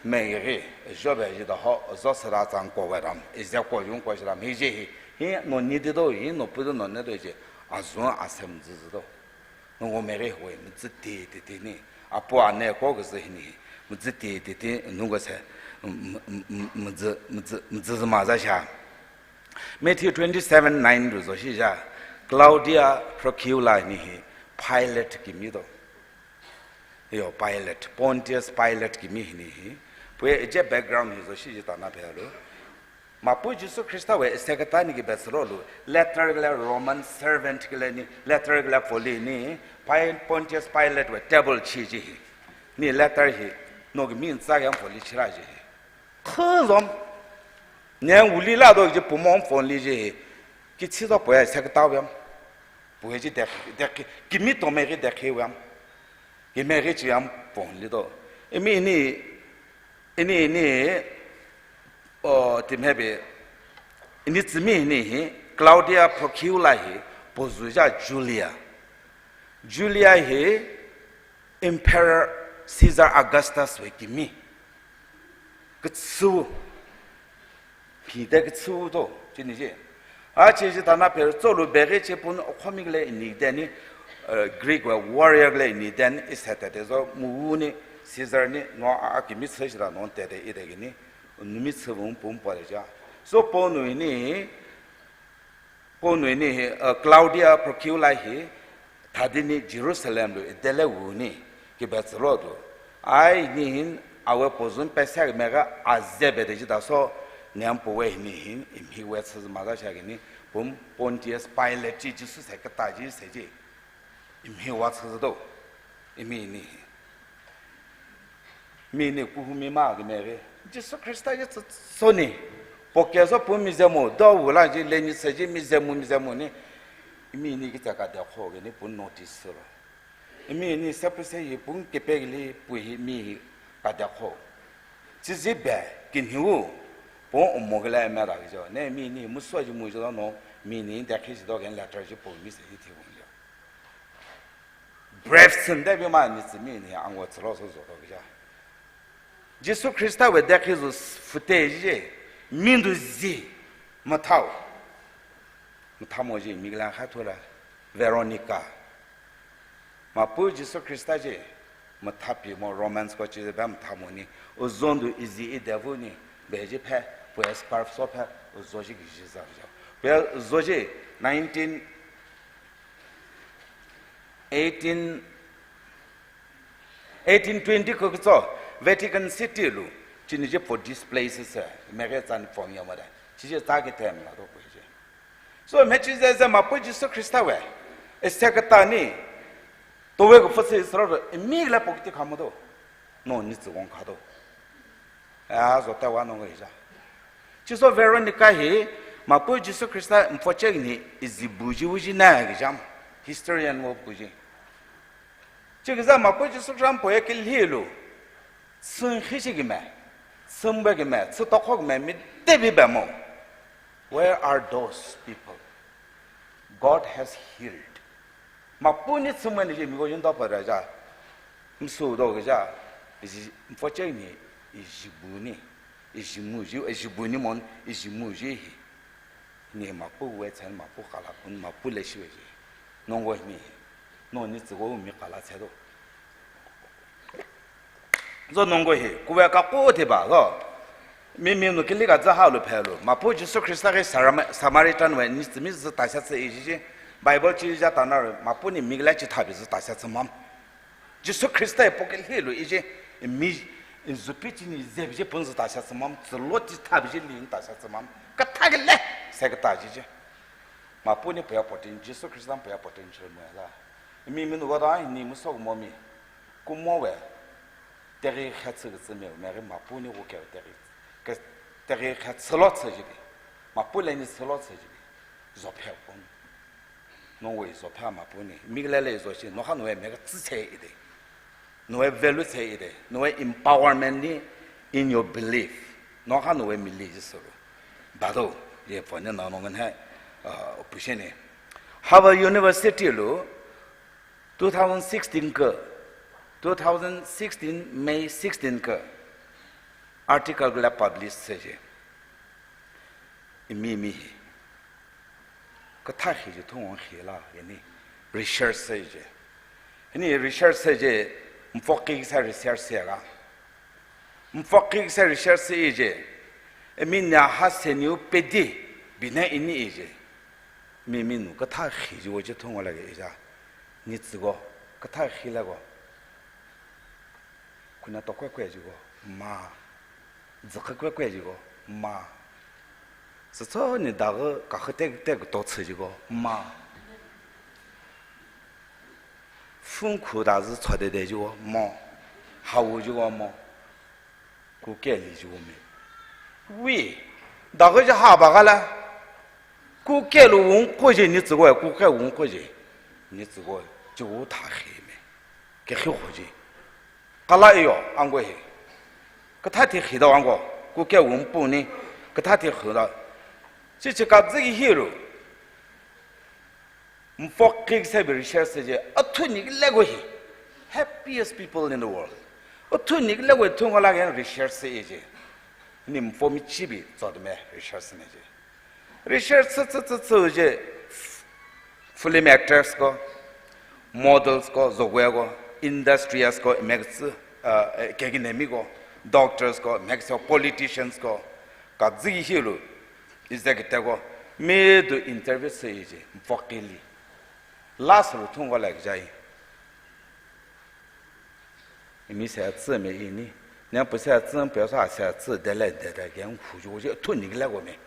Me ri, jo be ji da ho, zo sa da zang ko we ram, i je ko yung ko ji ram, hi ji hi, hi no ni de do, hi no pu do no ne do ji, azun asem zi zi do. Nungu meri hui, mziti titi ni. Apu ane ko kazi hini. Mziti titi nungu se. Mzi, mzi, mzi ma za sha. Matthew twenty-seven nine ru zo shi ja. Claudia Procula ni hi. Pilate ki mi do. Yo, Pilate. Pontius Pilate ki mi hini hi. Pwe je background hi zo shi ji tana phe lo. Mapu Jisu Khristawui sekatani ki betsalo lu, letter kala Roman servant kala ni, letter kala poli ni, Pi-, Pontius Pilate wui table chi ji hi. Ni letter hi, no ki min sa yang poli chira ji hi. Khuzom, nyang uli la do ji pumong phone li ji hi. Ki chi do poya sekataw yam. Poya ji dek, dek, ki mi to me ki dek hi yam. Ki me ki chi yam phone li do. Imi ni, Ini, ini, o, tim hebi, ini zimi ini hi, Claudia Procula hi, pozu ja Julia. Julia hi, Emperor Caesar Augustus wui ki mi. Katsu, pi de katsu do, chini ji. A chi ji tana phe tsolu beri chi pun khomi le ini de ni, eh, Greek wui warrior le ini de ni, i se te de zo, mu ni, Caesar ni, no a, a ki mi tse shi da no te de i de ni, nu mi tse vung pun pa de ja. So ponu ini, ponu ini, eh, Claudia Procula hi, thadi ni Jerusalem lu, i de le wu ni, ki betsalo do. Ai ni hin, awui pozun pesa me ga a ze be de ji da so, nyam pu wui ni hin, i mi wui tse ma da sha ki ni, Pon-, Pontius Pilate ji Jisu sekata ji se ji. Imi wa tsakazā do. Imi ni. Mi ni kuhumi ma ki meri. Jisu Khrista ye tsa-, so ni. Poke so pu mi zemu, do wula ji le ni sa ji mi zemu, mi zemu ni. Imi ni ki tsaka de kho ki ni pun notice lo. Imi ni sepu se yi pun kipekli pu hi mi hi ka de kho. Chizi be, kin hiu. Pon omo ke la me ra ki jo. Ne mi ni mu so ji mu jo no. Mi ni de khi ji do ken letter ji pu mi se yi ti pu jo. Brave sende bi ma ni zi mi ni ang wo tsilo so zo do ja. Jisu Khrista wui de khi zu fute ji, mi ndu zi, mathao. Mathamo ji mi la kha thula, Veronica. Mapu Jisu Khrista ji, mathapi mo Romans ko ji ba mathamo ni, uzon du izi i devu ni, be ji phe, pu scarf so phe, uzo ji ki ji za ja. Pu zo ji, nineteen, eighteen, eighteen twenty ko ko, Vatican City lu, chini je for displaces, eh, meke zan form ya mada. Chi je ta ke tem la do ko je. So, me chi je je mapu Jisu Khrista wui, e sekatani, to we ko fasi sro, e mi la pokti kamo do. No, ni zi wong ka do. A, zo ta wa no ngai ja. Chiso Veronica hi, mapu Jisu Khrista mfochek ni izi bu ji wu ji na ki jam. Historian wo bu ji. Chi ki za mapu Jisu Khrista mpo ye ki li lu. Sun khi shi ki me. Sun be ki me. Tsu to kho ki me. Mi de bi be mo. Where are those people God has healed? Mapuni tsumani je mi ko yun da pa ra ja. Msu do ga ja. Iji mfoche ni, iji bu ni, iji mu ji, iji bu ni mon, iji mu ji hi. Ni mapu we tsan, mapu kala kun, mapu le shi we ji. Nong we mi. Nong ni tsu go mi kala tse do. Zo nong go hi, kuwe ka ko te ba zo. Mi mi nu kili ka za ha lu phe lu. Mapu Jesu Christa ke Sarama-, Samaritan we ni tsi mi zi ta sha tsi i ji ji. Bible chi ja ta na ru, mapu ni mi la chi thabi zi ta sha tsi mam. Jesu Christa e po ke hi lu i ji. Mi zu pi chi ni ze bi ji pun zi ta sha tsi mam. Tsi lo chi thabi ji li ta sha tsi mam. Ka tha ke le, se ka ta ji ji. Mapu ni puya potential, Jesu Christa puya potential mo la. Mi mi nu go da ni mu so mo mi. Ku mo we. Teri kha tsi ke tsi me, me re mapu ni ku ke teri. Ke teri kha tsi lo tsi ji bi. Mapu le ni tsi lo tsi ji bi. Zo phe pun. Nong we zo phe mapu ni. Mi le le zo shi, no kha no we me ka tsi che i de. No we value che i de. No we empowerment ni in your belief. No kha no we mi li ji su lu. Ba do, ye pho ni na nong ngan hai, uh, opposition ni. Harvard University lu, two thousand sixteen ka, two thousand sixteen May sixteen ka article la publish se je. Imi mi hi. Ka tha hi je thung hi la, ye ni research se je. Ni research se je, mfok ki sa research se ga. Mfok ki sa research se je. Imi na ha se ni u pe di, bi na i ni i je. Mi mi nu ka tha hi je wo je thung la ge ja. Ni tsi go, ka tha hi la go. Kuna to kwe kwe ji go, ma. Zi kwe kwe kwe ji go, ma. Zi tso ni da ge ka khe te te to tsi ji go, ma. Fung khu da zi tso de de ji go, mo. Ha wu ji go, mo. Ku ke li ji go me. Wi, da ge ji ha ba ga la. Ku ke lu wung ko ji ni tsi go, ku ke wung ko ji. Ni tsi go, ji wu tha hi me. Ke hi ho ji. Kala iyo, ang go hi. Ka tha thi hi da ang go. Ku ke wung pu ni. Ka tha thi hi da. Chi chi ka zi hi ru. Mfok ki se bi research se je. A thu ni le go hi. Happiest people in the world. A thu ni le go thung la ge research se je. Ni mfok mi chi bi zo de me research ne je. Research tsu tsu tsu tsu je, film actors ko, models ko, zogwe ko, industrious ko, makes, uh, academic ko, doctors ko, makes politicians ko, ka zi hi lu, executive ko, mi du interview se je, mfok ki li. Last lu thung ko la jai. Imi se tsi me i ni. Nyang pu se tsi, pu sa se tsi, de le de de gen hu ju je, thu ni le go me.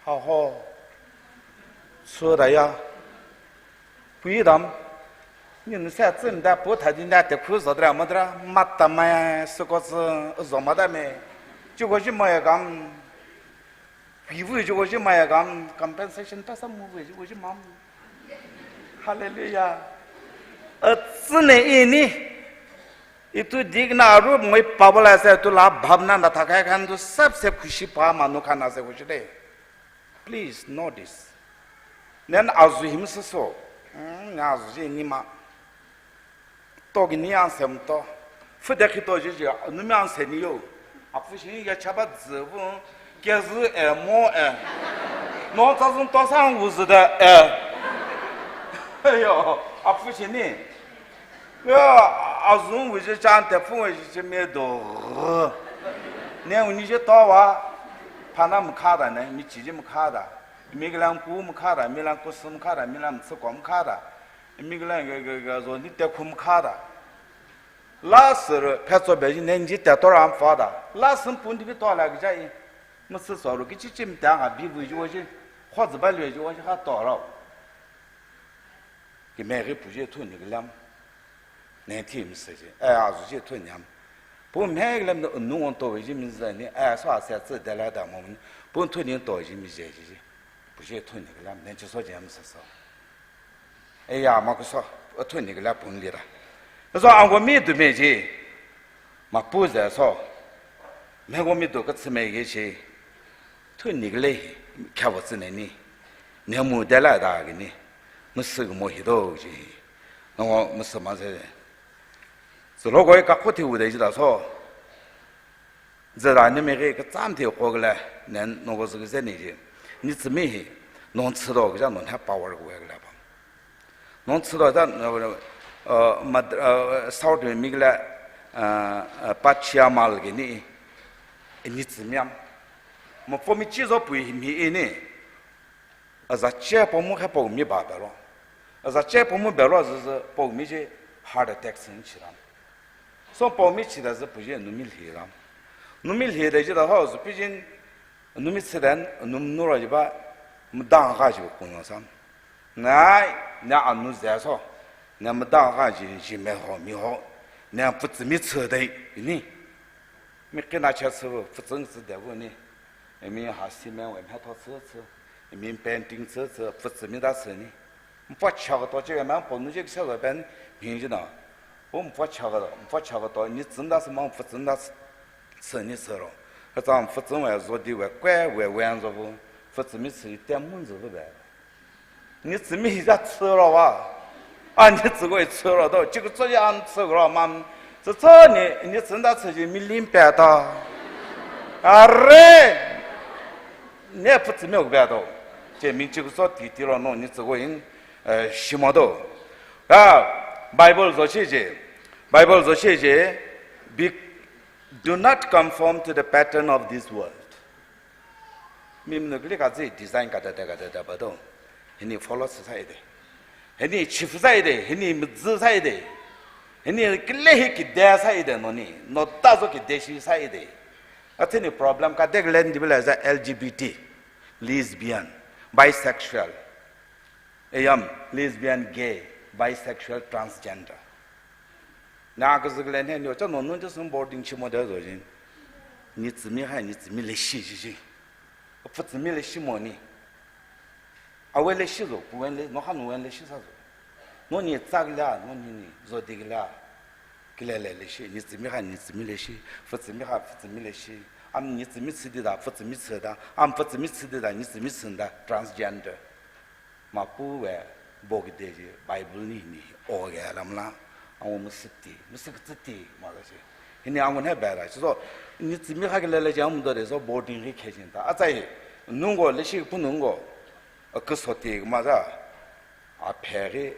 Ha ho. Su da ya. Pui dam. Ni nu se tsi da pu tha din da te khu zo dra ma dra. Ma ta ma su ko tsi zo ma da me. Ju go ji ma ya gam. Wi wu ji wo ji maya kam, compensation pesa mu wu ji wo ji mam. Hallelujah. Atsine ini, itu digna aru moi pabala se tu la bhabna na thakai khan tu sabse khushi pa manu khan se khushi de. Please know this. Nen azu him se so. Hmm, nen azu ji ni ma. Toki ni yang sem to. Fu de ki to ji ji, nu mi yang se ni yo. A fu shi ya cha ba zi wu, ke zi e mo e. No za zun to sang wu zi de e. Yo, a fu shi ni. Yo, a zun wu ji chan te fu wu ji ji me do. Ne wu ni ji to wa. Pa na mu kha da ne, mi chi ji mu kha da. Mi ge lang ku mu kha da, mi lang ku sum kha da, mi lang tsu ko mu kha da. Imik la ga ga ga zo ni te khum kha da. La sir phe tso be ji nen ji te to ram fa da. La sim pun di to la ga jai. Ma si so ru ki chi chim ta ga bi bu ji wo ji. Kho zi ba lue ji wo ji ha to ro. Ki me ri pu ji thu ni ga lam. Nen thi mi si ji. Eh, a zu ji thu nyam. Pu me ga lam nu won to ji mi zi ni. Eh, so a se zi de la da mo ni. Pu thu ni to ji mi je ji ji. Pu ji thu ni ga lam. Nen chi so ji am sa so. Eya, makuso, athuni kala pun lira. So, angko mi du me ji, mapu ze so, meko mi du katsi me ge ji, Thuni khalei hi, khyava tsine ni. Nemu dela da kani. Masākamo hi do ji. Nongo masāma se. Zalo koi kakho thi u de ji da so. Zara ni me ke kachām thi ko kala. Nen nongo zuk ze ni ji. Ni tsimi hi. Non tsi do kaja non ha power ko kala ba. Non tsi do da, uh, Mad-, uh, South mi kala, uh, uh, Pachamama kani. Ni tsimi am. Mo po mi chi zo pui mi ini. Aza che po mu khe po mi ba belo. Aza che po mu belo zi zi po mi chi heart attack sin chiram. So po mi chi da zi pu chi numi li ram. Numi li da ji da ho zi pi jin numi tsi den num nu ro ji ba mdang ka ji kung sam. Nai, na anu ze so. Na mdang ka ji ji me ho mi ho. Na pu tsi mi tsi dai ni. Mi kina cha tsi pu tsi tsi de bu ni. Mi ha si me we me tho tsi tsi. Mi painting tsi tsi, pu tsi mi da tsi ni. Mpa cha ka to che me po nu che sa da pen mi ji na. Bo mpa cha ka, mpa cha ka to ni tsi da tsi ma pu tsi da tsi ni tsi ro. Ka zang pu tsi we zo di we kwe we we an zo bu. Pu tsi mi tsi te mun zo bu be. Ni tsimi hi za tsi ro wa. A ni tsi koi tsi ro do. Chi ku tsi ya an tsi ro mam. Tsi tsi ni, ni tsi da tsi ji mi lim pe ta. Are. Ne pu tsi me u be do. Che mi chi ku so ti ti ro no ni tsi koi in, eh, shimo do. Ya, Bible zo shi ji. Bible zo shi ji. Be, do not conform to the pattern of this world. Mi mnuk li kazi design kada da kada da ba do. Hini follow society. Hini chief society, hini mzi society. Hini kile hi kide society no ni. No ta zo kide shi society. Atini problem ka dek len di bila za L G B T, lesbian, bisexual. Ayam, lesbian, gay, bisexual, transgender. Na ka zik len he nyo cha no nun cha sun boarding shimo da zo jin. Ni tsimi ha, ni tsimi le shi ji ji. Pu tsimi le shimo ni. Awe le shi zo, pu wen le, no ha no wen le shi sa zo. No ni tsak la, no ni ni zo dik la. Kile le le shi, ni tsimi ha, ni tsimi le shi, pu tsimi ha, pu tsimi le shi. Am ni tsimi tsi di da, pu tsimi tsi da. Am pu tsimi tsi di da, ni tsimi tsi da, transgender. Mapu we bo kide ji Bible ni ni o ge lam la, ang wo masiti, masiti ma la ji. Hini ang wo ne ba la ji. So, ni tsimi ha kile le ji ang do de so boarding ri khe jin ta. A zai, nung go le shi pu nung go, a ka so ti ma za, a phe ri,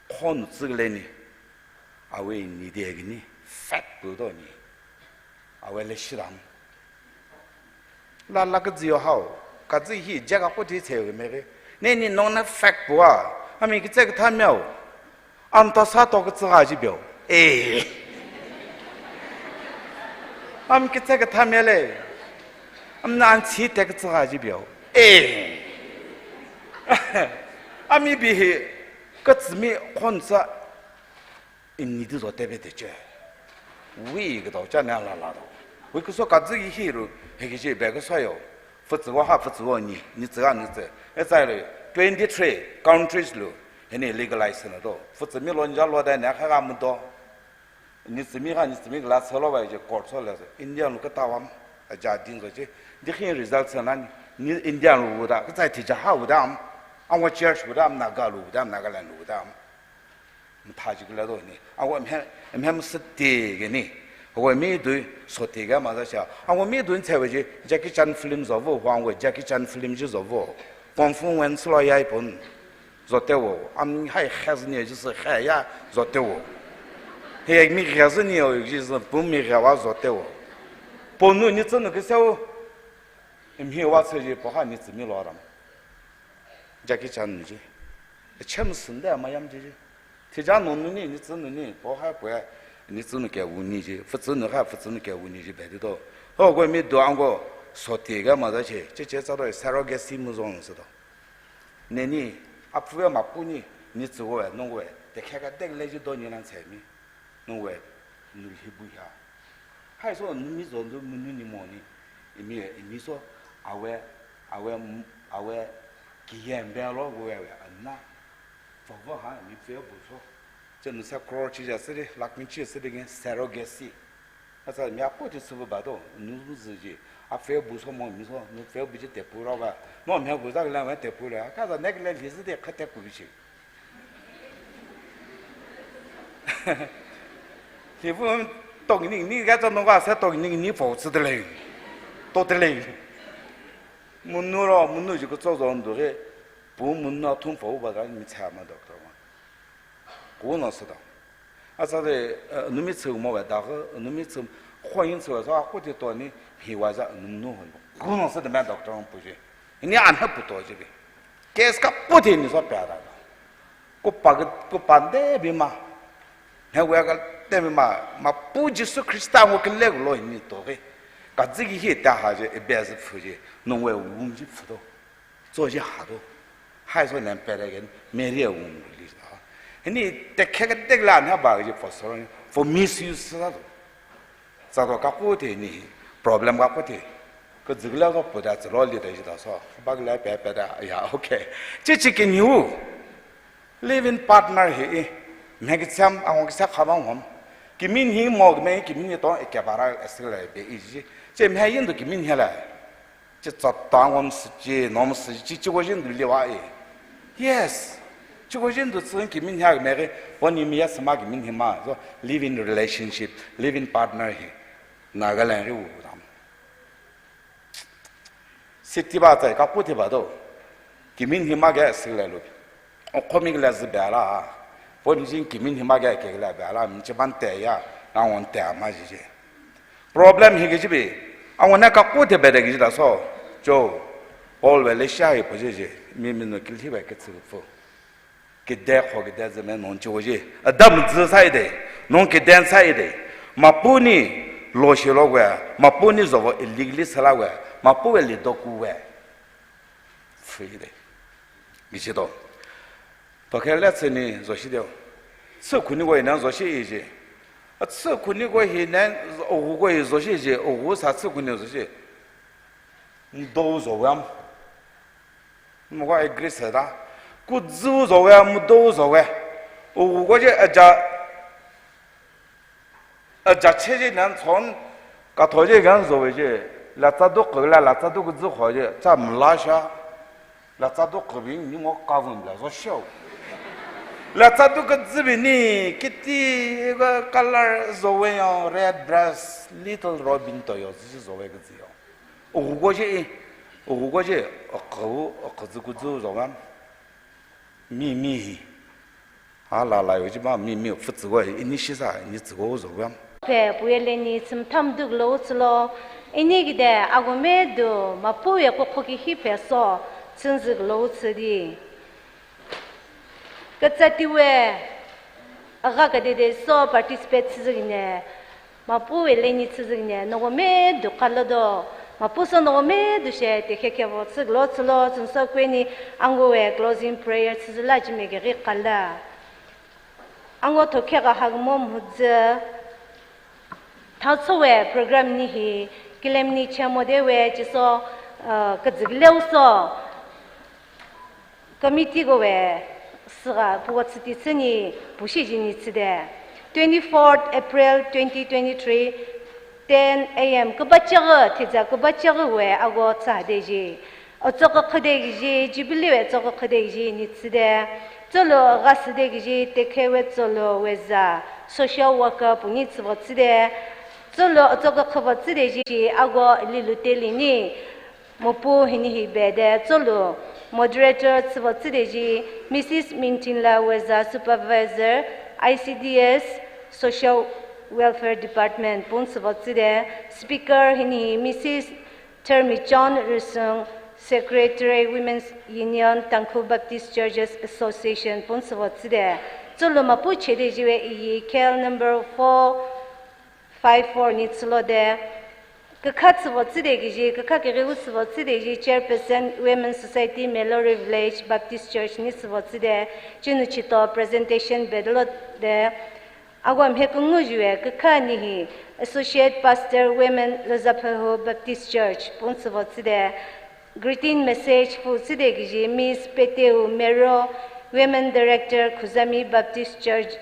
khon tsi le ni, awe ni de ge ni, fat bu do ni. Awe le shiram. La la kazi yo hao. Kazi hi jaga ko ti che me ke. Ne ni nong na fak bua. Ami ki che ka tha miao. Am ta sa to ka tsa ji biao. Eh. Am ki che ka tha me le. Am na an chi te ka tsa ji biao. Eh. Ami bi hi ka tsimi khon sa. Ini di zo te be te che. Wi ka do cha na la la do. Wi ka so kazi hi ru, he ki ji be ka so yo. Pu tsi wa ha pu tsi wa ni, ni tsi ga ni tsi. E zai le, twenty-three countries lu, he ni legalize na do. Pu tsi mi lo ni ja lo da na kha ga mu do. Ni tsimi ha, ni tsimi la tsi lo ba je court so le. India lu ka ta wam, a ja din zo je. Di hin result sa na ni, ni India lu da, ka zai ti ja ha u da am. Ang wa church u da am, Naga lu da am, Nagaland lu da am. Mtha ji kala do ni. Awo mhe, mhe msati ge ni. Awo mi dui soti ga ma za sha. Awo mi dui ntse we ji Jackie Chan film zo vo, hwang we Jackie Chan film ji zo vo. Kung fu wen slo yai pon. Zo te wo. Am hai khaz ni ji se kha ya zo te wo. He mi khaz ni yo ji se pun mi ga wa zo te wo. Pon nu ni tsun nu ke se wo. Mhi wa se ji po ha ni tsi mi lo ram. Jackie Chan nu ji. Chem sun da ma yam ji ji. Ti ja no nu ni, ni tsi nu ni, po ha po ya, ni tsi nu ke wu ni ji. Fu tsi nu ha, fu tsi nu ke wu ni ji be di do. Ho go mi do ang go, so ti ga ma za che, che che za do, surrogacy mu zong se do. Ne ni, a pu ya ma pu ni, ni tsi go ya, nong go ya, te khe ka dek le ji do ni nan che mi. Nong we, nu hi bu ya. Hai so, nu mi zo, nu mu nu ni mo ni. Imi, imi so, awe, awe, awe, ki yen be lo, we, we, ana. Fo fo ha, mi fe bu so. Che nu sa crore chi ja se de, lakh min chi se de gen, surrogacy. Aja mi apo ti subu ba do, nu zu ji, a fe bu so mo mi so, nu fe bu ji te pu ro ba, no me bu za la ma te pu le, ka za nek le li zi de kha te ku bi chi. Li bu tong ni ni ga za no ga sa tong ni ni fo zi de le. To de le. Munu ro, munu ji ko zo zo ndu he, bu munu thum fo ba ga mi cha ma doctor ma. Ku no sa da. Aja de, eh, numi tsu mo ba da ko, numi tsu, kho yin tsu so, a ku ti to ni, hi wa za num nu hon. Ku no sa de ma doctor pu ji. Ni an ha pu to ji bi. Case ka pu ti ni so pa da. Ku pa ge, ku pa de bi ma. He wa ka de bi ma, ma pu Jisu Khrista ngo ke le lo ni to ke. Ka zi ki hi ta ha je, e be zi pu je, nong we wum ji pu do. Zo ji ha do. Hai so nan pe de gen, me ri wum li ha. Ni te ke ke de la na ba ji for so, for misuse sa do. Za do ka ku ti ni, problem ka ku ti. Ka zi la so pu da zi lo li da ji da so. Ba la pe pe da, ya, okay. Chi chi ki ni wu. Live in partner hi i, me ki cham, a ngong ki sa kha bang hom. Ki min hi mo, me ki min hi to, e ke ba ra, e si la be i ji. Che me yin do ki min hi la. Che zat ta ngom si ji, nom si ji, chi ko jin do li wa i. Yes. Chi ko jin do tsin ki min hi me ke, bo ni mi ya sama ki min hi ma. So, live in relationship, live in partner hi. Nagaland ri wu dam. City ba zai ka pu ti ba do. Ki min hi ma ge sik le lu. O ko mi le zi ba la. Pon jin ki min hi ma ge ke le ba la. Mi chi ban te ya. Na won te ma ji ji. Problem hi ge ji bi. A won na ka pu ti ba de ge ji da so. Jo. Paul we le sha hi pu ji ji. Mi mi no ki li ba ke tsu pu. Kide kho kide zi me nong chi wo ji. Adam zi sai de. Nong kiden sai de. Mapu ni lo shi lo we. Mapu ni zo wo ilik li sala we. Mapu we li do ku we. Free de. Gi chi do. To ke le tsi ni zo shi de. Tsi ku ni wo nan zo shi i ji. A tsi ku ni wo hi nan o gu wo i zo shi ji. O gu sa tsi ku ni zo shi. Ndo zo we am. Mukwa agree se da. Ku zu zo we, mu do zo we. U ko je aja, aja che je nan chon, ka tho je gan zo we je. La tsa do ke la, la tsa do ke zu kho je, tsa mla sha. La tsa do ke bing ni mo ka vun la zo shou. La tsa do ke zu bi ni, kiti ga color zo we yo, red dress, little robin to yo, zi zo we ke zi yo. Ugu ko je, ugu ko je, aku, aku zu ku zu zo ngam. Mi, mi hi. Ala la yo ji ba, mi, mi, fu zu ko hi, ini shi sa, ini zu ko zo ngam. Pe, puye le ni, tsim tham duk lo tsu lo. Ini kide, agu me du, mapu ye ko ko ki hi pe so, tsin zik lo tsu di. Kazati we, aga kadede so participate tsizigine, mapu we leni tsizigine, nogo me du kala do, mapu so nogo me du she, te keke vo tsig lo tsilo, tsunso kweni, ango we closing prayer tsizila jime geri kala. Ango to kega hagmo mudze, Thaotso we program ni hi, kilemni chemo de we, chiso, uh, kazig leo so, committee go we, sira puwa tsiti tsini, pushi jini tside. Twenty-fourth April twenty twenty-three, ten A M, kubachaga, tiza kubachaga we, ago tsa de ji. Otsoka khode giji, Jubilee we otsoka khode giji ni tside. Tsolo gasi de giji, tekhe we tsolo we za, social worker puni tsibo tside. Tsolo otsoka khabo tside ji, ago lilu teli ni. Mopu hini hi bede, tsolo moderator tsibo tside ji, Missus Mintinla we za supervisor, I C D S, Social Welfare Department, pun tsibo tside. Speaker hini hi Missus Termichon Rusung, Secretary, Women's Union, Tangkhul Baptist Churches Association, pun tsibo tside. Tsolo mapu chede jiwe iyi, K L number four five four ni tsilo de. Kakha tsibo tside giji, kakha kiri u tsibo tside ji, Chairperson, Women's Society, Melori Village Baptist Church ni tsibo tside. Chinu chito presentation bedelo de. Agwam he kungu juwe kakha ni hi Associate Pastor Women Lozaphahu Baptist Church, pun tsibo tside. Greeting message pu tside giji Miss Peteu Mero, Women Director Khuzami Baptist Church,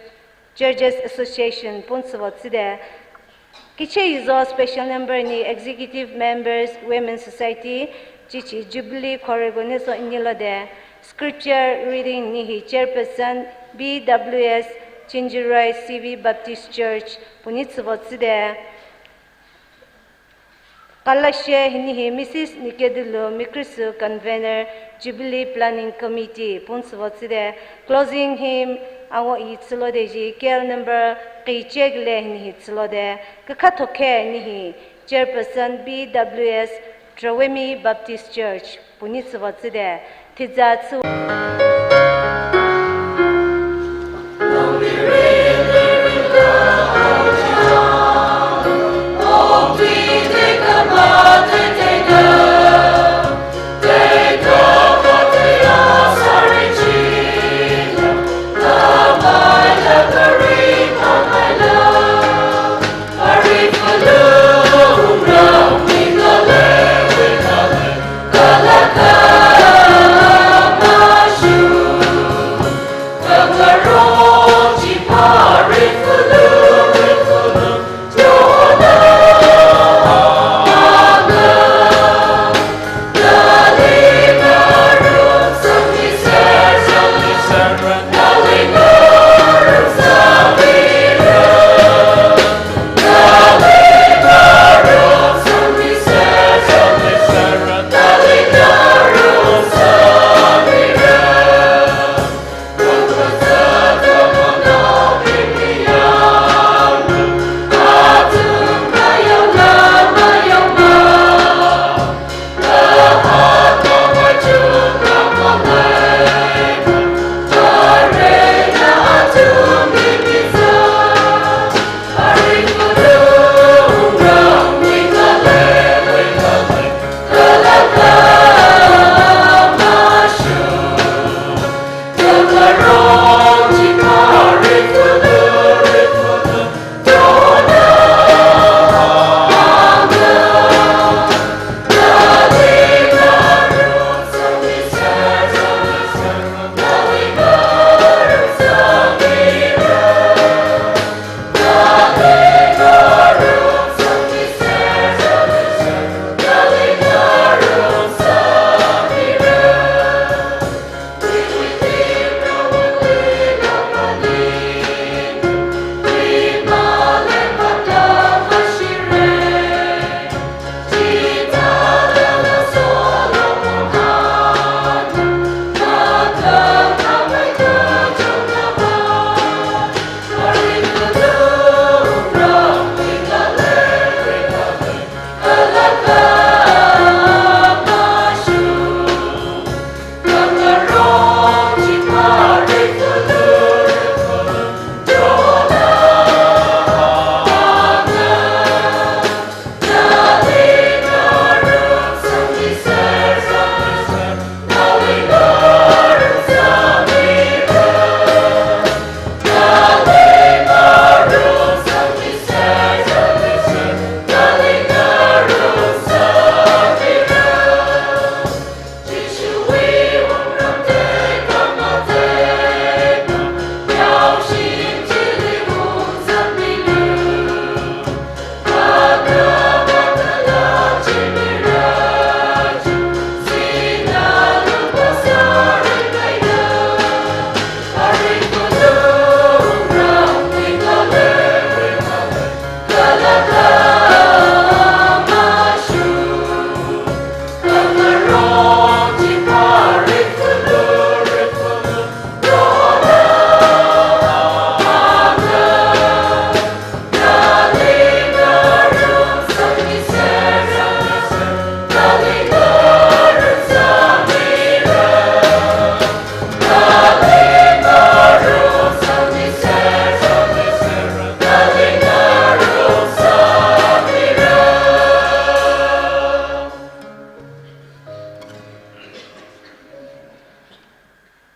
Churches Association, pun tsibo tside. Kichei izo special number ni executive members, Women Society, chichi Jubilee Khorego niso inilo de. Scripture reading ni hi chairperson B W S Chinjirai C V Baptist Church puni tsivotsi de. Kalashe hini hi Missus Nikedulu Mikrisu, convener, Jubilee Planning Committee, pun tsivotsi de. Closing hymn ango i tsilo de ji, K L number kei chek le hini hi tsilo de. Kakathoke ni hi chairperson B W S Trawemi Baptist Church puni tsivotsi de. Thiza tsu.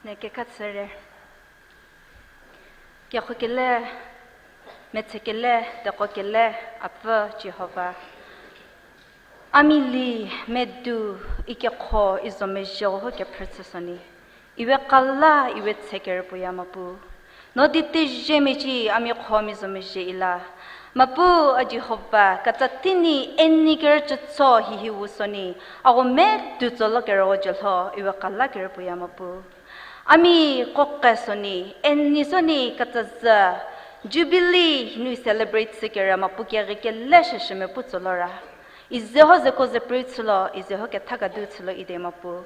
Neke katsere. Kyakho kele, metse kele, dako kele, Apva Jehovah. Amili medu ikyakho izo mejo ho ke phertsasoni. Iwe kala iwe tseker puya mapu. No di teje mi chi, ami kho mi zo mi je ila. Mapu a Jehovah, kazāt thini eni ker chitso hi hi wu soni, awo me tu zo lo ker wo je lo, iwa kala ker puya Mapu. Ami kokke soni, eni soni kazāt za, Jubilee nui celebrate si kera Mapu ke ge ke le she she me pu zo lo ra. Ize ho ze ko ze pri zo lo, ize ho ke thaka du zo lo ide Mapu.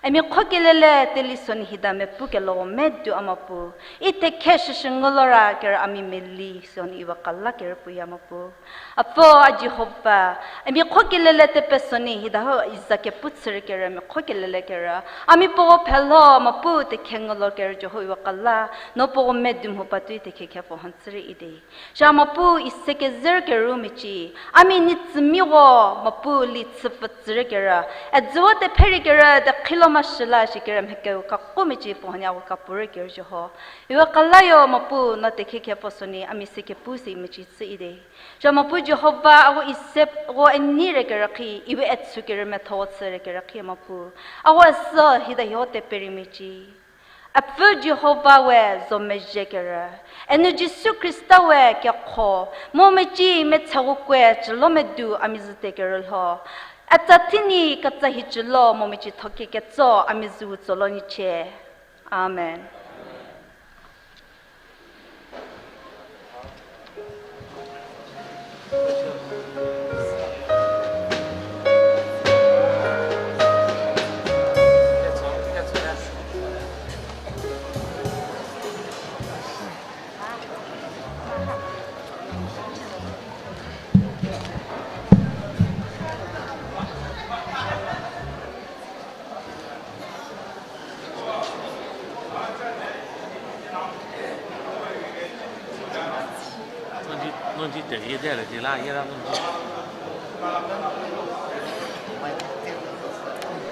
Ami kho ke lele teli soni hida me pu ke lo me du a Mapu. Ite ke she she ngo lo ra ker ami meli soni iwa kala ker puya Mapu. Apo a Jehovah, ami kho ke lele te pe soni hida ho iza ke pu tsir ker ami kho ke lele ker. Ami po wo phel ho Mapu te ke ngo lo ker jo ho iwa kala. No po wo me dum ho pa tui te ke ke po han tsir ide. Sha Mapu ise ke zer ke ru mi chi. Ami ni tsimi wo Mapu li tsipa tsir ker. Azuwa te pheri ker, da khilo ma shila shi ker me ke ka ku mi chi po hanya wo ka pur ker jo ho. Iwa kala yo Mapu no te ke ke po soni ami se ke pu si mi chi tsi ide. Sha Mapu Jehovah awo isep wo eni re ke rakhi, iwe etsu ke re me tho tsi re ke rakhi Mapu. Awo asa hida yo te peri mi chi. Apu Jehovah we zo me je ke re. Enu Jesu Krista we ke kho. Mo me chi me tsa wo kwe chilo me du ami zu te ke re lo. Ata thini kazāt hi chilo mo me chi thoke ke zo ami zu zo lo ni che. Amen. Nonti, nonti te ye de le de la ye la nonti.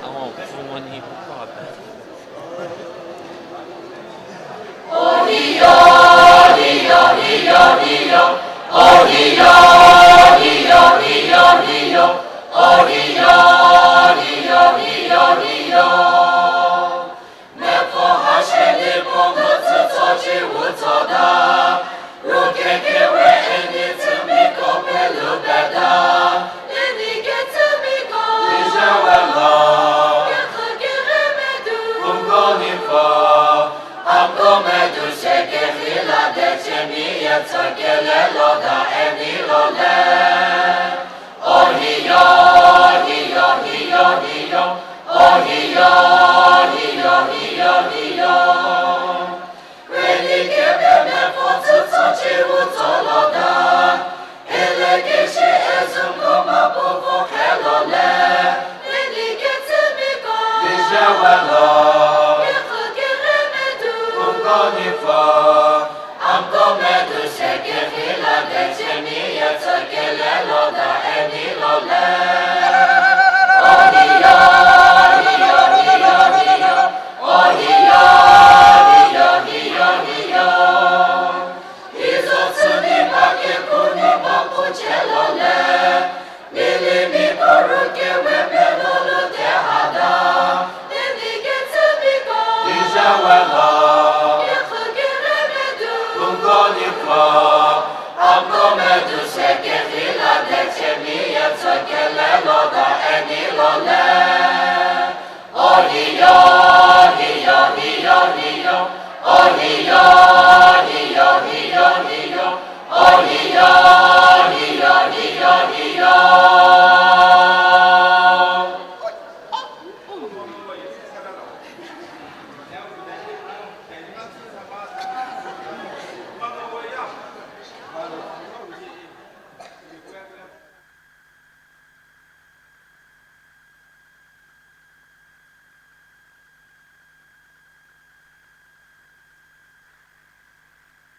Awo, fu ngon hi fu ko ta.